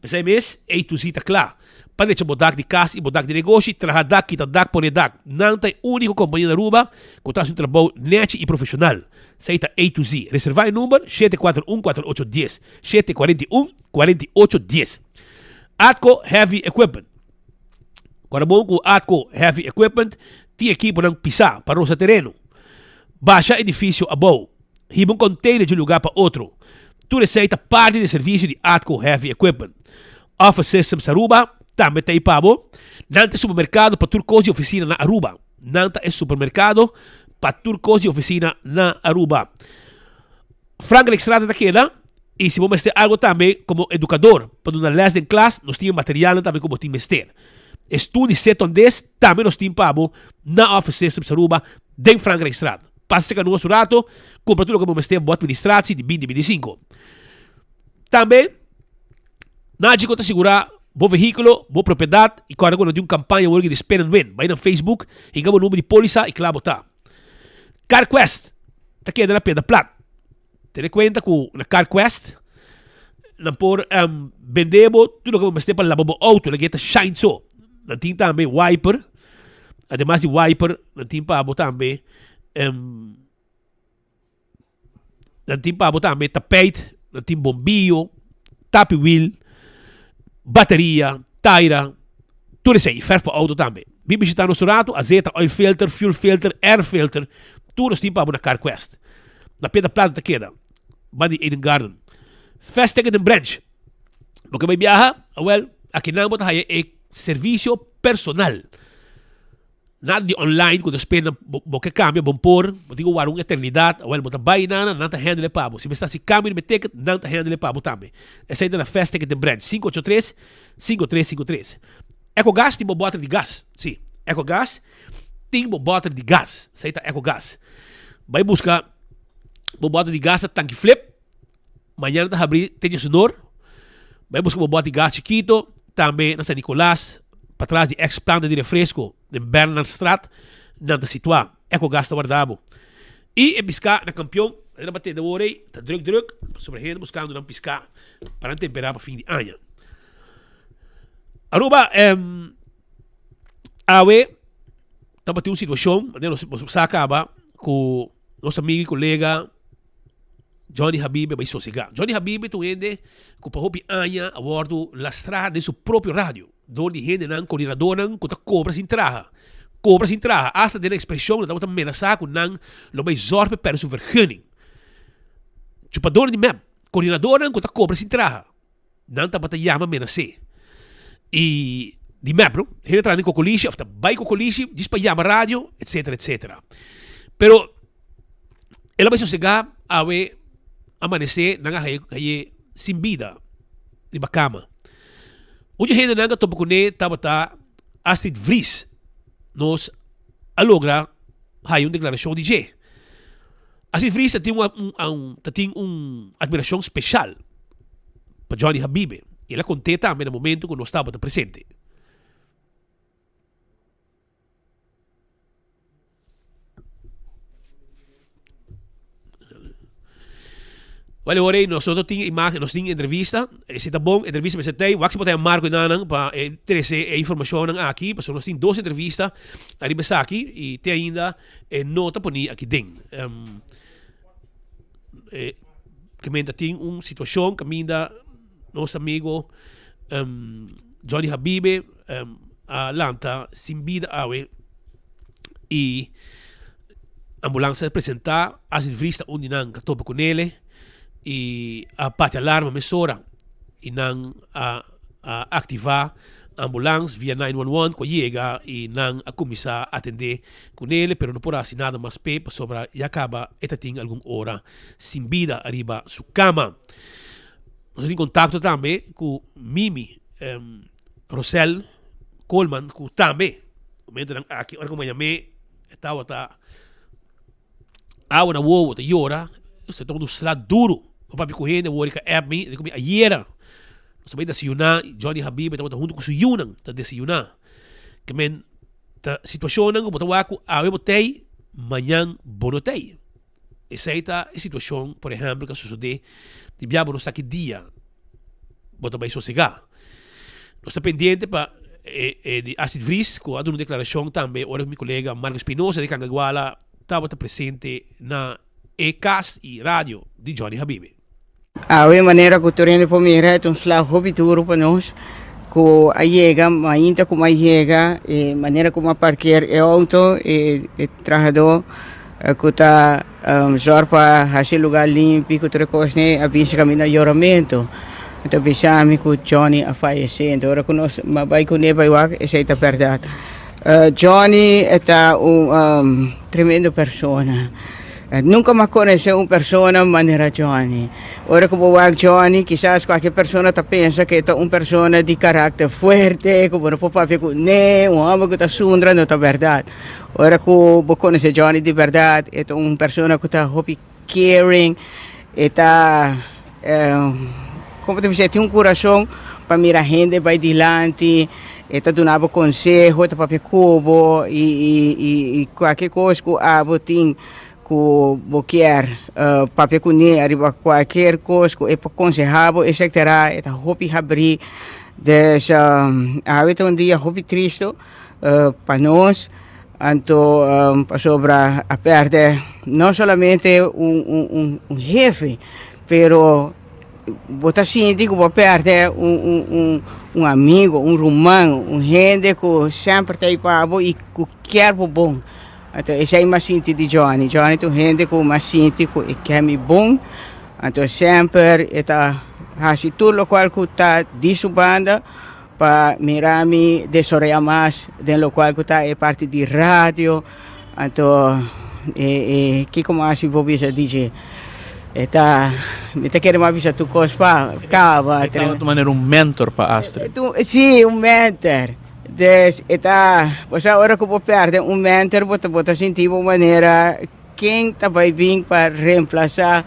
P'esey mes A to Z ta cla pa drecha bo dak di cas y bo dak di negoshi, traha dak, kita dak, pone dak. Nan ta e unico compania na Aruba cu ta haci un trabou nechi y profesional. Esey ta A to Z. Reserva e number 741 48 10, 741 48 10. Atco Heavy Equipment. Kora bon ku Atco Heavy Equipment tin ekiponan pisá pa rosa tereno, basha edifisio abou, hiba un container di un lugá pa otro. Tur esei ta parti di e servisio di Atco Heavy Equipment. Office Systems Aruba tambe ta ei pa bo. Nan ta e supermerkado pa tur kos di ofisina na Aruba. Nan ta e supermerkado pa tur kos di ofisina na Aruba. Frankrijkstraat ta keda. I si bo mester algo tambe komo edukador pa duna lès den klas, nos tin e materialnan tambe ku bo tin mester. E stul di Seton Des tambe nos tin pa bo na Office Systems Aruba den Frankrijkstraat. Pasa serka nos un rato, kumpra tur loke bo mester pa bo administratie di binti 25. Tambe Nagico ta sigurá bo vehíkulo, bo propiedat i kòrda ku nan tin un kampaña awor di Spin and Win. Bai na Facebook, hinka bo number di pólisa i kla bo ta. CarQuest ta keda na Piedra Plat. Tene kuenta ku na CarQuest nan por bende bo tur loke bo mester pa laba bo outo, nan ke ta shine so. Nan tin tambe wiper, ademas di wiper nan tin pa bo tambe. Nan tin pa bo tambe tapijt, nan tin bombillo, tapi wiel, bateria, taira, tur esei, verf pa auto tambe. Bin bishita nos un rato, azeta, oil filter, fuel filter, air filter, tur nos tin pa bo na Carquest. Na Piedra Plata ta keda, banda di Eden Garden. Fast Ticket den Branch. Bo ke bai biaha? Awel, akinan bo ta haya e servicio personal. Nada di online ku ta spera bo bo ke kambia bon por, bo tin ku warda un eternidat, awel bo ta bai nan, nan ta handle pa bo. Si mester hasi kambio di bo ticket, nan ta handle pa bo tambe. Esei ta na Fast Ticket den Branch, 583 5353. Ecogas tin bo bòter di gas, si, Ecogas tin bo bòter di gas, esei ta Ecogas. Bai buska bo bòter di gas na Tanki Flip. Mañana ta habri te diesunor. Bai buska bo bòt di gas chikito. Tambe na San Nicolas, patras di ex planta di refresco den Bernardstraat, nan ta situá. Ecogas ta warda bo. I e piská na Kampion, nan a tende awor ei, ta druk druk, pasobra hende buskando nan piská pa nan temperá pa fin di aña. Aruba, awe tabatin un situashon, manera nos sa kaba, ku nos amigo i kolega, Johnny Habibe bai sosegá. Johnny Habibe ta un hende ku pa hopi aña a wòrdu lastrá den su propio radio dor di hendenan, koordinadornan ku ta kobra sin traha. Kobra sin traha. Asta den ekspreshon nan tabata menasá ku nan lo bai zòrg pa e pèrdè su vergunning. Chupadornan di mep, koordinadornan ku ta kobra sin traha. Nan tabata yama menas'é. I di mep no. Hende traha den kokolishi of ta bai kokolishi djis pa yama radio, etcetera, etcetera. Pero el a bai sosegá awe amanesé nan a haye sin bida riba kama. Un dje hendenan a topa kuné tabata Astrid Vries. Nos a logra haya un deklarashon di dje. Astrid Vries ta tin un ta tin un admirashon speshal pa Johnny Habibe i el a kont'é tambe na momento ku nos tabata presente. Wèl ora ei nos no tin imagen, nos tin entrevista, esei ta bon, entrevista mester tei, wak si bo ta haña Marco enanan pa e trese e informashonnan aki, pasobra nos tin dos entrevista ariba esaki i te ainda e no ta poni aki den. E kaminda tin un situashon kaminda nos amigo Johnny Habibe a lanta sin bida awe i ambulans a presenta Astrid Vries ta un di nan ka topa ku nele i a bati alarma mesora i nan a aktivá ambulans via 911 ku a yega i nan a kuminsá atendé ku nele pero no por hasi nada mas p'e pasobra ya kaba e ta tin algun ora sin bida ariba su kama. Nos a tin kontakto tambe ku Mimi Rosel Coleman ku tambe momentonan aki ora ku mi a yam'é e tabata Awa na wowo ta yora, se ta un sla duro. Mi papia ku hende awor ka app mi, di ku mi ayera nos a bai desayuná, Johnny Habibe tabata huntu ku su yunan ta desayuná. Ke men ta situashonnan ku bo ta wak ku awe bo tei, mañan bo no tei. Esei ta e situashon, por ehèmpel, ku a sosodé di bia bo no sa ki dia bo ta bai sosegá. Nos ta pendiente pa e di Astrid Vries ku a duna un deklarashon tambe ora ku mi kolega Marco Espinosa di Kangaguala tabata presente na e kas i radio di Johnny Habibe. Awe manera ku tur hende por mira e ta un slag hopi duru pa nos ku a yega mainta ku a yega e manera ku a parker e outo e trahadó ku ta zòrg pa hasi e lugá limpi ku tur e kosnan a bisa kaminda yoramentu. Ta bisa mi ku Johnny a fayesé enton ora ku nos a bai kuné bai wak esei ta bèrdat. Johnny ta un tremendo persona. Nunka m'a konosé un persona manera Johnny. Ora ku bo wak Johnny, kisas kualke persona ta pensa ku e ta un persona di karakter fuerte, ku bo no por papia kuné, un hòmber ku ta sundra, no ta bèrdat. Ora ku bo konosé Johnny di bèrdat, e ta un persona ku ta hopi caring, e ta, komo ta bisa, e tin un kurason pa mira hende bai dilanti, e ta duna bo konseho, e ta papia ku bo i kualke kos ku abo tin ku bo kier papia kuné ariba kualker kos ku e por konseha bo etcetera, e ta hopi habrí. Dus awe ta un dia hopi tristu pa nos. Anto pasobra a perde no solamente un un hefe, pero bo ta sinti ku bo a perde un un un amigo, un ruman, un hende ku semper ta ei pa bo i ku kier bo bon. Anto esei mi a sinti di Johnny. Johnny ta un hende ku mi a sinti ku e kier mi bon, anto semper e ta hasi tur lokual ku ta di su banda Pa mira mi desaroya mas den locual cu ta e parti di radio, anto e e kico mas mi por bisa DJ? E ta, mi ta kere mas bisa tur cos pa caba. E tabata manera un mentor pa Astrid. Si, un mentor. Dus e ta, bo sa ora cu bo perde un mentor bo ta bo ta sinti bo manera ken ta bay bin pa reemplaza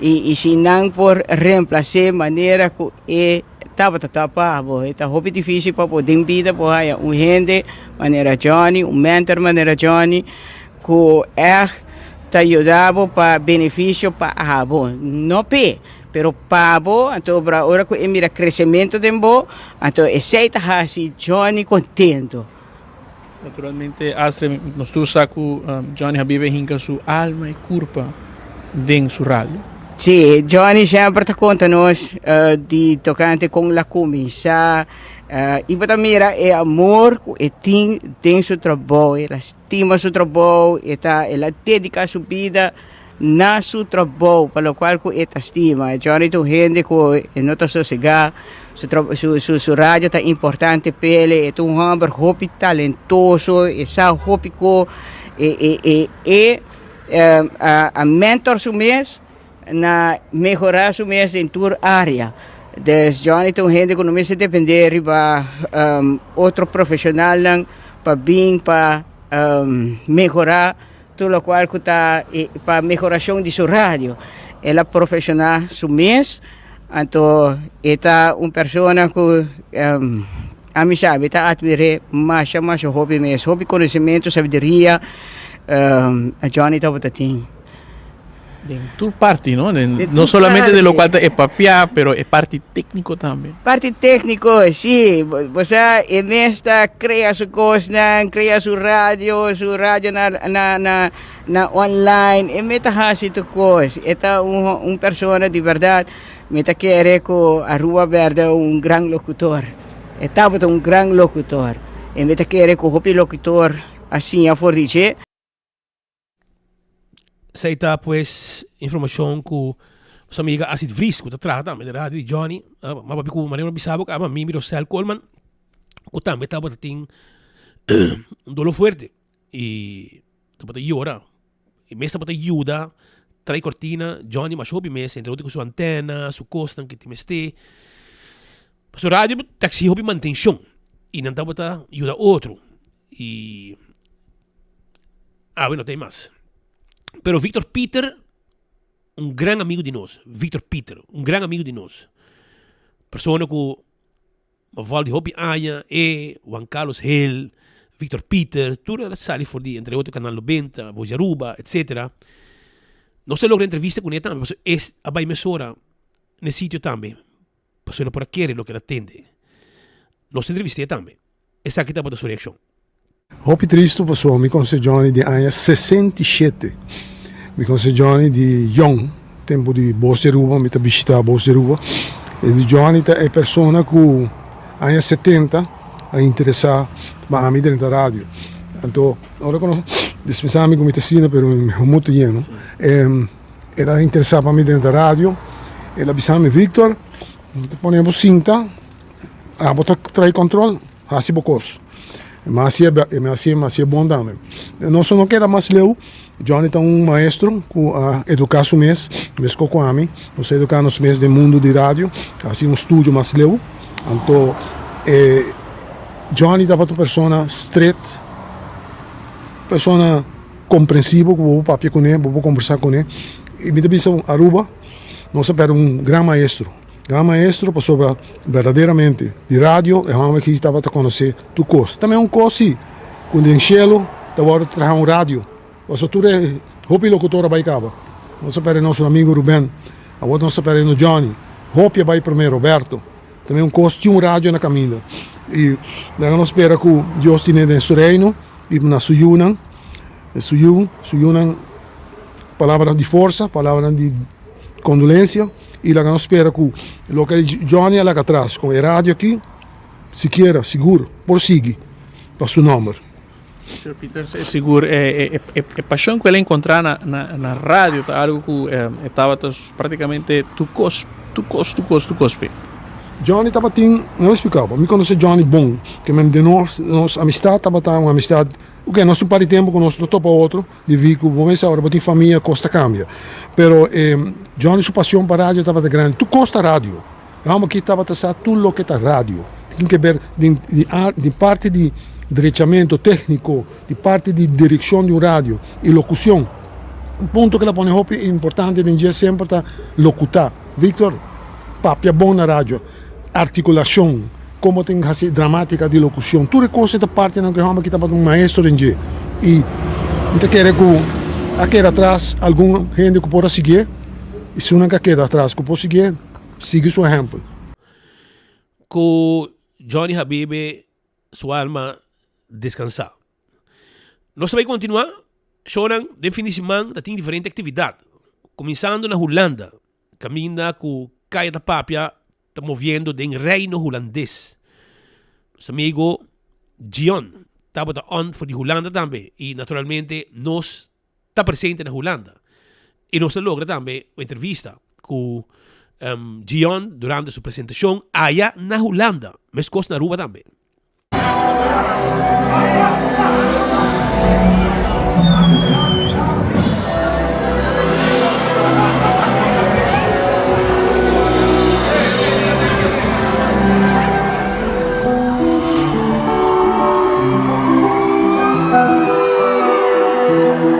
y y si nan por reemplace manera cu e Tabata ta pa bo. E ta hopi dificil pa bo den bida bo haya un hende manera Johnny, un mentor manera Johnny, cu echt ta yuda bo pa beneficio pa abo. No p'e, pero pa bo, anto ora ora cu e mira crecemento den bo, anto esey ta haci Johnny contento. Naturalmente, Astrid, nos tur sa cu Johnny Habibe a hinca su alma y curpa den su radio. Sí, Johnny semper ta conta nos di tocante con la cuminsa y bo ta mira e amor cu e tin den su trabou, el a stima su trabou, e ta el a dedica su bida na su trabou pa locual cu e ta stima. Johnny ta un hende cu e no ta sosega, su su su radio ta importante p'el, e ta un homber hopi talentoso, e sa hopi cu e e e e a mentor su mes na mehora su mes den tur area. Dus Johnny ta un hende cu no mester depende riba otro profesionalnan pa bin pa mehora Tur locual cu ta pa mehoracion di su radio. El a profesioná su mes, anto e ta un persona cu ami sa, mi ta admir'é masha masha hopi mes. Hopi conocimento, sabiduria Johnny tabata tin. Den tur parti, no? Den, no solamente de locual ta e papia, pero e parti técnico tambe. Parti técnico, sí. Bo sa, e mes ta crea su cosnan, crea su radio, su radio na, na, na, na online. E mes ta haci tur cos. E ta un, un persona di berdad. Mi ta kere cu Aruba berde un gran locutor. E tabata un gran locutor. E mi ta kere cu hopi locutor a siña for di dje. Esei ta pues informacion cu nos amiga Astrid Vries cu ta traha tambe den radio di Johnny. Ma papia cu manera mi a bisa bo caba Mimi Rosel Coleman cu tambe tabata tin un dolor fuerte y tabata yora y mes tabata yuda trae cortina Johnny masha hopi mes entre otro cu su antena su cosnan cu tin mester. Pasobra radio ta exigi hopi mantencion y nan tabata yuda otro y Awe no ta ei mas. Pero Victor Pieter, un gran amigo di nos. Victor Pieter, un gran amigo di nos. Persona ku a vòl di hopi aña, e, Juan Carlos Hill, Victor Pieter, tur a sali for di entre otro Canal Nobenta, Voz di Aruba, etcetera. Nos a logra entrevista kuné tambe, pasobra e a bai mesora n'e sitio tambe, pasobra e no por a kere loke el a tende. Nos a entrevist'é tambe. Esaki tabata su reakshon. Hopi tristu pasobra mi conoce Johnny di aña 67. Mi conoce Johnny di yong, tempo di Bos di Aruba, mi ta bishita Bos di Aruba. E di Johnny ta e persona cu aña 70 a interesa pa ami drenta radio. Anto ora cu nos, dispensami cu mi ta asina pero mi homo ta yeno, el a interesa pa mi drenta radio, el a bisami Victor, mi ta pone bo sinta, abo ta trae control, haci bo cos. Mi a hasié mi a hasié mi a hasié bon tambe. Nos no keda mas leu, Johnny ta un maestro ku a eduká su mes, meskos ku ami, nos a eduká nos mes den mundu di radio, hasi un studio mas leu. Anto e Johnny tabata un persona stret, persona komprensivo ku bo por papia kuné, bo por kombersá kuné. I mi ta bisa Aruba nos a pèrdè un gran maestro, gran maestro pasobra berdaderamente di radio e hòmber aki tabata konosé tur kos. Tambe un kos si ku den shelu ta wòrdu traha un radio pasobra tur e hopi lokutor a bai kaba. Nos a pèrdè nos amigu Ruben, awor nos ta pèrdè Johnny, hopi a bai promé Roberto. Tambe un kos tin un radio na kaminda i laga nos spera ku Dios tine den su reino i na su yunan, su yu, su yunan palabranan di forsa, palabranan di kondolensia i laga nos spera ku loke Johnny a laga atras ku e radio aki sikiera sigur por sigui pa su nòmber. Señor Pieters, e sigur e e pasion ku el a enkontrá na na radio ta algu ku e tabata praktikamente tur kos, tur kos, tur kos, tur kos p'e. Johnny tabatin, no lo splika bo, mi konosé Johnny bon, ke men den nos nos amistat tabata un amistat, oke nos tin un par di tempu ku nos no topa otro, debí ku bo mes sa ora bo tin famia kos ta kambia, pero Johnny su pasion pa radio tabata grandi, tur kos ta radio. E hòmber aki tabata sa tur loke ta radio. Tin ke ber den di parti di drechamentu tékniko, di parti di direkshon di un radio i lokushon. Un punto ku el a pone hopi importante den dje semper ta lokutá. Victor, papia bon na radio, artikulashon, komo tin hasi dramátika di lokushon, tur e kos ei ta partinan ku e hòmber aki tabata un maestro den dje. I mi ta kere ku a keda atras algun hende ku por a siguié i si nan ka keda atras ku por siguié, Sigui su ehempel. Ku Johnny Habibe su alma deskansá. Nos ta bai kontinuá shownan den fin di siman ta tin diferente aktividat, kuminsando na Hulanda, kaminda ku Kaya ta Papia ta moviendo den Reino Hulandes. Nos amigo Gion tabata on for di Hulanda tambe i naturalmente nos ta presente na Hulanda y nos a logra tambe un entrevista cu Gion durante su presentacion aya na Hulanda, mescos na Aruba tambe.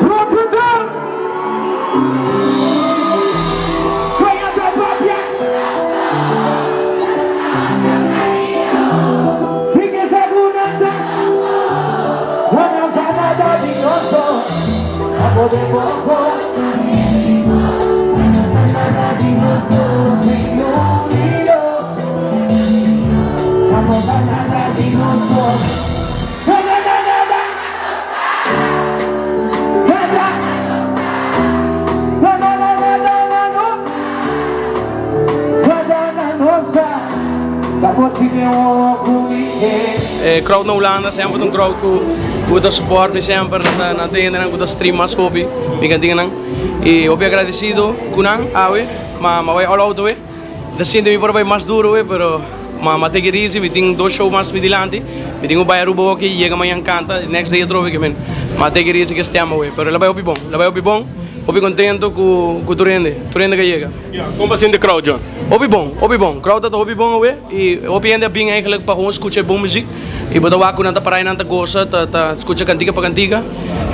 Rotterdam! Kaya ta papia! Rikesa ku nan ta Gana sa nada di nos dos Abo den bo kor Gana sa nada di nos dos Señor mi Dios Abo sa nada di nos dos Nada nada nada E crowd na Hulanda semper ta un crowd ku ku ta support mi semper, nan ta hendenan ku ta stream mas hopi mi kantiganan y hopi agradecido ku nan awe ma bai all out awe. Mi ta sinti mi por a bai mas duro we pero ma take it easy mi tin dos show mas mi dilanti mi tin ku bai Aruba oki yega mañan kanta next day atrobe ke men ma take it easy ke stema we pero el a bai hopi bon el a bai hopi bon hopi kontento ku ku tur hende tur hende ku a yega. Kon bo a sinti crowd John? Hopi bon hopi bon crowd ta hopi bon awe y hopi hende a bin eigenlijk pa gewoon skucha e bon muziek y bo ta wak ku nan ta para y nan ta gosa ta ta skucha kantika pa kantika.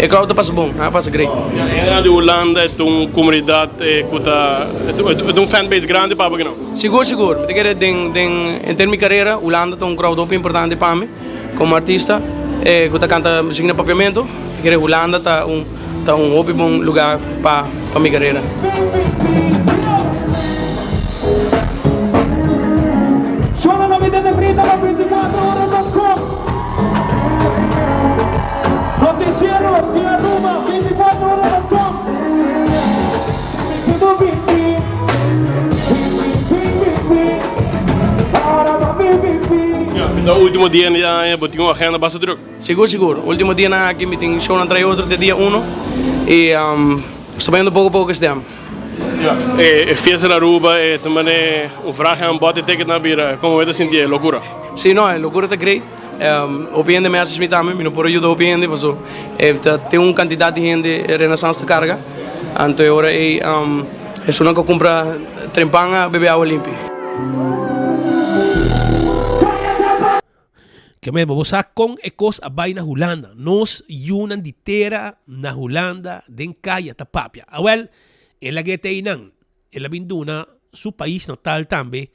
E crowd ta pasa bon, nan a pasa great. Ya, e hendenan di Hulanda e ta un comunidad cu ta, e ta un fan base grandi pa bo no? Sigur, sigur. Mi ta kere den, den henter mi carera, Hulanda ta un crowd hopi importante pa mi como artista cu ta canta musica na Papiamento. Mi ta kere Hulanda ta un, ta un hopi bon lugar pa, pa mi carera. Noticiero di Aruba 24 ora dot com Ya, ta ultimo dia di aña, bo tin un agenda basta druk. Sigur, sigur. Ultimo dianan aki mi tin shownan trae otro te dia uno y nos ta bayendo poco poco cu stem. Ya, e fiesta na Aruba e ta mane un vraag aan bot e ticket na bira, como bo ta sinti e locura? Si, no, e locura ta great. Hopi hende message mi tambe, mi no por a yuda hopi hende paso e ta tin un kantidat di hende e Renaissance ta karga. Anto e ora ei esunnan ku a kumpra trempan a bebe awa limpi. Ke men bo sa kon e kos a bai na Hulanda. Nos yunan di tera na Hulanda den kaya ta papia. Awel, e lag'é te einan. El a bin duna su pais natal tambe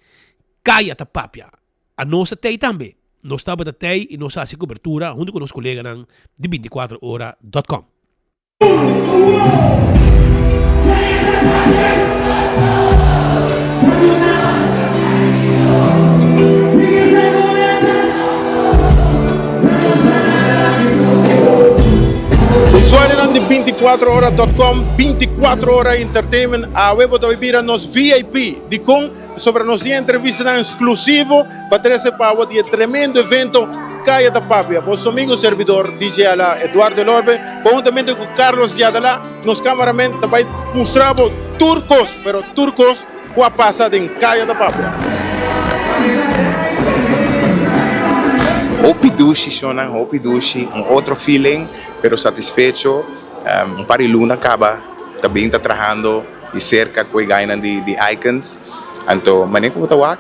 kaya ta papia. A nos ta tei tambe. Nos tabata tei i nos a hasi kobertura huntu ku nos koleganan di 24 ora dot com. Usuarionan di 24 ora dot com, 24 ora entertainment, awe bo ta bai bira nos VIP. Dikon? Pasobra nos tin entrevistanan exclusivo pa trece pa abo di e tremendo evento Caya ta Papia. Boso amigo servidor DJ Ala Eduardo Elorbe conhuntamente cu Carlos Diadala, nos cameraman, ta bay mustra bo tur cos, pero tur cos cu a pasa den Caya ta Papia. Hopi dushi shownan, hopi dushi, un otro feeling, pero satisfecho. Un par di luna caba ta bin ta trahando di cerca cu e guynan di di Icons. Anto manera cu bo ta wak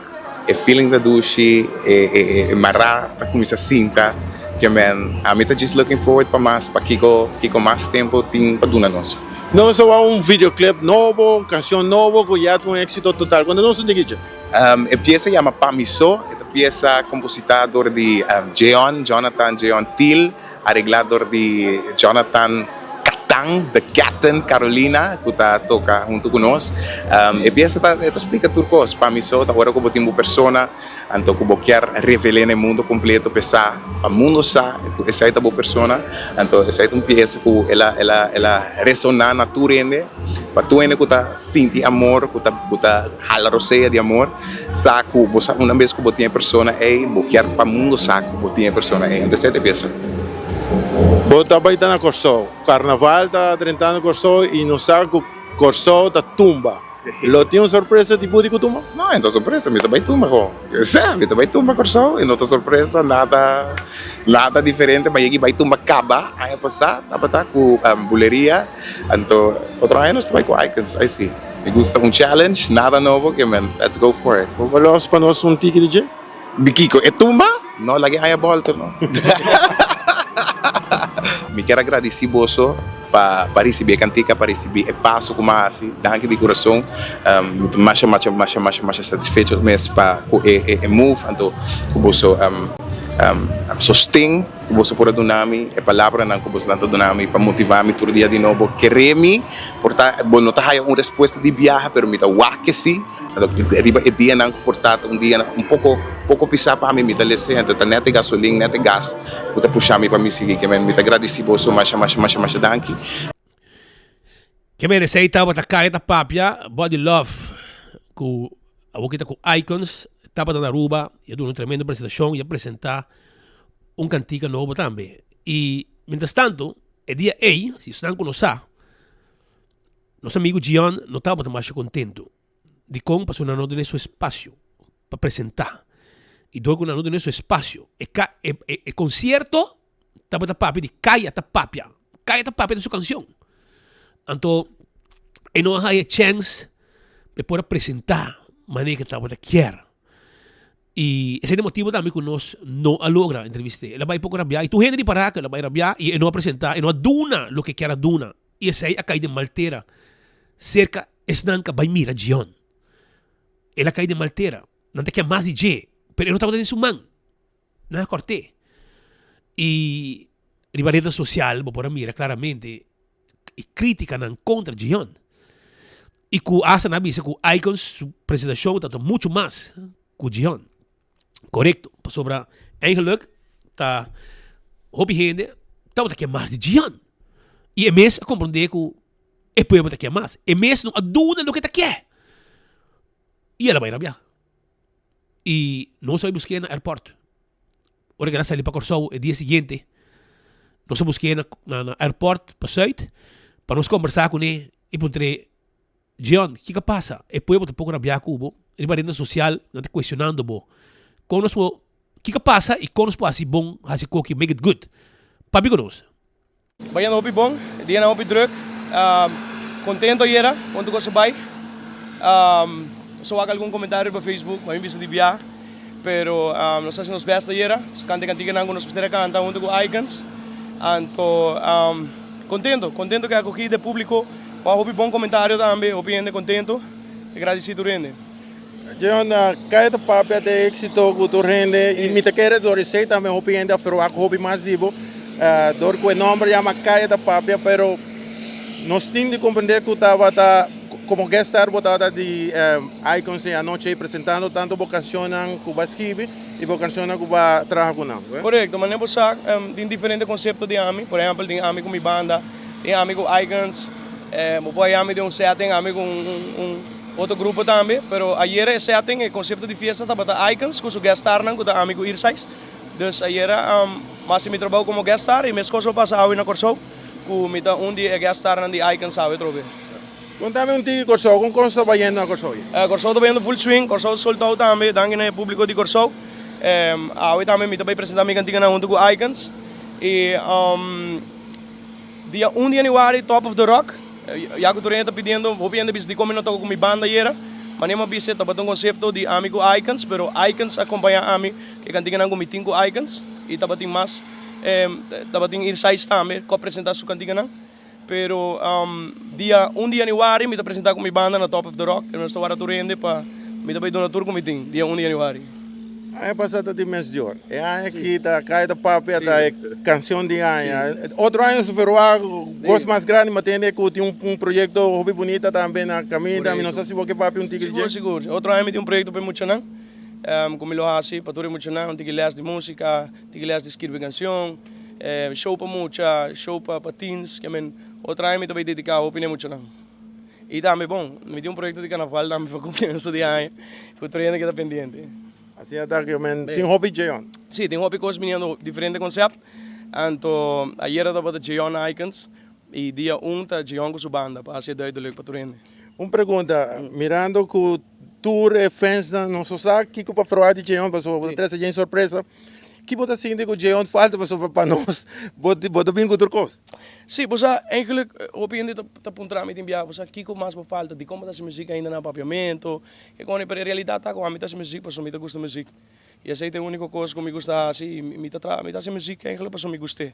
e feeling ta dushi, e e e mara ta cuminsa sinta. Ke men ami ta just looking forward pa mas, pa kico kico mas tempo tin pa duna nos. Nos a wak un videoclip nobo, un cancion nobo cu ya ta un exito total. Cuando nos un dikichi? E pieza yama Pa Mi So, e ta pieza composita door di Jeon, Jonathan Jeon Thiel. Areglá dor di Jonathan Catan, The Captain Carolina, ku ta toka huntu ku nos. E piesa ta e ta splika tur kos. Pa mi so ta ora ku bo tin bo persona, anto ku bo kier revel'é na e mundu kompleto p'e sa, pa mundu sa ku esei ta bo persona. Anto esei ta un piesa ku el a el a el a resoná na tur hende, pa tur hende ku ta sinti amor, ku ta ku ta hala rosea di amor. Sa ku bo sa una bes ku bo tin e persona ei, bo kier pa mundo sa ku bo tin e persona ei. Antes e ta piensa. Bo ta bai ta na Kòrsou. Karnaval ta drentando Kòrsou i nos sa ku Kòrsou ta tumba. Lo tin un sorpresa di bo di ku tumba? No, e no ta sorpresa. Mi ta bai tumba ho. Sa, mi ta bai tumba Kòrsou. E no ta sorpresa, nada, nada diferente. Ma yegi bai tumba kaba aña pasá tabata ku buleria. Anto otro aña nos ta bai ku Icons. Ai si. Mi gusta un challenge, nada nobo ke men, let's go for it. Bo los pa nos un tiki di dje? Di kiko? E tumba? No, laga e haña bolter no. Mi kier a gradisi boso pa pa risibi e kantika, pa risibi e paso ku mi a hasi. Danki di kurason. Mi ta masha masha masha masha masha satisfecho mes pa ku e e move anto ku boso sosten. Ku boso por a duna mi, e palabranan ku bosonan ta duna mi pa motivá mi tur dia di nobo. Keré mi, por ta bo no ta haya un respuesta di biaha, pero mi ta wak ke sí. Anto riba e dianan ku por ta ta un dia un poko poko pisá pa mi, mi ta lese anto ta nèt e gasolin, nèt e gas ku ta pusha mi pa mi sigui. Ke men mi ta gradisí boso masha masha masha masha danki. Ke men esei tabata kaya ta papia Body Love ku awor ki ta ku Icons tabata na Aruba y a duna un tremendo presentacion y a presenta un cantica nobo tambe. Y mientras tanto e dia ey si esnan ku no sa nos amigo Gion no tabata masha contento dikon pasobra nan no duna su espacio pa presenta y dor ku nan no duna su espacio e e concierto tabata papia di Kaya ta papia. Kaya ta papia ta su canción. Anto e no a haya chance pa e por a presenta manera ke tabata kier. Y esei ta e motibo tambe ku nos no a logra entrevist'é. El a bai poko rabia y tur hende di Paraka el a bai rabia y e no a presenta, e no a duna loke e kier a duna. Y esei a kai den mal tera serka esnan ku a bai mira Gion. El a kai den mal tera. Nan ta kier mas di dje, pero e no tabata den su man. Nan a kòrt'é. I riba reda sosial bo por a mira klaramente e krítikanan kontra Gion. I ku asta nan a bisa ku Icons su presentashon tabata muchu mas ku Gion. Korekto, pasobra eigenlik ta hopi hende tabata ke mas di Gion. I e mes a komprondé ku e pueblo ta ke mas. E mes no a duna loke ta ke. I el a bai rabiá. I nos a bai busk'é na airport. Ora ku el a sali pa Kòrsou e dia siguiente, nos a busk'é na na airport pa Zuid pa nos kombersá kuné i puntr'é, Jeon, kiko a pasa? E pueblo ta poko rabiá ku bo, riba reda sosial nan ta kuestionando bo. Kon nos por. Kiko a pasa i kon nos por hasi bon, hasi koki, make it good? Papia ku nos. Bayendo hopi bon, dianan hopi druk. Contento ayera con tur cos a bay. So wak algun comentario riba Facebook, ma mi bisa di bia, pero nos a haci nos best ayera. Nos a canta e canticanan cu nos mester a canta hunto cu Icons. Anto contento, contento cu e acogida e publico. Wak hopi bon comentario tambe, hopi hende contento. Agradeci tur hende. Jeon, Kaya ta papia di éxito ku tur hende i mi ta kere dor esei tambe hopi hende a ferwagt hopi mas di bo dor ku e nòmber yama Kaya ta papia pero nos tin di komprende ku tabata komo guest star bo tabata di Icons e anochi ei presentando tantu bo kanshonnan ku bo a skibi i bo kanshonnan ku bo a traha ku nan. Korekto, manera bo sa tin diferente konsepto di ami, por ehèmpel tin ami ku mi banda, tin ami ku Icons, bo por haña ami den un setting, ami ku un. Otro grupo tambe, pero ayera e setting, e concepto di fiesta tabata Icons cu su guest starnan cu ta ami cu Irsais. Dus ayera mi haci mi trabou como guest star y mescos lo pasa awe na Corsou cu mi ta un di e guest starnan di Icons awe trobe. Contami un tiki Corsou, con cos ta bayendo na Corsou ya? Corsou ta bayendo full swing, Corsou sold out tambe, danki na e publico di Corsou. Awe tambe mi ta bay presenta mi canticanan hunto cu Icons y. Dia un di januari Top of the Rock, ya ku tur hende ta pidiendo, hopi hende bisa dikon mi no toka ku mi banda ayera, manera mi a bisa tabata un konsepto di ami ku Icons, pero Icons a kompañá ami ku e kantikanan ku mi tin ku Icons i tabatin mas, tabatin Irsais tambe ku a presentá su kantikanan, pero dia un di januari mi ta presentá ku mi banda na Top of the Rock, nos ta wara tur hende pa mi ta bai duna tur ku mi tin dia un di januari. Aña pasá ta di mes dior. E aña aki ta kai ta papia ta e kanshon di aña. Otro aña su ferwagt kos mas grandi mi a tende ku tin un proyekto hopi bunita tambe na kaminda. Mi no sa si bo ke papia un tiki di dje. Sigur, sigur. Otro aña mi tin un proyekto pa e muchanan ku mi lo hasi pa tur e muchanan, un tiki lès di músika, un tiki lès di skirbi kanshon, show pa mucha, show pa teens. Ke men otro aña mi ta bai dediká hopi na e muchanan. I tambe bon, mi tin un proyekto di karnaval tambe pa komienso di aña ku tur hende keda pendiente. Asina ta ke men tin hopi Jeon. Si, tin hopi kos biniendo, diferente konsèpt. Anto ayera tabata Jeon Icons i dia un ta Jeon ku su banda pa hasi e duidelijk pa tur hende. Un pregunta, mirando ku tur e fansnan no so sa kiko pa ferwagt di Jeon pasobra bo ta trese djen sorpresa. Ki bo ta sinti ku Jeon falta pasobra pa nos bo bo ta bin ku tur kos? Si, bo sa, eigenlijk hopi hende ta ta puntra mi tin biaha, bo sa kiko mas bo falta, dikon bo ta hasi muzik ainda na papiamentu, ke koni, pero e realidat ta ku ami ta hasi muzik pasobra mi ta gusta muzik. I esei ta e uniko kos ku mi gusta hasi i mi ta traha, mi ta hasi muzik eigenlijk pasobra mi gust'é.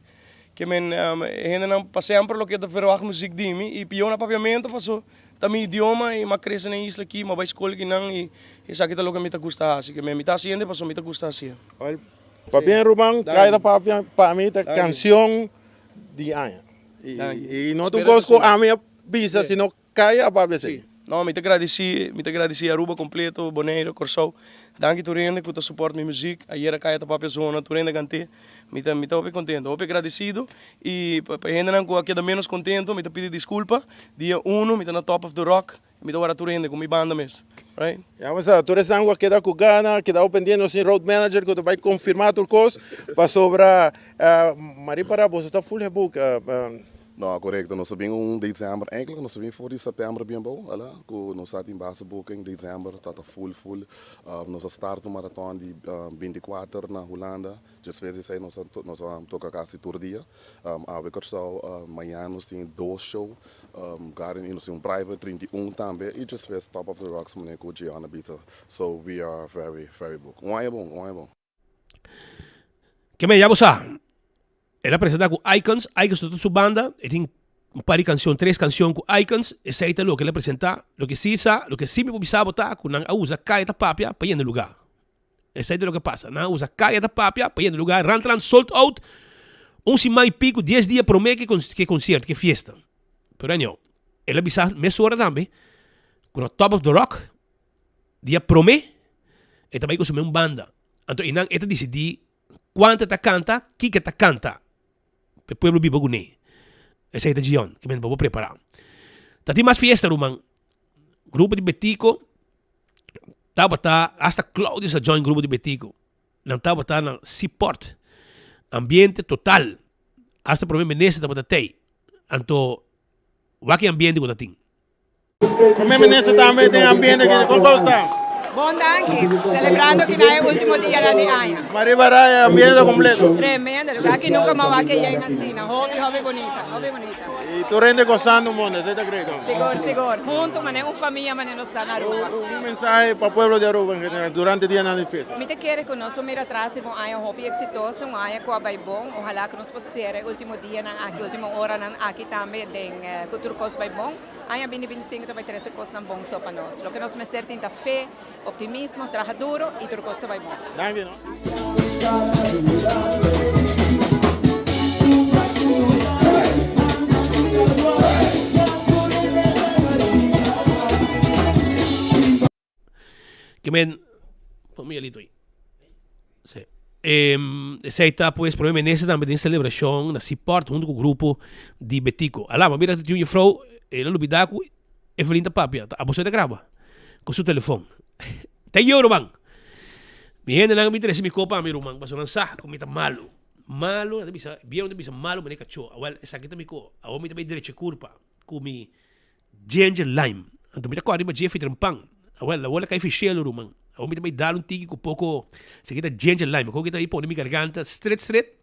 Ke men e hendenan pa semper lo ke ta verwagt muzik di mi i pió na papiamentu paso ta mi idioma i m'a krese na e isla aki, m'a bai skol akinan i esaki ta loke mi ta gusta hasi. Ke men mi ta hasi hende paso mi ta gusta hasié. Wel, pabien ruman, Kai ta papia pa mi ta kanshon di aña. I no ta un kos ku ami a bisa sino Kai a papia esei. No, mi ta gradisí, mi ta gradisí Aruba kompleto, Boneiru, Kòrsou. Danki tur hende ku ta supòrt mi muzik. Ayera Kai a ta papia zona, tur hende a kant'é. Mi ta, mi ta hopi kontento, hopi agradesido. I pa e hendenan ku a keda ménos kontento, mi ta pidi diskulpa. Dia uno mi ta na Top of the Rock, mi ta wara tur hende ku mi banda mes. Right? Ya bo sa, tur esnan ku a keda ku gana, keda pendiente nos tin road manager ku ta bai konfirmá tur kos, pasobra Marie Pará boso ta full geboek. No, korekto. Nos a bin un december, eigenlijk nos a bin for di september bien bou, ala, ku nos a tin base booking, december ta ta full full. Nos a start un maraton di 24 na Hulanda, despues di esei nos a nos a toka kasi tur dia. Awe Kòrsou, mañana nos tin dos show, Garden y nos tin un private 31 tambe y despues Top of the Rocks manera ku Gianna bisa. So we are very very booked. Un aña bon, un aña bon. Ke men ya bo sa, el a presenta ku Icons, Icons no ta su banda, e tin un par di kanshon, tres kanshon ku Icons, esei ta loke el a presenta. Loke si sa, loke si mi por bisa bo ta ku nan a usa Kaya ta Papia pa yenda luga. Esei ta loke a pasa, nan a usa Kaya ta Papia pa yenda luga, Rantran sold out un siman i piku, dies dia prome ke ke konsierto, ke fiesta. Pero anyhow, el a bisa mesora tambe ku na Top of the Rock, Dia promé, e ta bai ku su men banda. Anto einan e ta disidí kuantu e ta kanta, kiko e ta kanta, pa e pueblo biba kuné. Esei ta Gion, ke men pa bo prepará. Ta tin mas fiesta, ruman. Grupo di Betico tabata, hasta Claudius a join grupo di Betico. Nan tabata na Seaport. Ambiente total. Hasta prome minister tabata tei. Anto, wak e ambiente ku ta tin. Prome minister tambe den ambiente aki, kon kos ta? Bon danki. Celebrando ki na e ultimo dianan di aña. Mariba Raya, ambiente ta completo. Tremendo. Lugar ki nunca m'a wak yen asina. Hopi, hopi bunita. Hopi bunita. Y tur hende gozando un mondo, esey ta great. Sigur, sigur. Hunto manera un famia manera nos ta na Aruba. Un mensahe pa pueblo di Aruba en general durante dianan di fiesta. Mi ta kere cu nos por mira atras riba un aña hopi exitoso, un aña cu a bay bon. Ojalá cu nos por cera e ultimo dianan aki, ultimo oranan aki tambe den cu tur cos bay bon. Aña bini bini sinku ta bai trese kosnan bon so pa nos. Loke nos mester tin ta fe, optimismo, traha duro i tur kos ta bai bon. Danki no. Ke men, pon mi alito ahí. Sí. Esei ta pues prome minister tambe den celebracion na Seaport hunto cu grupo di Betico. Ala, ma mira tin un juffrouw, el a lubida cu Evelyn ta papia, ta abo ta graba cu su telefon. Thank you ruman. Mi hendenan a bin trece mi copa ami ruman, pasobra nan sa cu mi ta malo. Malo, nan ta bisa, bieu nan ta bisa malo manera cacho. Awel, esaki ta mi co. Awor mi ta bay drecha curpa cu mi Ginger lime. Anto mi ta kòrda riba dje fitra un pan. Awel, awor a kai fishelo ruman. Awor mi ta bai dal un tiki ku poko, esaki ta ginger lime. Koke ta pone mi garganta stret stret.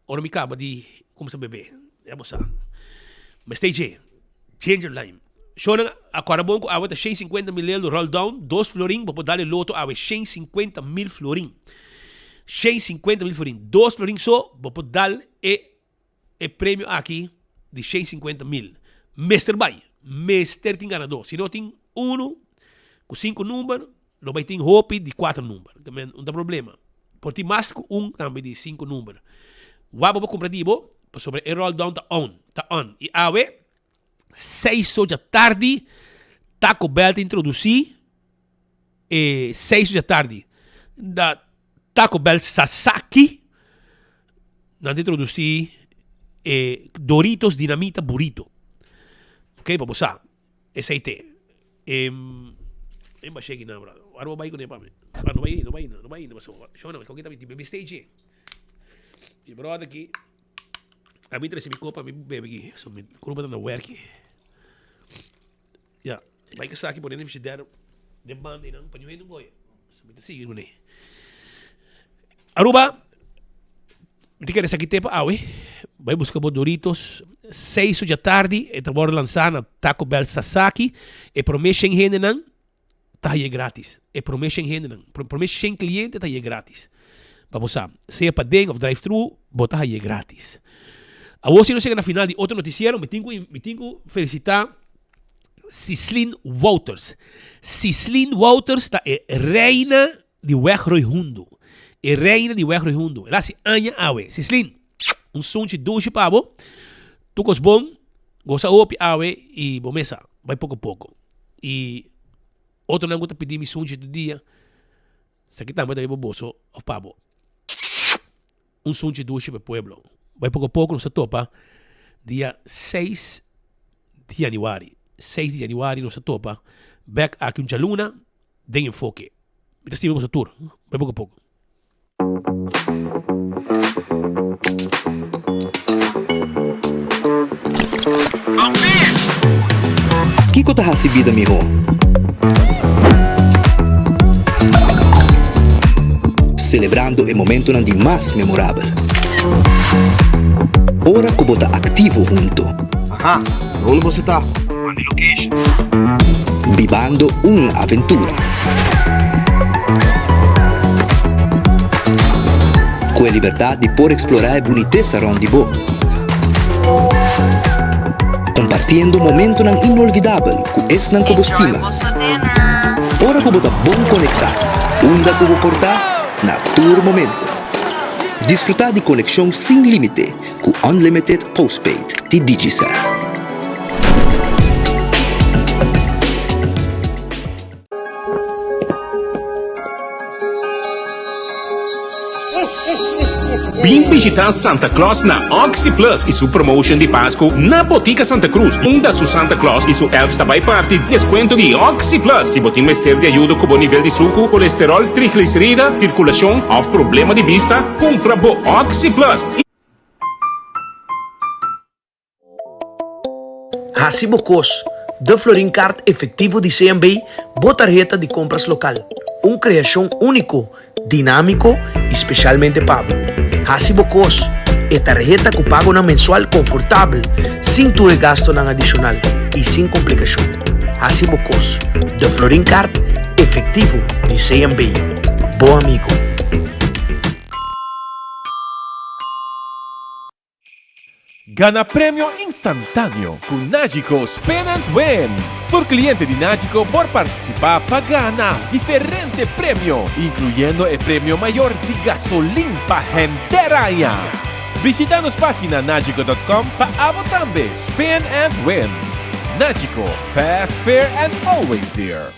Ora mi kaba di kumsa bebe. Ya bo sa. Mester dje, ginger lime. Shownan a kòrda bon ku awe ta 150 mil euro roll down, dos florin, bo por dal e loto awe 150 mil florin. 150 mil florin. Dos florin so bo por dal e E premio aki di 150 mil mester bai, mester tin ganador. Si no tin uno cu cinco number, lo bai tin hopi di cuatro number. No ta problema. Por tin mas cu un tambe di cinco number. Wak bo por cumpra di bo, pasobra e roll down ta on, ta on. Y awe, seis or dja tardi, Taco Bell ta introduci e seis or dja tardi. Da Taco Bell Sasaki, nan ta introduci e Doritos Dinamita Burrito. Ok, pa bo sa, esey te. E, e bashe aki nan, brother. Ora bo bai cune pa mi. Ah, no bai, no bai, no bai ainda, pasobra. Shona, mi ta bebe stage. Mi brother aki, a mi trece mi copa, mi bebe aki. So mi curpa ta na werki. Ya, bai ke saki pone den frigidaire den banda einan pa niun hende goya. So mi ta sigui kuné. Aruba, mi ta kere esaki te pa awe. Bai buska bo Doritos. Seis or djatardi e ta wòrdu lansá na Taco Bell Sasaki. E promé shen hendenan ta haye gratis. E promé shen hendenan, promé shen kliente ta haye gratis. Pa bo sa, sea paden of drive thru, bo ta haye gratis. Awor si nos yega na final di otro noticiero, mi tin ku mi tin ku felicita Sislin Wouters. Sislin Wouters ta e reina di wegroei hundu. E reina di wegroei hundu. El a hasi aña awe. Sislin, un sunchi dushi pa bo. Tur kos bon, gosa hopi awe i bo mesa bai poko poko. I otronan ku ta pidi mi sunchi tur dia, esaki tambe ta riba boso of pa bo. Un sunchi dushi pa e pueblo. Bai poko poko nos ta topa dia seis di januari. Seis di januari nos ta topa bek aki un djaluna den Enfoke. Mi ta stima boso tur. Bai poko poko. Kiko ta hasi bida mihó? Selebrando e momentonan di mas memorabel. Ora ku bo ta aktivo hunto. Aha, na unda boso ta? Manda e location. Bibando un aventura. Ku e libertat di por eksplorá e bunitesa rònt di bo. Kompartiendo momentonan inolvidabel ku esnan ku bo stima. Ora ku bo ta bon konektá, unda ku bo por ta, na tur momento. Disfrutá di konekshon sin límite ku Unlimited Postpaid di Digicel. Bin bishita Santa Claus na Oxi Plus y su promotion di Pascu na Botica Santa Cruz, unda su Santa Claus y su elves ta bay parti descuento di Oxi Plus. Si bo tin mester di ayudo cu bo nivel di sucu, colesterol, triglicerida, circulacion of problema di bista, cumpra bo Oxi Plus y. Hasi bo kos. De Florin Card Efectivo di CMB, bo tarheta di compras local. Un creacion unico, dinamico y specialmente pa bo. Haci bo cos, e tarheta cu pagonan mensual confortabel, sin tur e gastonan adicional y sin complicacion. Haci bo cos, De Florin Card Efectivo di CMB, bo amigo. Gana premio instantáneo ku Nagico Spin and Win! Tur kliente di Nagico por partisipá pa gana diferente premio, inkluyendo e premio mayor di gasolin pa henter aña. Bishita nos página nagico dot com pa abo tambe spin and win! Nagico, fast, fair and always there!